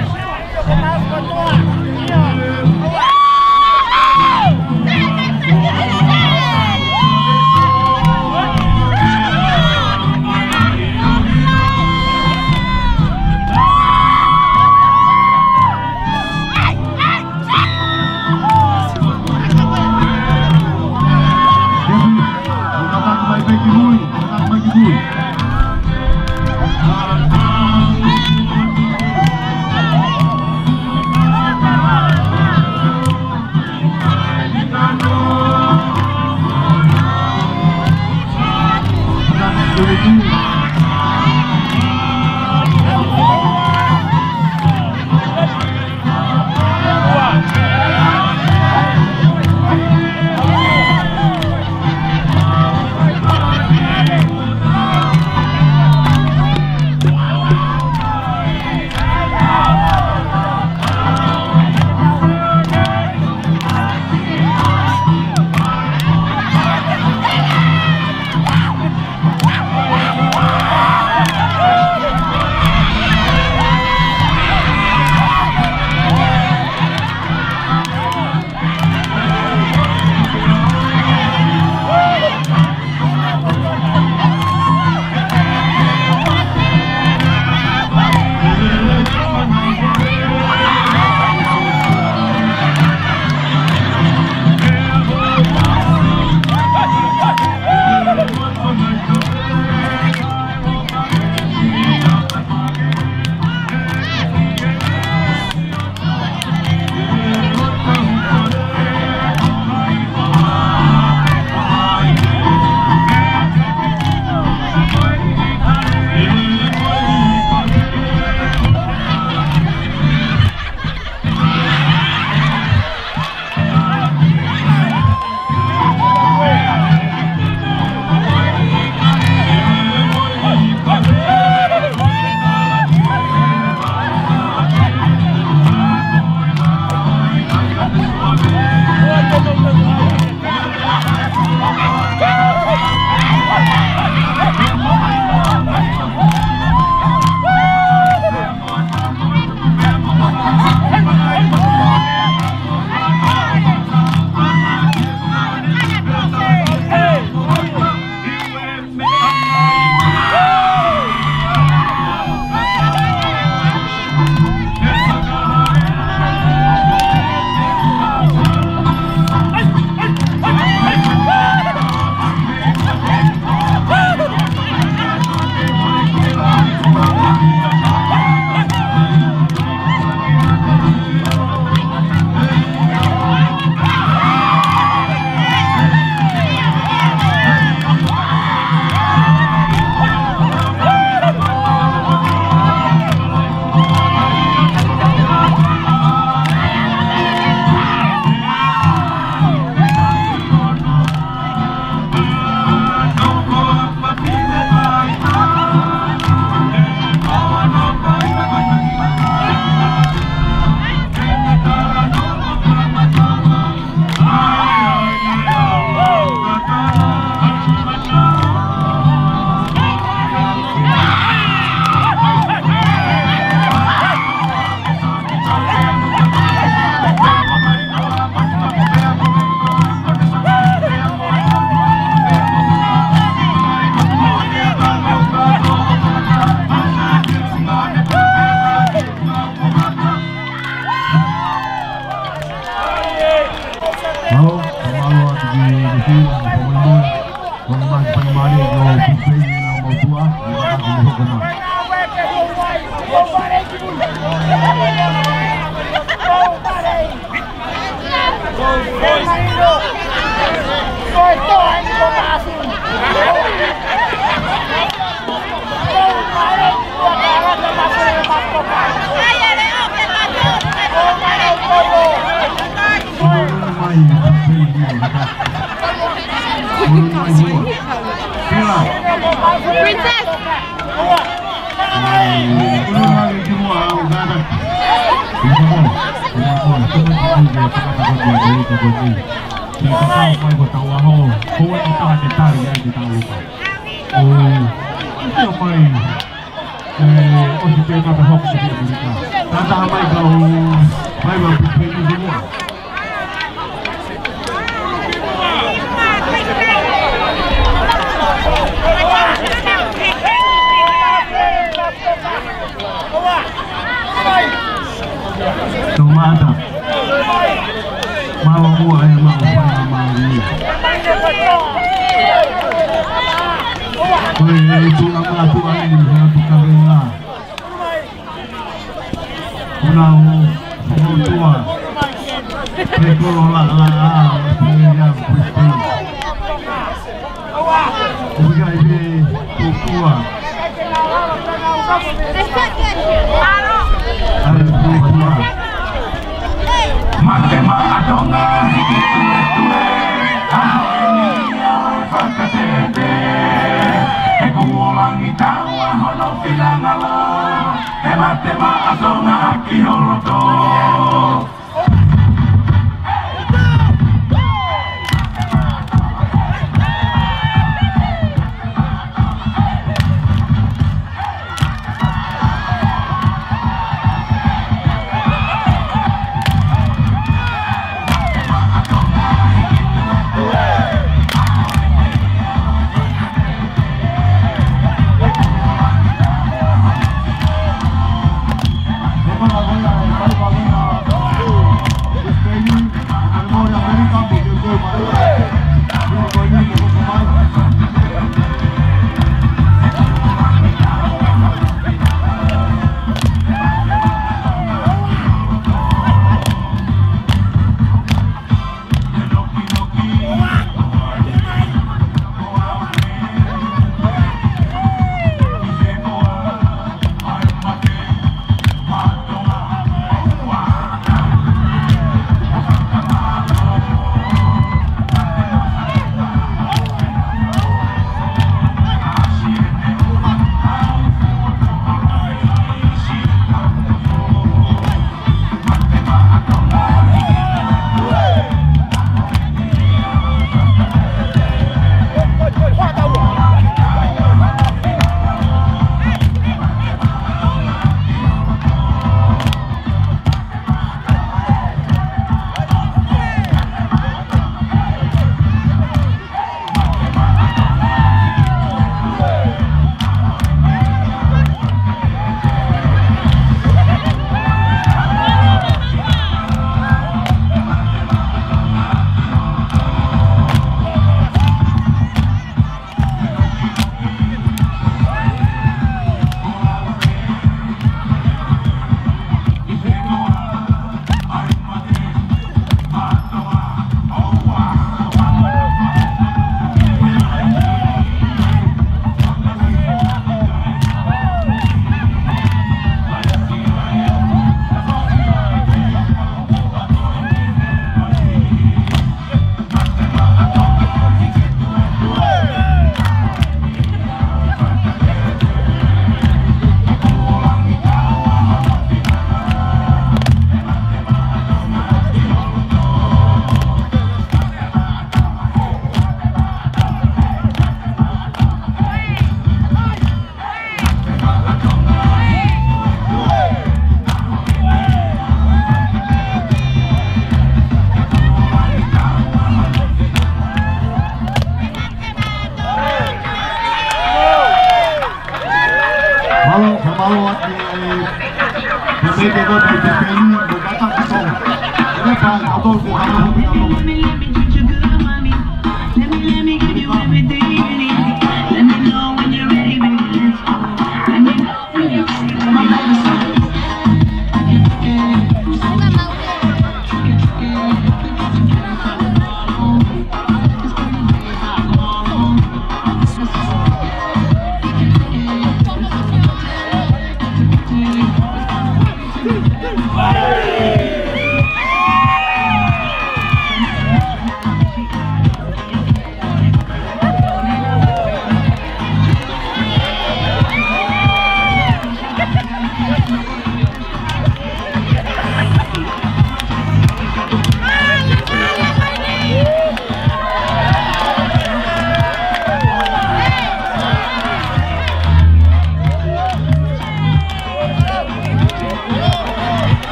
Hau, fakamālō atu ki he New Zealand, fakamālō. Fakamālō, fakamālō, ʻo Pipei, ʻo Motua, ʻo Motua. Princess. Te kakau mai ko tau aho, ko e ʻi taha te tali ai te tau luka. ʻO, ʻio mai, ʻe, ʻosi te mata hoko te ʻAmelika. Tata mai ka o, mai wa pipi ni mua. Tau mata. Mālō muʻa e maʻu fana mālie. Ko e tuʻa mā tuʻa ni he atu kavenga. Kuna o, o tua. Pe kolo la, la, la, pe ya, pe, pe. Uikai pe ʻOtua. ʻAi ʻOtua. Mate Maʻa Tonga, hiki tuetue, ʻa e ni ʻa e fakatete. He kuo langi taua hono finangalo, he Mate Maʻa Tonga ʻaki ho loto.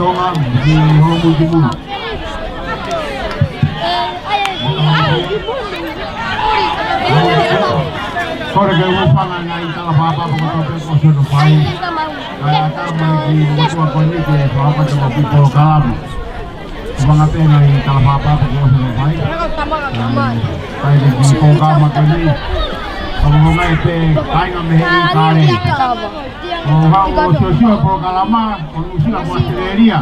Tonga, ki Holomuikimu. Kole ke u hūfanga ngaahi talafakapapau kotoa pē kuo ʻosi hono fai. Kae ʻatā mai ki he motuʻa ko eni ke fakahoko atu ʻemau kiʻi polokalama. Hūfanga pē ngaahi talafakapapau kuo ʻosi hono fai. Kae ke kiʻi polokalama ko eni. Ka mo mai pē kāinga mei he ʻIkale. ʻO haʻu ʻo siosio polokalama ʻo Nuʻusila mo ʻAositelēlia.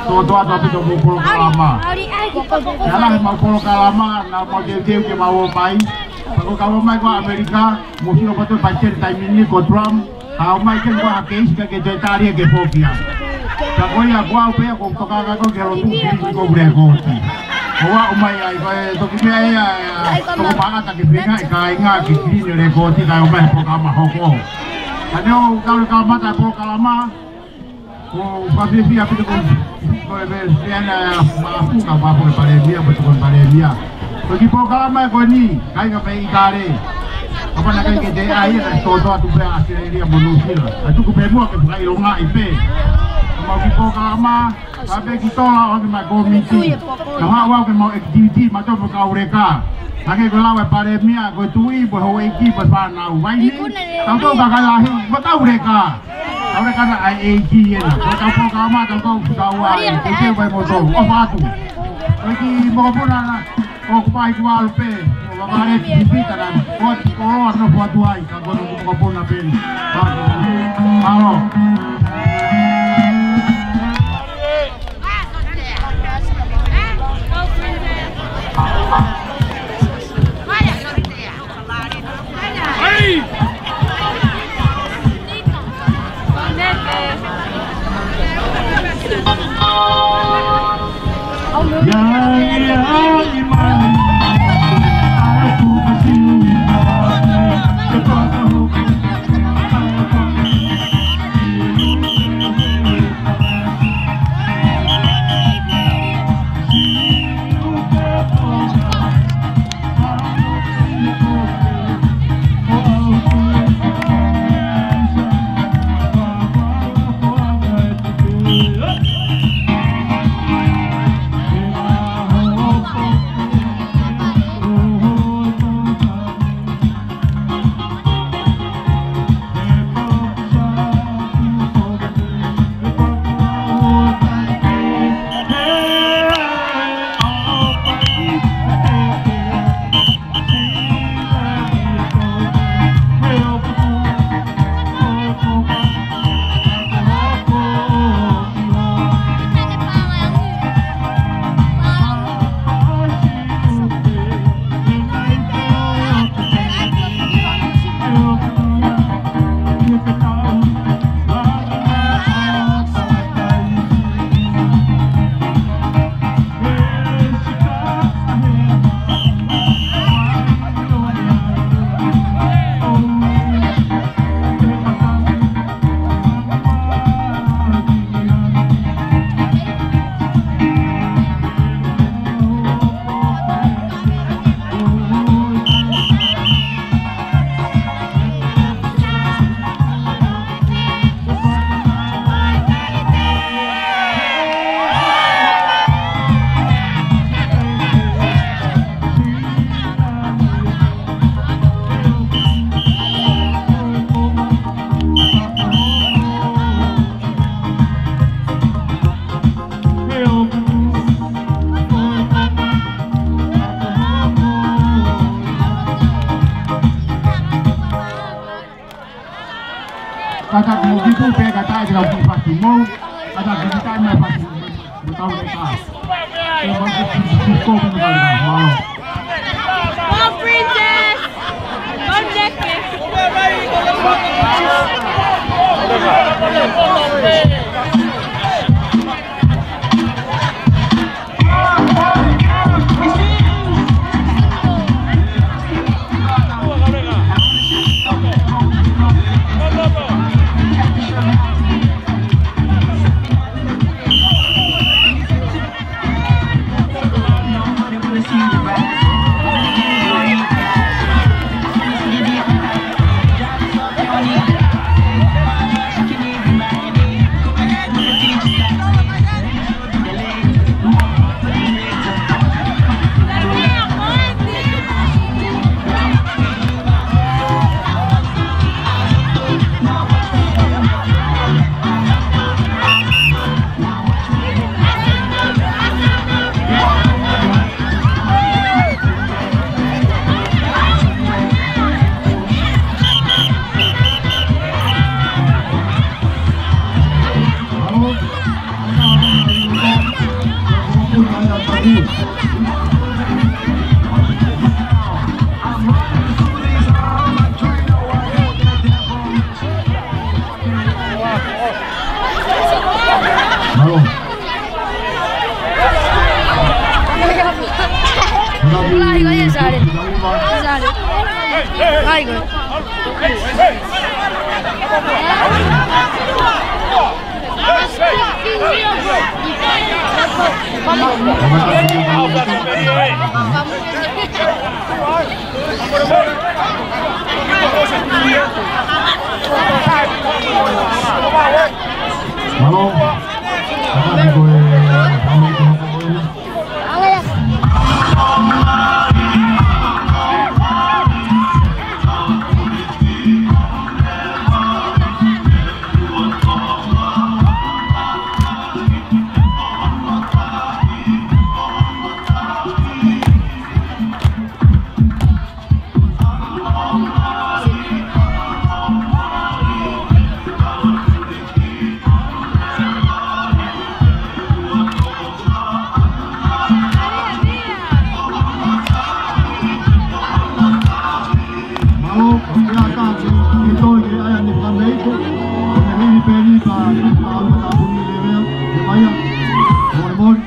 Tō tō atu ʻaupito ʻemau polokalama. ʻE ala ʻemau polokalama, naʻa mau teuteu ke mau ō mai. Pea ko e kau ō mai ko ʻAmelika, mou sio pē ʻoku paiteni taimi ni ko Trump, ka ō mai ke ʻoua ke ʻi ai ha keisi ka ke toe tali ke foki ai. Ka ko ia ko au pē ʻoku ou tokanga ko ē ki he lotu Kilisi ko e lekooti. ʻO aʻu mai ai ko e toki meʻa ia, ʻa, ʻa, toko maʻata ke feinga e kāinga ke kilini e lekooti kae ō mai he polokalama hoko. Ka neongo ʻoku tau kamata e polokalama, ʻoku ou fakafiefia ʻaupito ko e, ko e meʻa, meʻa naʻe maʻu ʻa e Palēmia, mo e Tokoni Palēmia. Ko e kiʻi polokalama ko eni, kāinga mei ʻIkale. Kapau naʻe ʻikai ke te ʻai, naʻe tō tō atu pē ʻAositelēlia mo Nuʻusila. Kae tuku pē muʻa ke fakaʻilongaʻi pē. Ko ʻemau kiʻi polokalama, ka pē ki tola ʻo ʻomi mai kōmiti. Ka haʻu au ke mau activity, mautolu mo e kau leka. Hangē ko e lau ʻa e Palēmia, ko e tuʻi, mo e houʻeiki, mo e fānau. Vai ni, tautolu kakai lahi, mo e kau leka. Kau leka naʻe ʻai ʻe he ʻEiki ena. Ko e kau polokalama, kau kau fekau ai, ko e te vai mo tō, ʻofa atu. Ko e kiʻi mokopuna na, ʻoku pai kuo ʻalu pē, ʻo vavale ki pita na, ko e kiʻi koloa nofo atu ai, ka ko e mokopuna pē ni. Mālō. Kata ki mo kitu pe kata ki lau ki pasi mo. Kata ki kita mai pasi mo. Mo tau le ka. Mo kitu ki ko mo tau le ka. Mo. Go, Princess! Go, Jackie! Mālō. Ka ko e hame ko e Mālō, ko ia ka ke, ke toe ke ʻai ʻa e fāmili ko, ko e lili pē ni pea, pea ʻalu ka tāpuni lelea, ke maia. Mole, mole.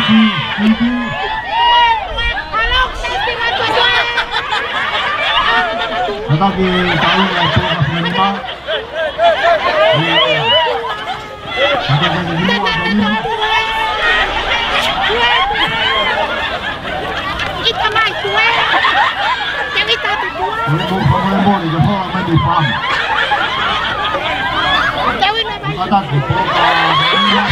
Kātaki, taʻu ʻe tolu nima. Kātaki, taʻu ʻe tolu nima. ʻIta mai tuʻa. Te ʻita atu tuʻa. Mole mo, mole mo, ni ka hoa mai ni pam. Te ʻita mai. Kātaki, taʻu ʻe tolu nima.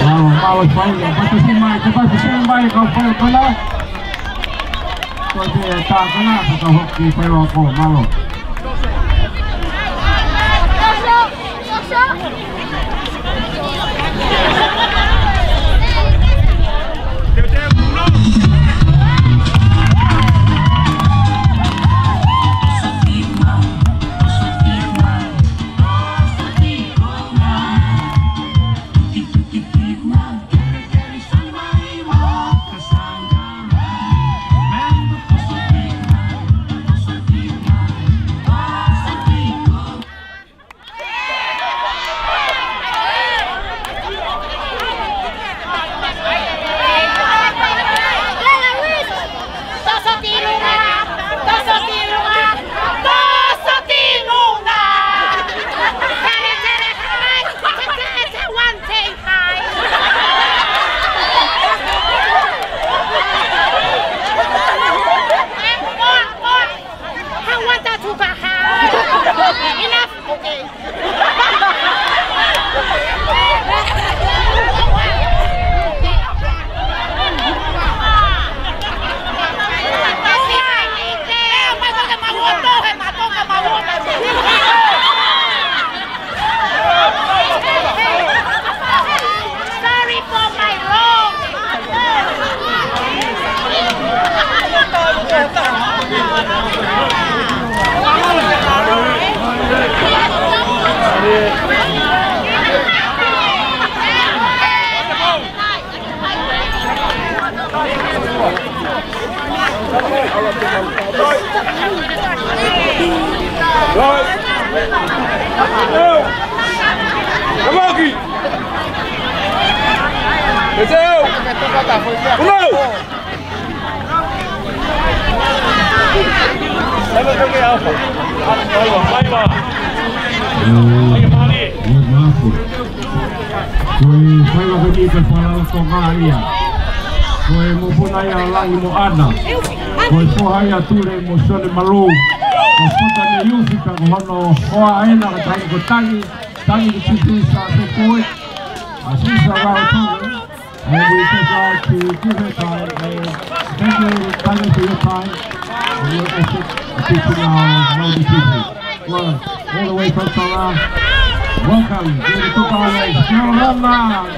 Mālō, mālō, fai, ʻe pasi mai, ʻe pasi mai, kau fai, kau fai. Ko e tā kana, ka hoki fai wa ko, mālō. Ko e faiva ko eni ka falala ko ngā ia. Ko e mokopuna ia ʻa Langi mo ʻAna. Ko e foha ia ʻa Tule mo Sione Malou. Ko Sota ne Iufi ka ko hono hoa ena ka tangi ko Tangi. Tangi ki Tutu sa se koe. A si sa rau tau. And we just like to give it time. And thank you, Tangi, for your time. And your effort. Appreciate our love you people. Well, all the way from Tonga. Welcome. Give it to Tonga. Kia ora.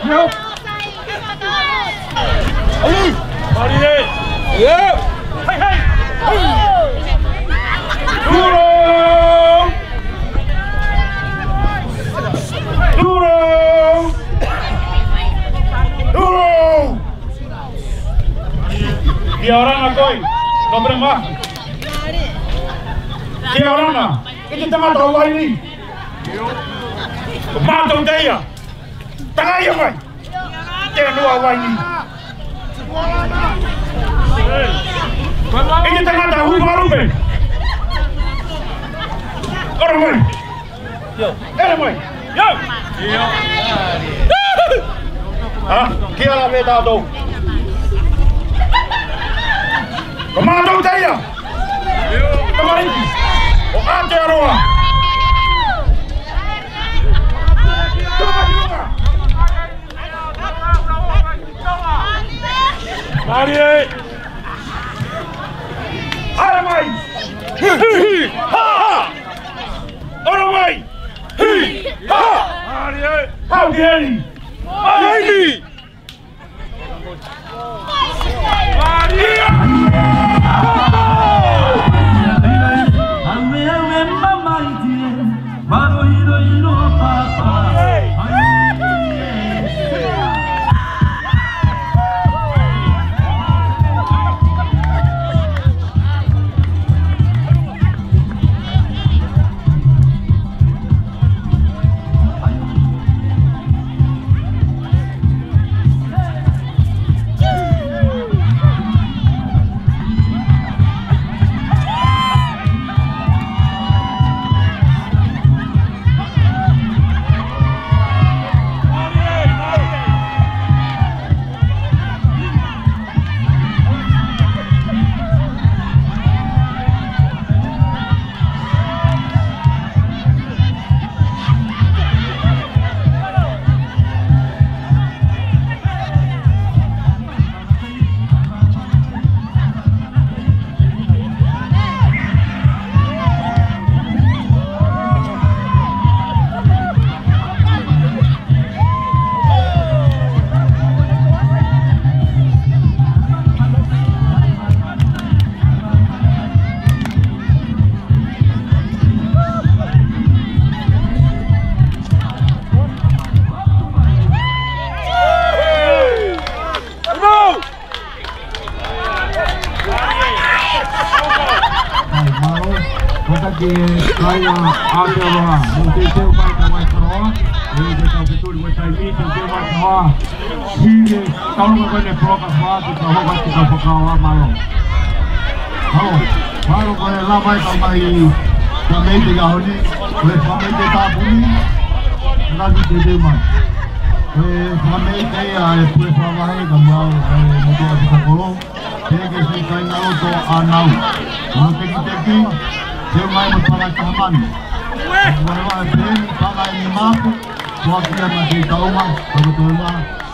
Yep. Marie. Yep. Hey, hey. Tūlou. Tūlou. Tūlou. Kia orana koe, nō pere mā. Kia orana, ʻe te tangata ʻo Vaini. Ko mātou te ia. Tangai ia mai. Te anua Vaini. ʻE te tangata Huparupe. Ora mai. ʻEle mai. Ha? Kia la me tātou. Ko mātou te ia. Tamariki. ʻO Aotearoa. Tamariki. Marie. ʻEle mai. Ha! Ora mai! Hī! Hā! Hāʻele! Hāʻele! Hāʻele! Mālō, ko e kakai ʻa Aotearoa, mou teuteu mai ka mai koloa, ʻe te tau fetuli mo e taimi, teuteu mai koloa. Sīve, tau mai ko eni poloka fua, te tau hoko atu ka fakao ā mālō. Hau, mālō ko e lava e tau mai, ka mei te ʻaho ni, ko e fakameite tāpuni, ka ki te te mai. Ko e fakameite ia e pue fakavahe, ka mau, e motu atu ka kolo, te ke si kai ngalo to a nau. Mo te ki te ki, te mai mo tala tahamani. Ko e lava e pēni, tala e ni māpu, Koakia ma te tauma, ka ko te ma,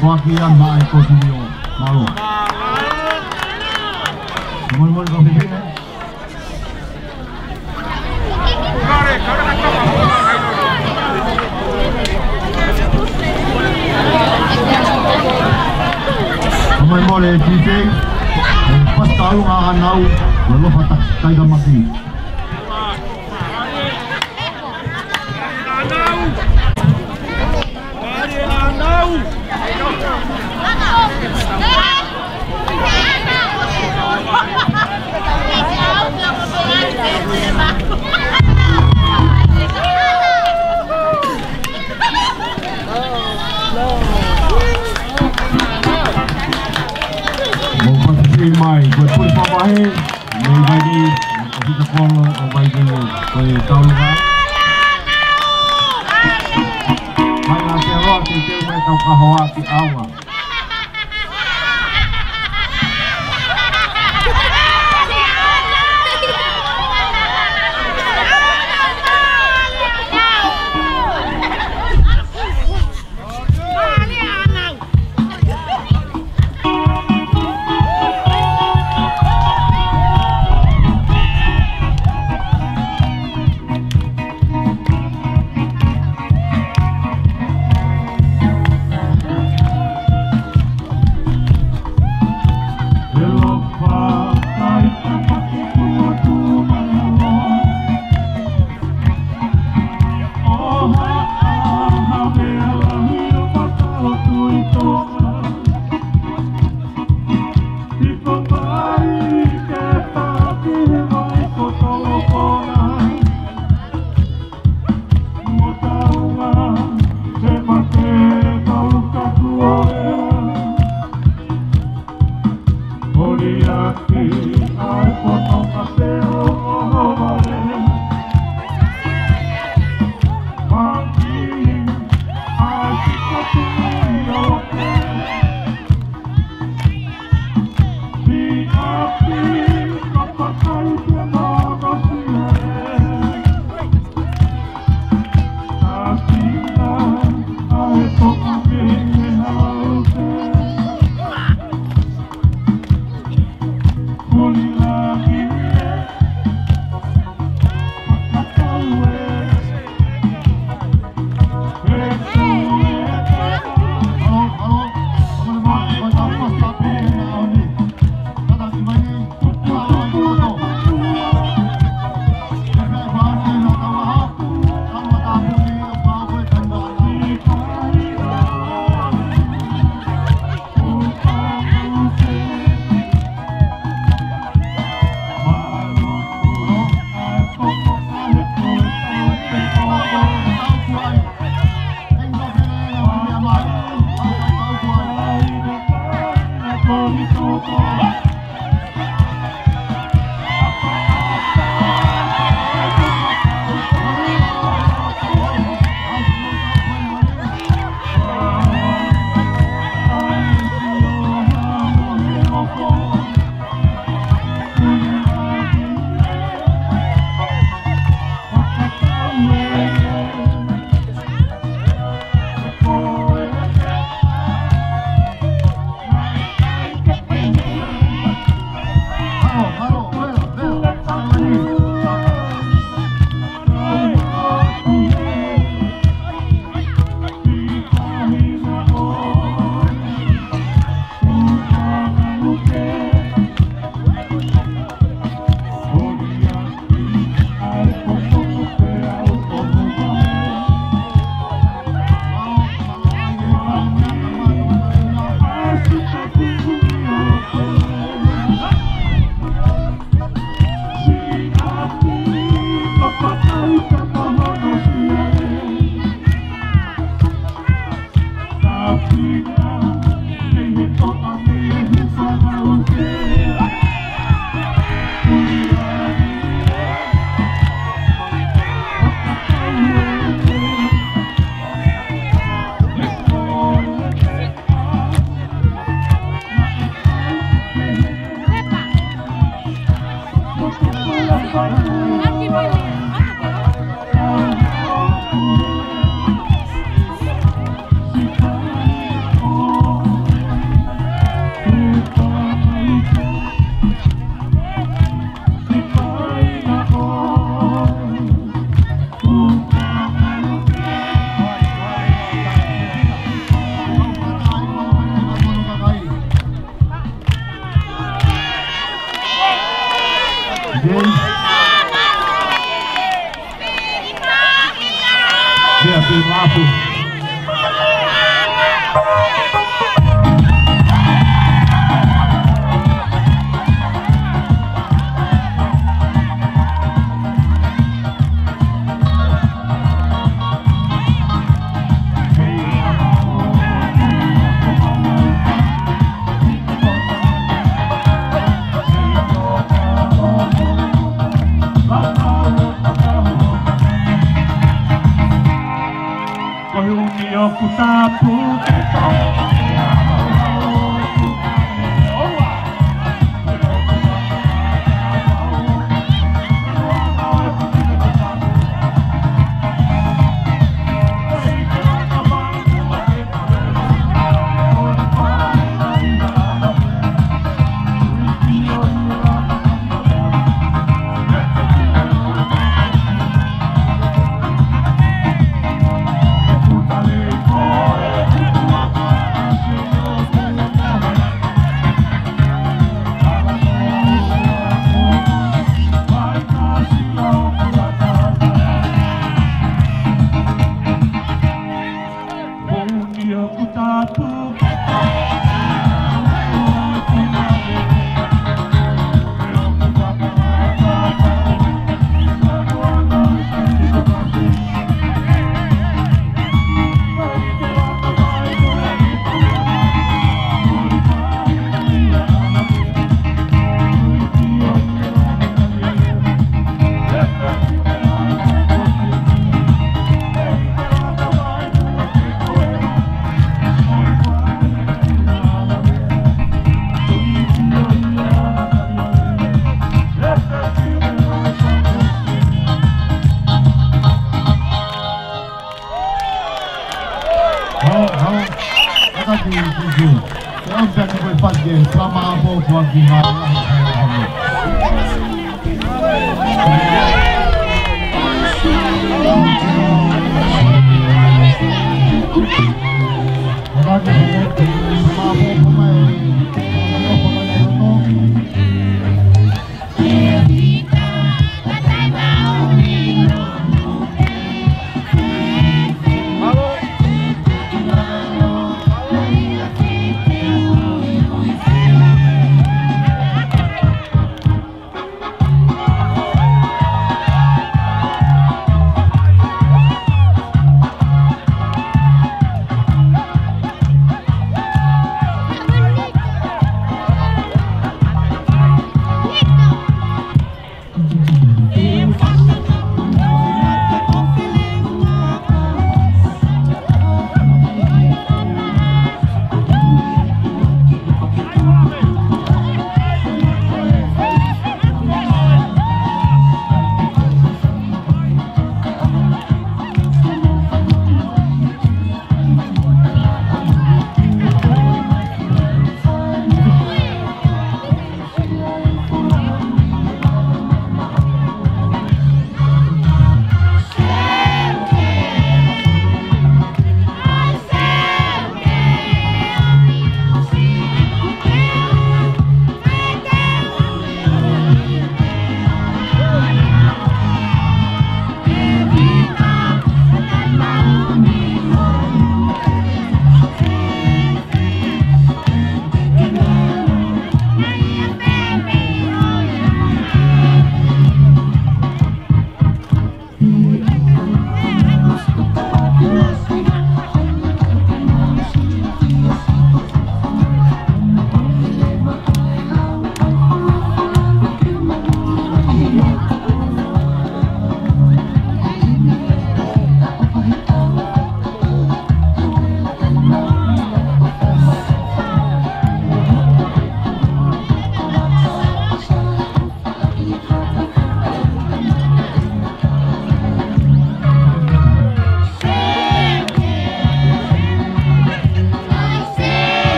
koakia ma e kosini o. Mālō. Mole mole ka fifine. Mole mole e tite. Pasta au ngā anau, lo lo fata kai ka maki. Mou fakafifi mai, ko e pule fakavahe, mei Vaini. Ki te kolo ʻo Vailele, ko e taulunga. Mai na te roa ki te mai tau kahoa ki ʻaonga. ʻOku tapu ke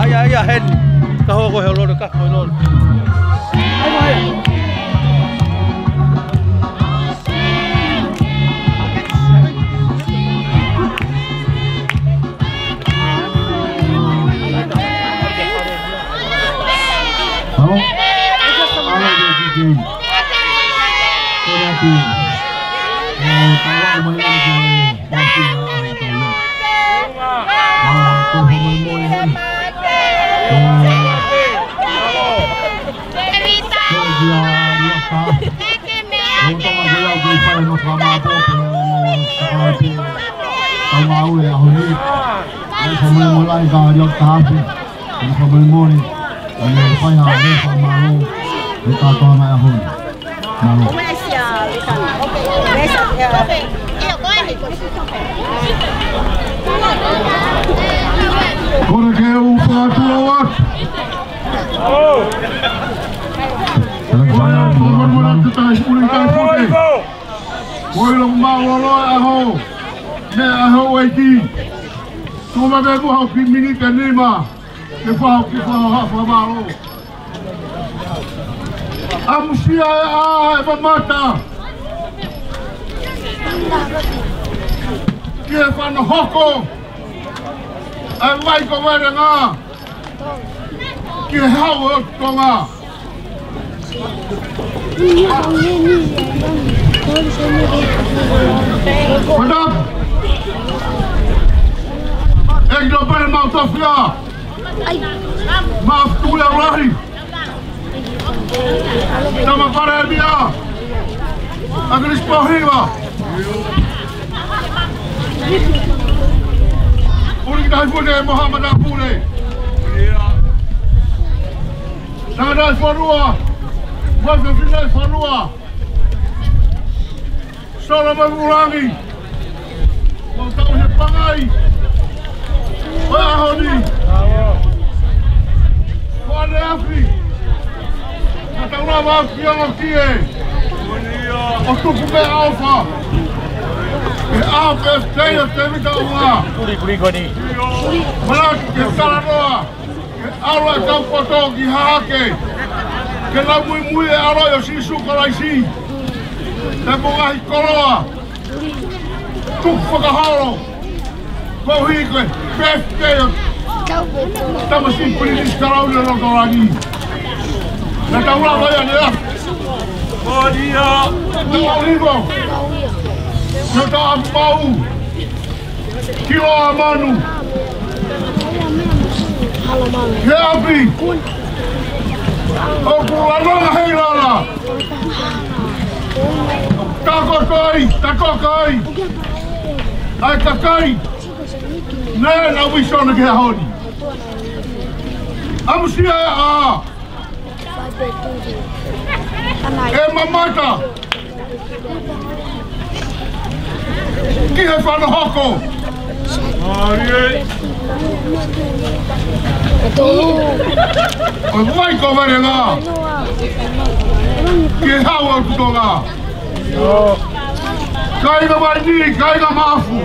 ʻAi, ʻai, ʻai, heni. Ka hoko he lolo, ka hoko he lolo. ʻAi, ʻai. Halo? Halo, J J J. Ko ia ki. Ē, tau ō mai ʻi he pasi na ʻa e tau. Ā, ko e fakamolemole heni. Ē, ko ia, ia ka. ʻOku tau ō mai ʻo kei fai ʻenau fakamāʻopoʻopo, ʻa e tau ngāue ʻaho ni. ʻOku fakamolemole lahi ka ia ka hape. ʻOku fakamolemole, ʻa e fai ha meʻa fakamālō, ʻi he kātoanga ʻaho ni. Mālō. Kole ke u fakatulou atu. Kole ke u fakatulou atu. Ko e ʻilo mālōlō ʻaho, meʻa ʻaho ʻEiki. Tuku mai pē muʻa ha kiʻi miniti ʻe nima. Ke fai ha kiʻi fakahoha fakamālō. ʻAmusia e ʻā ʻa e mamata ki he fano hoko ʻa e vai ko Valenga ki he Hau ʻo Tonga. Madam, ʻEiki Nōpele Maʻutofia, Maʻafutukuʻia Lahi, Tama Palēmia, ʻAkilisi Pōhiva, ʻUluaki Taʻahine mo e Haʻa Matāpule, Tangataʻi Fonua, mo e Fefine Fonua, Solo mo Vulangi, mo tau he pangai ʻo e ʻaho ni. Ko ʻaneafi, ka tau lava ʻo kī ʻo kī ē, ʻo tuku meʻaʻofa ʻi he ʻaho pē tei ʻo Tēvita ʻUnga. Kuli, kuli, kuli. Manatu ke talanoa, ke ʻalu e kau poto ki Hahake, ke lau muimui e ʻaloʻi ʻo Sīsū Kalaisi, pea mo e ngaahi koloa, tuku fakaholo, koeʻuhi ko e pēpē ʻo e tamasiʻi Pilinisi Kalauni ʻo e loto langi. Naʻa tau lava ia ʻaneafi. Ko ia. Naʻa ʻolivo, naʻa tau ʻapau, kiloa manu, he ʻapi ʻoku lalanga hei lala. Takoto ai, takoto ai ʻa e kakai naʻa nau ʻi Sona ki he ʻaho ni. ʻAmusia e ʻā. ʻE mamata ki he fano hoko ʻo e vai ko Valenga ki he Hau ʻo Tonga. Kāinga Vaini, kāinga Maʻafu,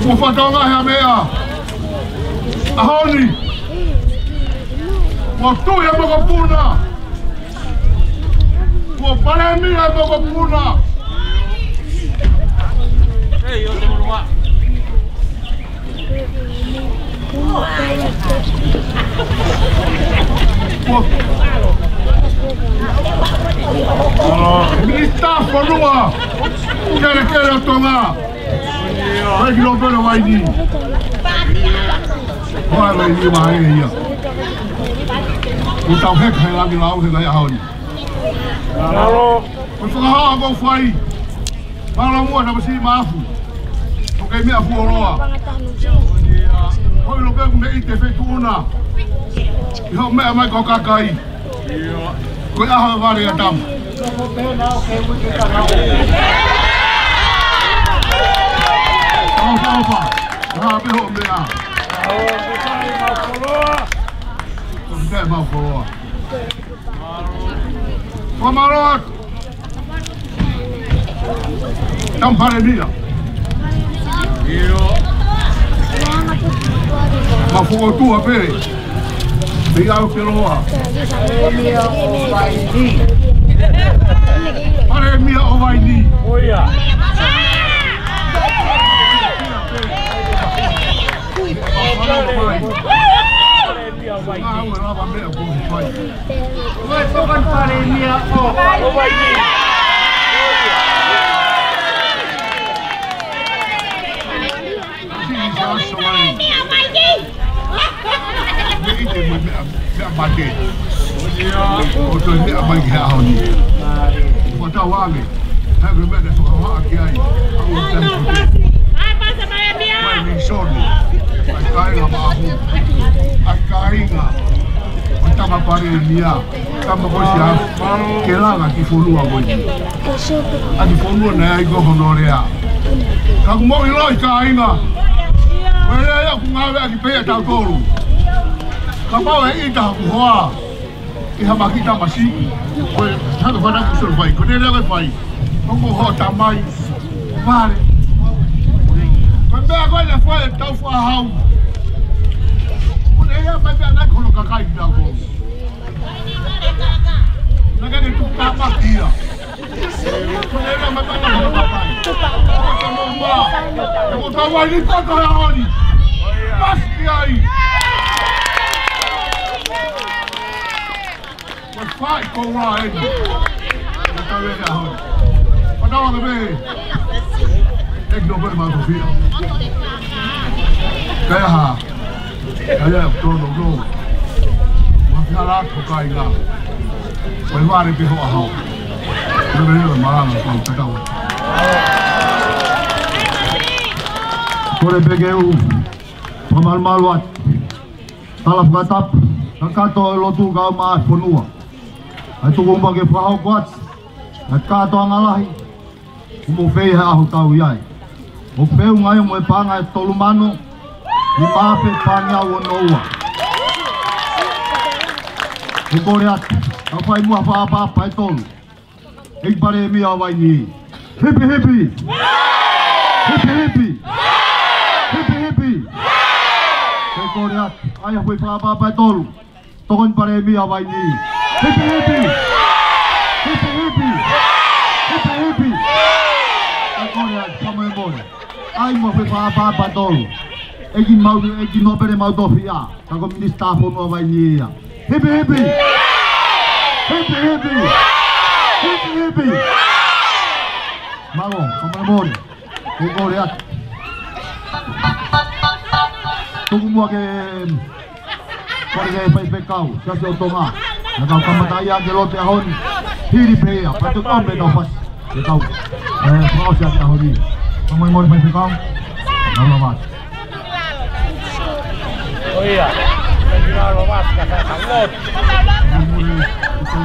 kuo fakatonga he meʻa ʻaho ni. Kuo tui e mokopuna. Kuo palēmia e mokopuna. Kuo Minisitā Fonua kelekele ʻo Tonga, ʻEiki Nōpele Vaini. Ko e Vaini mai ia. Kuo tau heka he langi lau he ngaahi ʻaho ni. Mālō. Ko e fakahoha kuo fai. Mālō muʻa tamasiʻi Maʻafu. ʻO kei meʻa fuoloa. Ko e ʻilo pē ʻoku meʻa ʻi he feituʻu na. ʻI hoʻo meʻa mai ko e kakai. Ko e ʻaho e vale ʻa Tama. ʻOfa, ʻofa. Hā pē hoʻo meʻa. Ko e meʻa mau fuoloa. Fakamālō atu. Tama Palēmia. ʻIo. Mafokotuʻa pē. Pea u ke loa. Palēmia ʻo Vaini. ʻO ia. Palēmia ʻo Vaini. Lava meʻa ko e fai. Ko e Tokoni Palēmia ʻo Hawaii. Sini sa so mai. Meʻa ʻi te mo e meʻa, meʻa mate. ʻO toe meʻa mai ki he ʻaho ni. Fakatauange. He ko e meʻa te fakahohaʻa ki ai. ʻAu te fute. Mai ni soni. ʻAi kāinga maʻahu. ʻAi kāinga. ʻO Tokoni Palēmia. Tama ko sia. Ke langa ki fonua ko eni. ʻA ki fonua naʻe ʻai ko hono lea. Ka kuo mou ʻiloʻi kāinga. Ko e lea ia ʻoku ngāueʻaki pē ia tautolu. Kapau ʻe ʻita haku hoa. ʻI ha maki tamasiʻi. Ko e hanga fana ku solo fai. Ko e lea ko e fai. Ko ko ho tamai. Vale. Ko e meʻa ko e lea fai e tau fakahau. Ko e lea mai pē ʻana ko hono kakai ki tau ko. Naʻa ke tuku tamaki ia. Ko e lea mai pē ʻana ko hono kakai. Ko e tau ua. Ko e tau ua ni ko e tau ua ni. Pasi ki ai. Ko e fai ko ua eni. Ko e tau eni ʻaho ni. Fakatauange pē. ʻEiki no pele ma tofia. Kae aha. Kae aha, tō no no. Ma fia la ko kāinga. Ko e vale pē ho ʻaho. Ko e vale malanga ko e tatau. Kole pē ke u fakamalumalu atu. Tala fakatapu, kakato e lotu kae ʻumaʻā e fonua. ʻAi tuku uma ke fakahoko atu, ʻa e kātoanga lahi, ʻoku mou fai he ʻaho tau ʻi ai. ʻOku feʻunga ia mo e paʻanga ʻe tolu mano, nima afe paʻanga ʻe ono ua. ʻOku kole atu, ka fai muʻa fakaʻapaʻapa ʻe tolu. ʻEiki Palēmia ʻo Hawaii ni. Hipi hipi. Hipi hipi. Hipi hipi. Ke kole atu. ʻAi ha foʻi fakaʻapaʻapa ʻe tolu. Tokoni Palēmia ʻo Hawaii ni. Hipi hipi. Hipi hipi. Hipi hipi. Ke kole atu. Fakamolemole. ʻAi mo e foʻi fakaʻapaʻapa ʻe tolu. ʻEiki mau, ʻEiki no pele mau tofia. Ka ko e Minisitā Fonua Hawaii ni ia. Hipi hipi. Hipi hipi. Hipi hipi. Mālō, fakamolemole. ʻOku kole atu. Tuku muʻa ke, kole ke Faifekau, Siasi ʻo Tonga. Naʻa tau kamata ia ke lotu he ʻaho ni. Hili pē ia, pea tuku ame tau fasi. Ke tau, ē, fakaʻosi ʻaki ʻaho ni. Fakamolemole Faifekau. Mālō atu. ʻO ia. Mālō atu ka fai ka lotu. Mālō atu.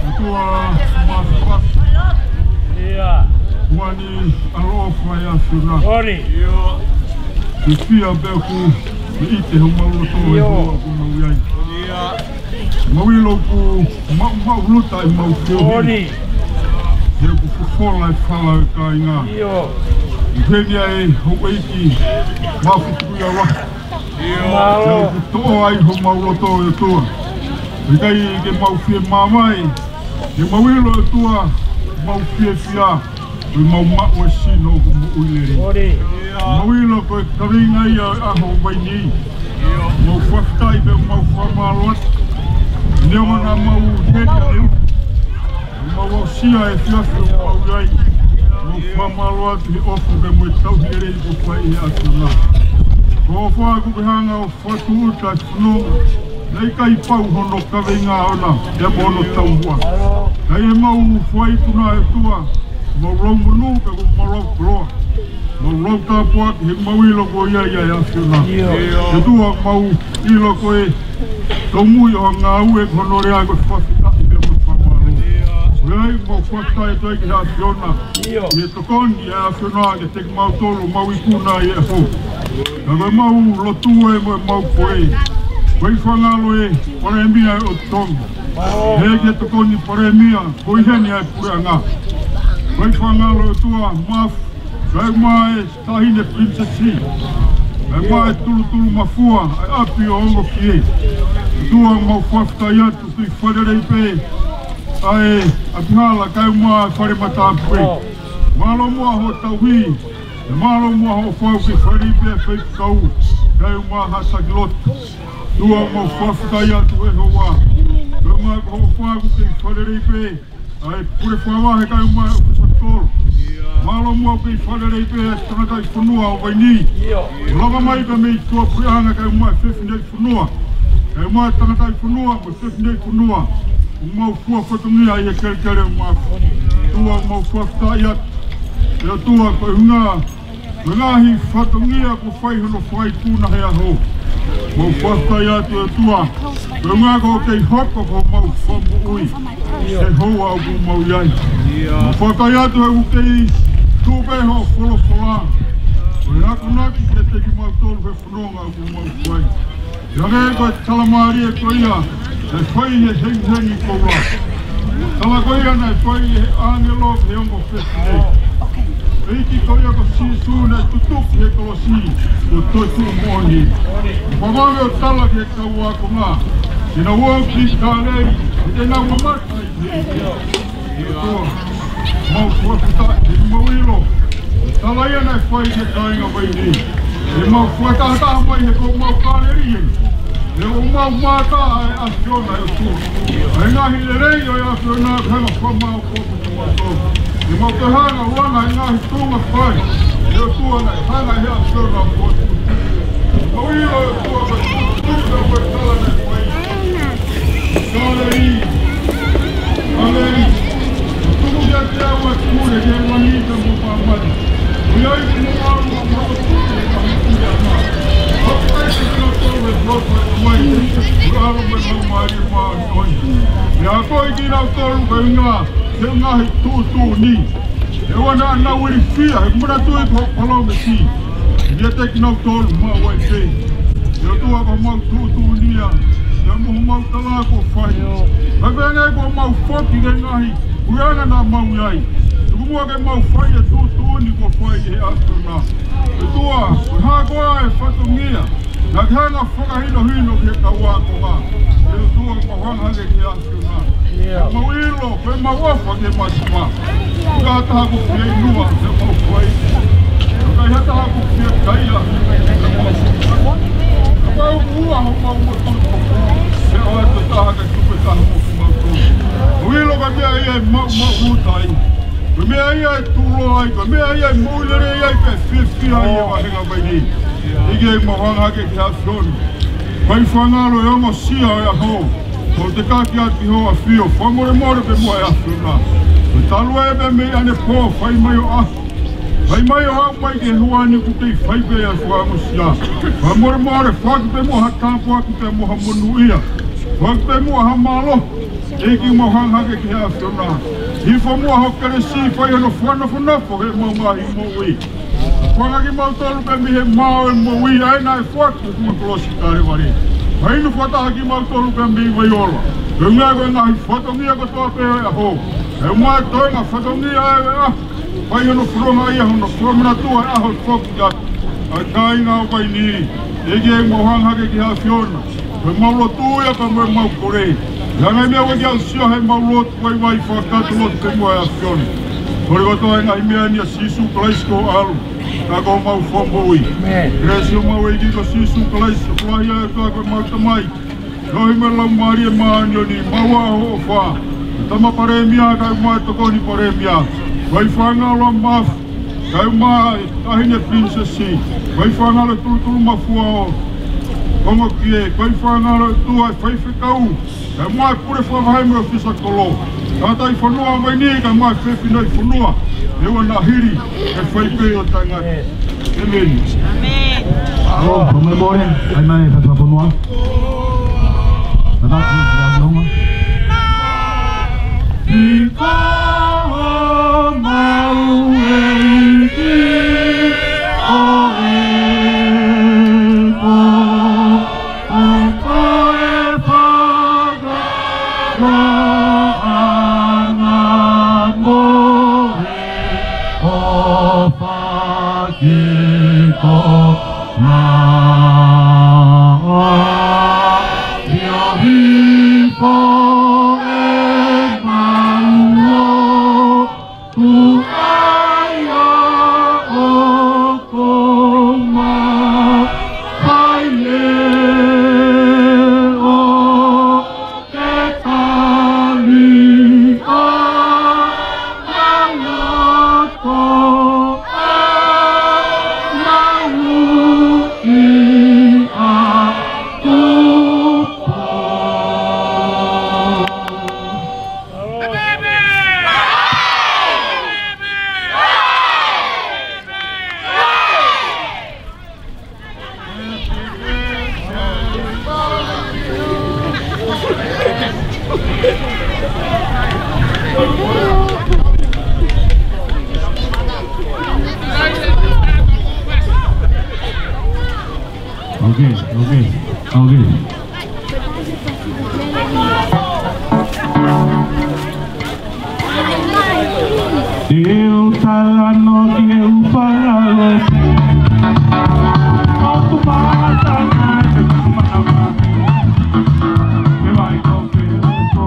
ʻOtua, mālō atu. Ia. Kuo ne ʻaloʻofa ʻa e ʻAfiona. Ori. Ke fia pē ʻoku ʻi te homau loto ʻi he ʻaho ko eni. Ia. Mau ʻilo ʻoku maʻu, maʻuloto ʻemau feohi. He ʻoku fofola e fala ʻo e kāinga. ʻI heni ʻa e houʻeiki Mafitukui ʻa Wahi. He ʻoku toʻo ai homau loto ʻe ʻOtua. ʻIkai ke mau fiemāmani. He mau ʻilo ʻOtua, mau fiefia. Ko e mau maʻu e sino ʻoku moʻui lelei. Mau ʻilo ko e kaveinga ia ʻo e ʻaho ʻo Hawaii ni. Mau fakafetaʻi pea mau fakamālō atu. Neongo naʻa mau heni ʻa leu. Mau aʻusia e efiafi ʻoku mau ʻi ai. Mau fakamālō atu he ʻofa pea mo e tauhi lelei kuo fai ʻe he ʻAfiona. Ko e ʻofa ʻoku ke hanga ʻo fakatūʻuta e fononga, naʻe ʻikai pau hono kaveinga ʻona, ʻe mo hono taumuʻa. Ka ʻi heʻemau fai puna ʻe ʻOtua, mau lau monū pea mo mau lau koloa. Mau lau tāpuaki he mau ʻilo ko ia ia ʻa e ʻAfiona. ʻOtua mau ʻilo ko e tōmui ʻo e ngāue ko hono lea ko e fakafetaʻi pea mo e fakamālō. Ko ia ai mau fakafetaʻi atu ai ki he ʻAfiona. ʻI he tokoni ʻa e ʻAfiona ke teki mautolu mau ikuna ʻi he ʻaho. Ka ko ʻemau lotu ē mo ʻemau pule. Ko e fakangalo ē, Palēmia ʻo Tonga. He ke tokoni Palēmia, ko e heni ʻa e puleʻanga. Ko e fakangalo ʻOtua, Mafi, kae ʻumaʻā e Taʻahine Pilinisesi. Kae ʻumaʻā e Tulutulumafua, ʻa e ʻapi ʻo Ongokie. ʻOtua mau fakafetaʻi atu, tui fakalelei pē. ʻA e ʻapihala kae ʻumaʻā e fale matāpule. Mālō muʻa hoʻo tauhi. Pea mālō muʻa hoʻo fau ke fai pē faifekau. kae ʻumaʻā ha taki lotu. ʻOtua, ʻoku mau fakafetaʻi atu he houa. Kae ʻumaʻā ko hoʻo ʻofa ʻoku kei fakalelei pē ʻa e pule fakavahe kae ʻumaʻā e ʻōfisa tolu. Mālō muʻa ʻoku kei fakalelei pē ʻa e tangataʻi fonua ʻo Vainī. Lava mai pē mei tuʻapuleʻanga kae ʻumaʻā e fefine fonua. Kae ʻumaʻā e tangataʻi fonua mo e fefine fonua. ʻOku mau fua fatongia ʻi he kelekele ʻo Maʻafu. ʻOtua, ʻoku mau fakafetaʻi atu. ʻE ʻOtua, ko e ʻuhinga, ko e ngaahi fatongia kuo fai hono fakaikuna he ʻaho. Mau fakafetaʻi atu ʻe ʻOtua. Ko e ʻuhinga kuo kei hoko ko homau fakamoʻui he houa ʻoku mau ʻi ai. Mau fakafetaʻi atu he ʻoku kei tuʻu pē hoʻo folofola. Ko e akonaki kiate kimautolu he fononga ʻoku mau fai. Hangē ko e tala mālie ko ia naʻe fai he hengihengi koula. Tala ko ia naʻe fai he ʻāngelo ki he ongo fefine. ʻEiki ko ia ko Sīsū naʻe tutuki he kolosi, kuo toetuʻu moʻoni. Fakavange ʻo tala ki he kau ākonga ke nau ō ki Kāleli, he te nau mamata ai. ʻE ʻOtua, mau fakafetaʻi, mau ʻilo. Tala ia naʻe fai ki he kāinga Vainī. ʻE mau fakatahataha mai he ko homau Kāleli eni. ʻE homau mata ʻa e ʻAfiona ʻe ʻOtua. ʻA e ngaahi lelei ʻo e ʻAfiona, ke hanga ʻo fakamaʻopoʻopo kimautolu. ʻE mau ke hanga ʻo langa e ngaahi tuʻunga fai ʻe ʻOtua naʻe hanga ʻe he ʻAfiona ʻo foaki. Mau ʻilo ʻe ʻOtua ko e tuʻu ko e tala naʻe fai. Kāleli. Kāleli. Tuku kiate au ʻa e pule ki he langi ka mo pāmani. ʻOku ʻi ai ki mo au ʻa e pule ka mo pule ʻana. ʻOku ʻi ai ki mo au e pule ka mai. ʻOku ʻalo mo e Laumālie Māʻoniʻoni. ʻE akoʻi kinautolu ko e ʻuhinga, ko e ngaahi tuʻutuʻuni. ʻE ʻoua naʻa nau ilifia, he ʻoku mau tui ko e palōmesi. ʻIate kinautolu maʻu ai pē. ʻE ʻOtua, ko homau tuʻutuʻuni ia, ʻa ia mo homau tala kuo fai. Kae pehē ange kuo mau foki ki he ngaahi puleʻanga naʻa mau ʻi ai. Tuku muʻa ke mau fai e tuʻutuʻuni kuo fai ʻe he ʻAfiona. ʻE ʻOtua, ko e hā koā e fatongia naʻa ke hanga ʻo fakahinohino ki he kau ākonga. ʻE ʻOtua, mau hanga hake ki he ʻAfiona. Mau ʻilo, ko ʻemau ʻofa ki he masiva. ʻIkai ha taha ʻoku fie inu ʻi heʻemau fai. ʻIkai ha taha ʻoku fie kai ʻi heʻemau fai. Kapau ʻoku ua homau motu, ʻe ʻoatu e taha kae tuku e taha mo kimautolu. Mau ʻilo ko e meʻa ia ʻe maʻumaʻuluta ai. Ko e meʻa ia ʻe tuʻuloa ai, ko e meʻa ia ʻe moʻui lelei ai pea fiefia ai e vāhenga Vainī. ʻEiki, mau hanga hake ki he ʻAfiona. Fai fakangalo e ongosia ʻo e ʻaho. Ko e tekaki atu ki hoʻo ʻAfio, fakamolemole pē muʻa ʻe ʻAfiona. Ko e talu ē pē mei ʻanepō, fai mai ʻo ʻaho. Fai mai ʻo aʻu mai ki he houa ni ʻoku kei fai pē ʻa e fakaongosia. Fakamolemole, foaki pē muʻa ha tāpuaki pea mo ha monūʻia. Foaki pē muʻa ha mālohi. ʻEiki, mau hanga hake ki he ʻAfiona. Hifo muʻa ho kelesi, fai hono fakanofonofo heʻemau ngaahi moʻui. Foaki kimautolu pē mei he mā ʻo e moʻui, ʻa ia naʻe foaki ʻi he funga kolosi Kalevale. Mahino fakataha kimautolu pē mei Vaiola. Ko e ʻuhinga ko e ngaahi fatongia kotoa pē ʻo e ʻaho. ʻE ʻomai e toenga fatongia ʻo e ʻaho. Fai hono fononga ʻi hono fakamanatu ʻa e ʻaho foki atu ʻa e kāinga ʻo Vainī. ʻEiki, mau hanga hake ki he ʻAfiona. Ko ʻemau lotu ia pea mo ʻemau kole. ʻI he ngaahi meʻa ʻoku ʻikai ke aʻusia heʻemau lotu vaivai, fakakakato lotu pē muʻa ʻe ʻAfiona. Kole kotoa e ngaahi meʻa ni ʻia Sīsū Kalaisi ko ho ʻAlo, ka ko homau Fakamoʻui. ʻĒmeni. Kelesi ʻa homau ʻEiki ko Sīsū Kalaisi, ʻofa lahi ʻa e ʻOtua ko homau Tamai, feohi mo e Laumālie Māʻoniʻoni, mou ʻofa. Tama Palēmia, kae ʻumaʻā e Tokoni Palēmia. Fai fakangalo ʻa Mafu, kae ʻumaʻā e Taʻahine Pilinisesi. Fai fakangalo e Tuluturumafua ʻo Tonga ki he, fai fakangalo ʻOtua e faifekau, kae ʻumaʻā e pule fakavahe mo e ʻōfisa kolo. Tangataʻi fonua ʻo Vainī, kae ʻumaʻā e fefine fonua. ʻE ʻoua naʻa hili, ʻe fai pē ʻo taʻengata. ʻĒmeni. ʻĒmeni. ʻAlo, fakamolemole, ʻai mai e fakafonua. Tataki, tataki longa. Piko mau ʻEiki ʻo e ko, ko e fakaloʻanga mo e ʻofa ki ko na. Okay, okay. Te u talanoa ki he ʻū pangalo. ʻOku mātana e manava. Ke vai ko ke ko.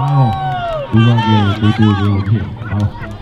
Mālō. Tuʻu ange, tuʻu, tuʻu, tuʻu, tuʻu. Mālō.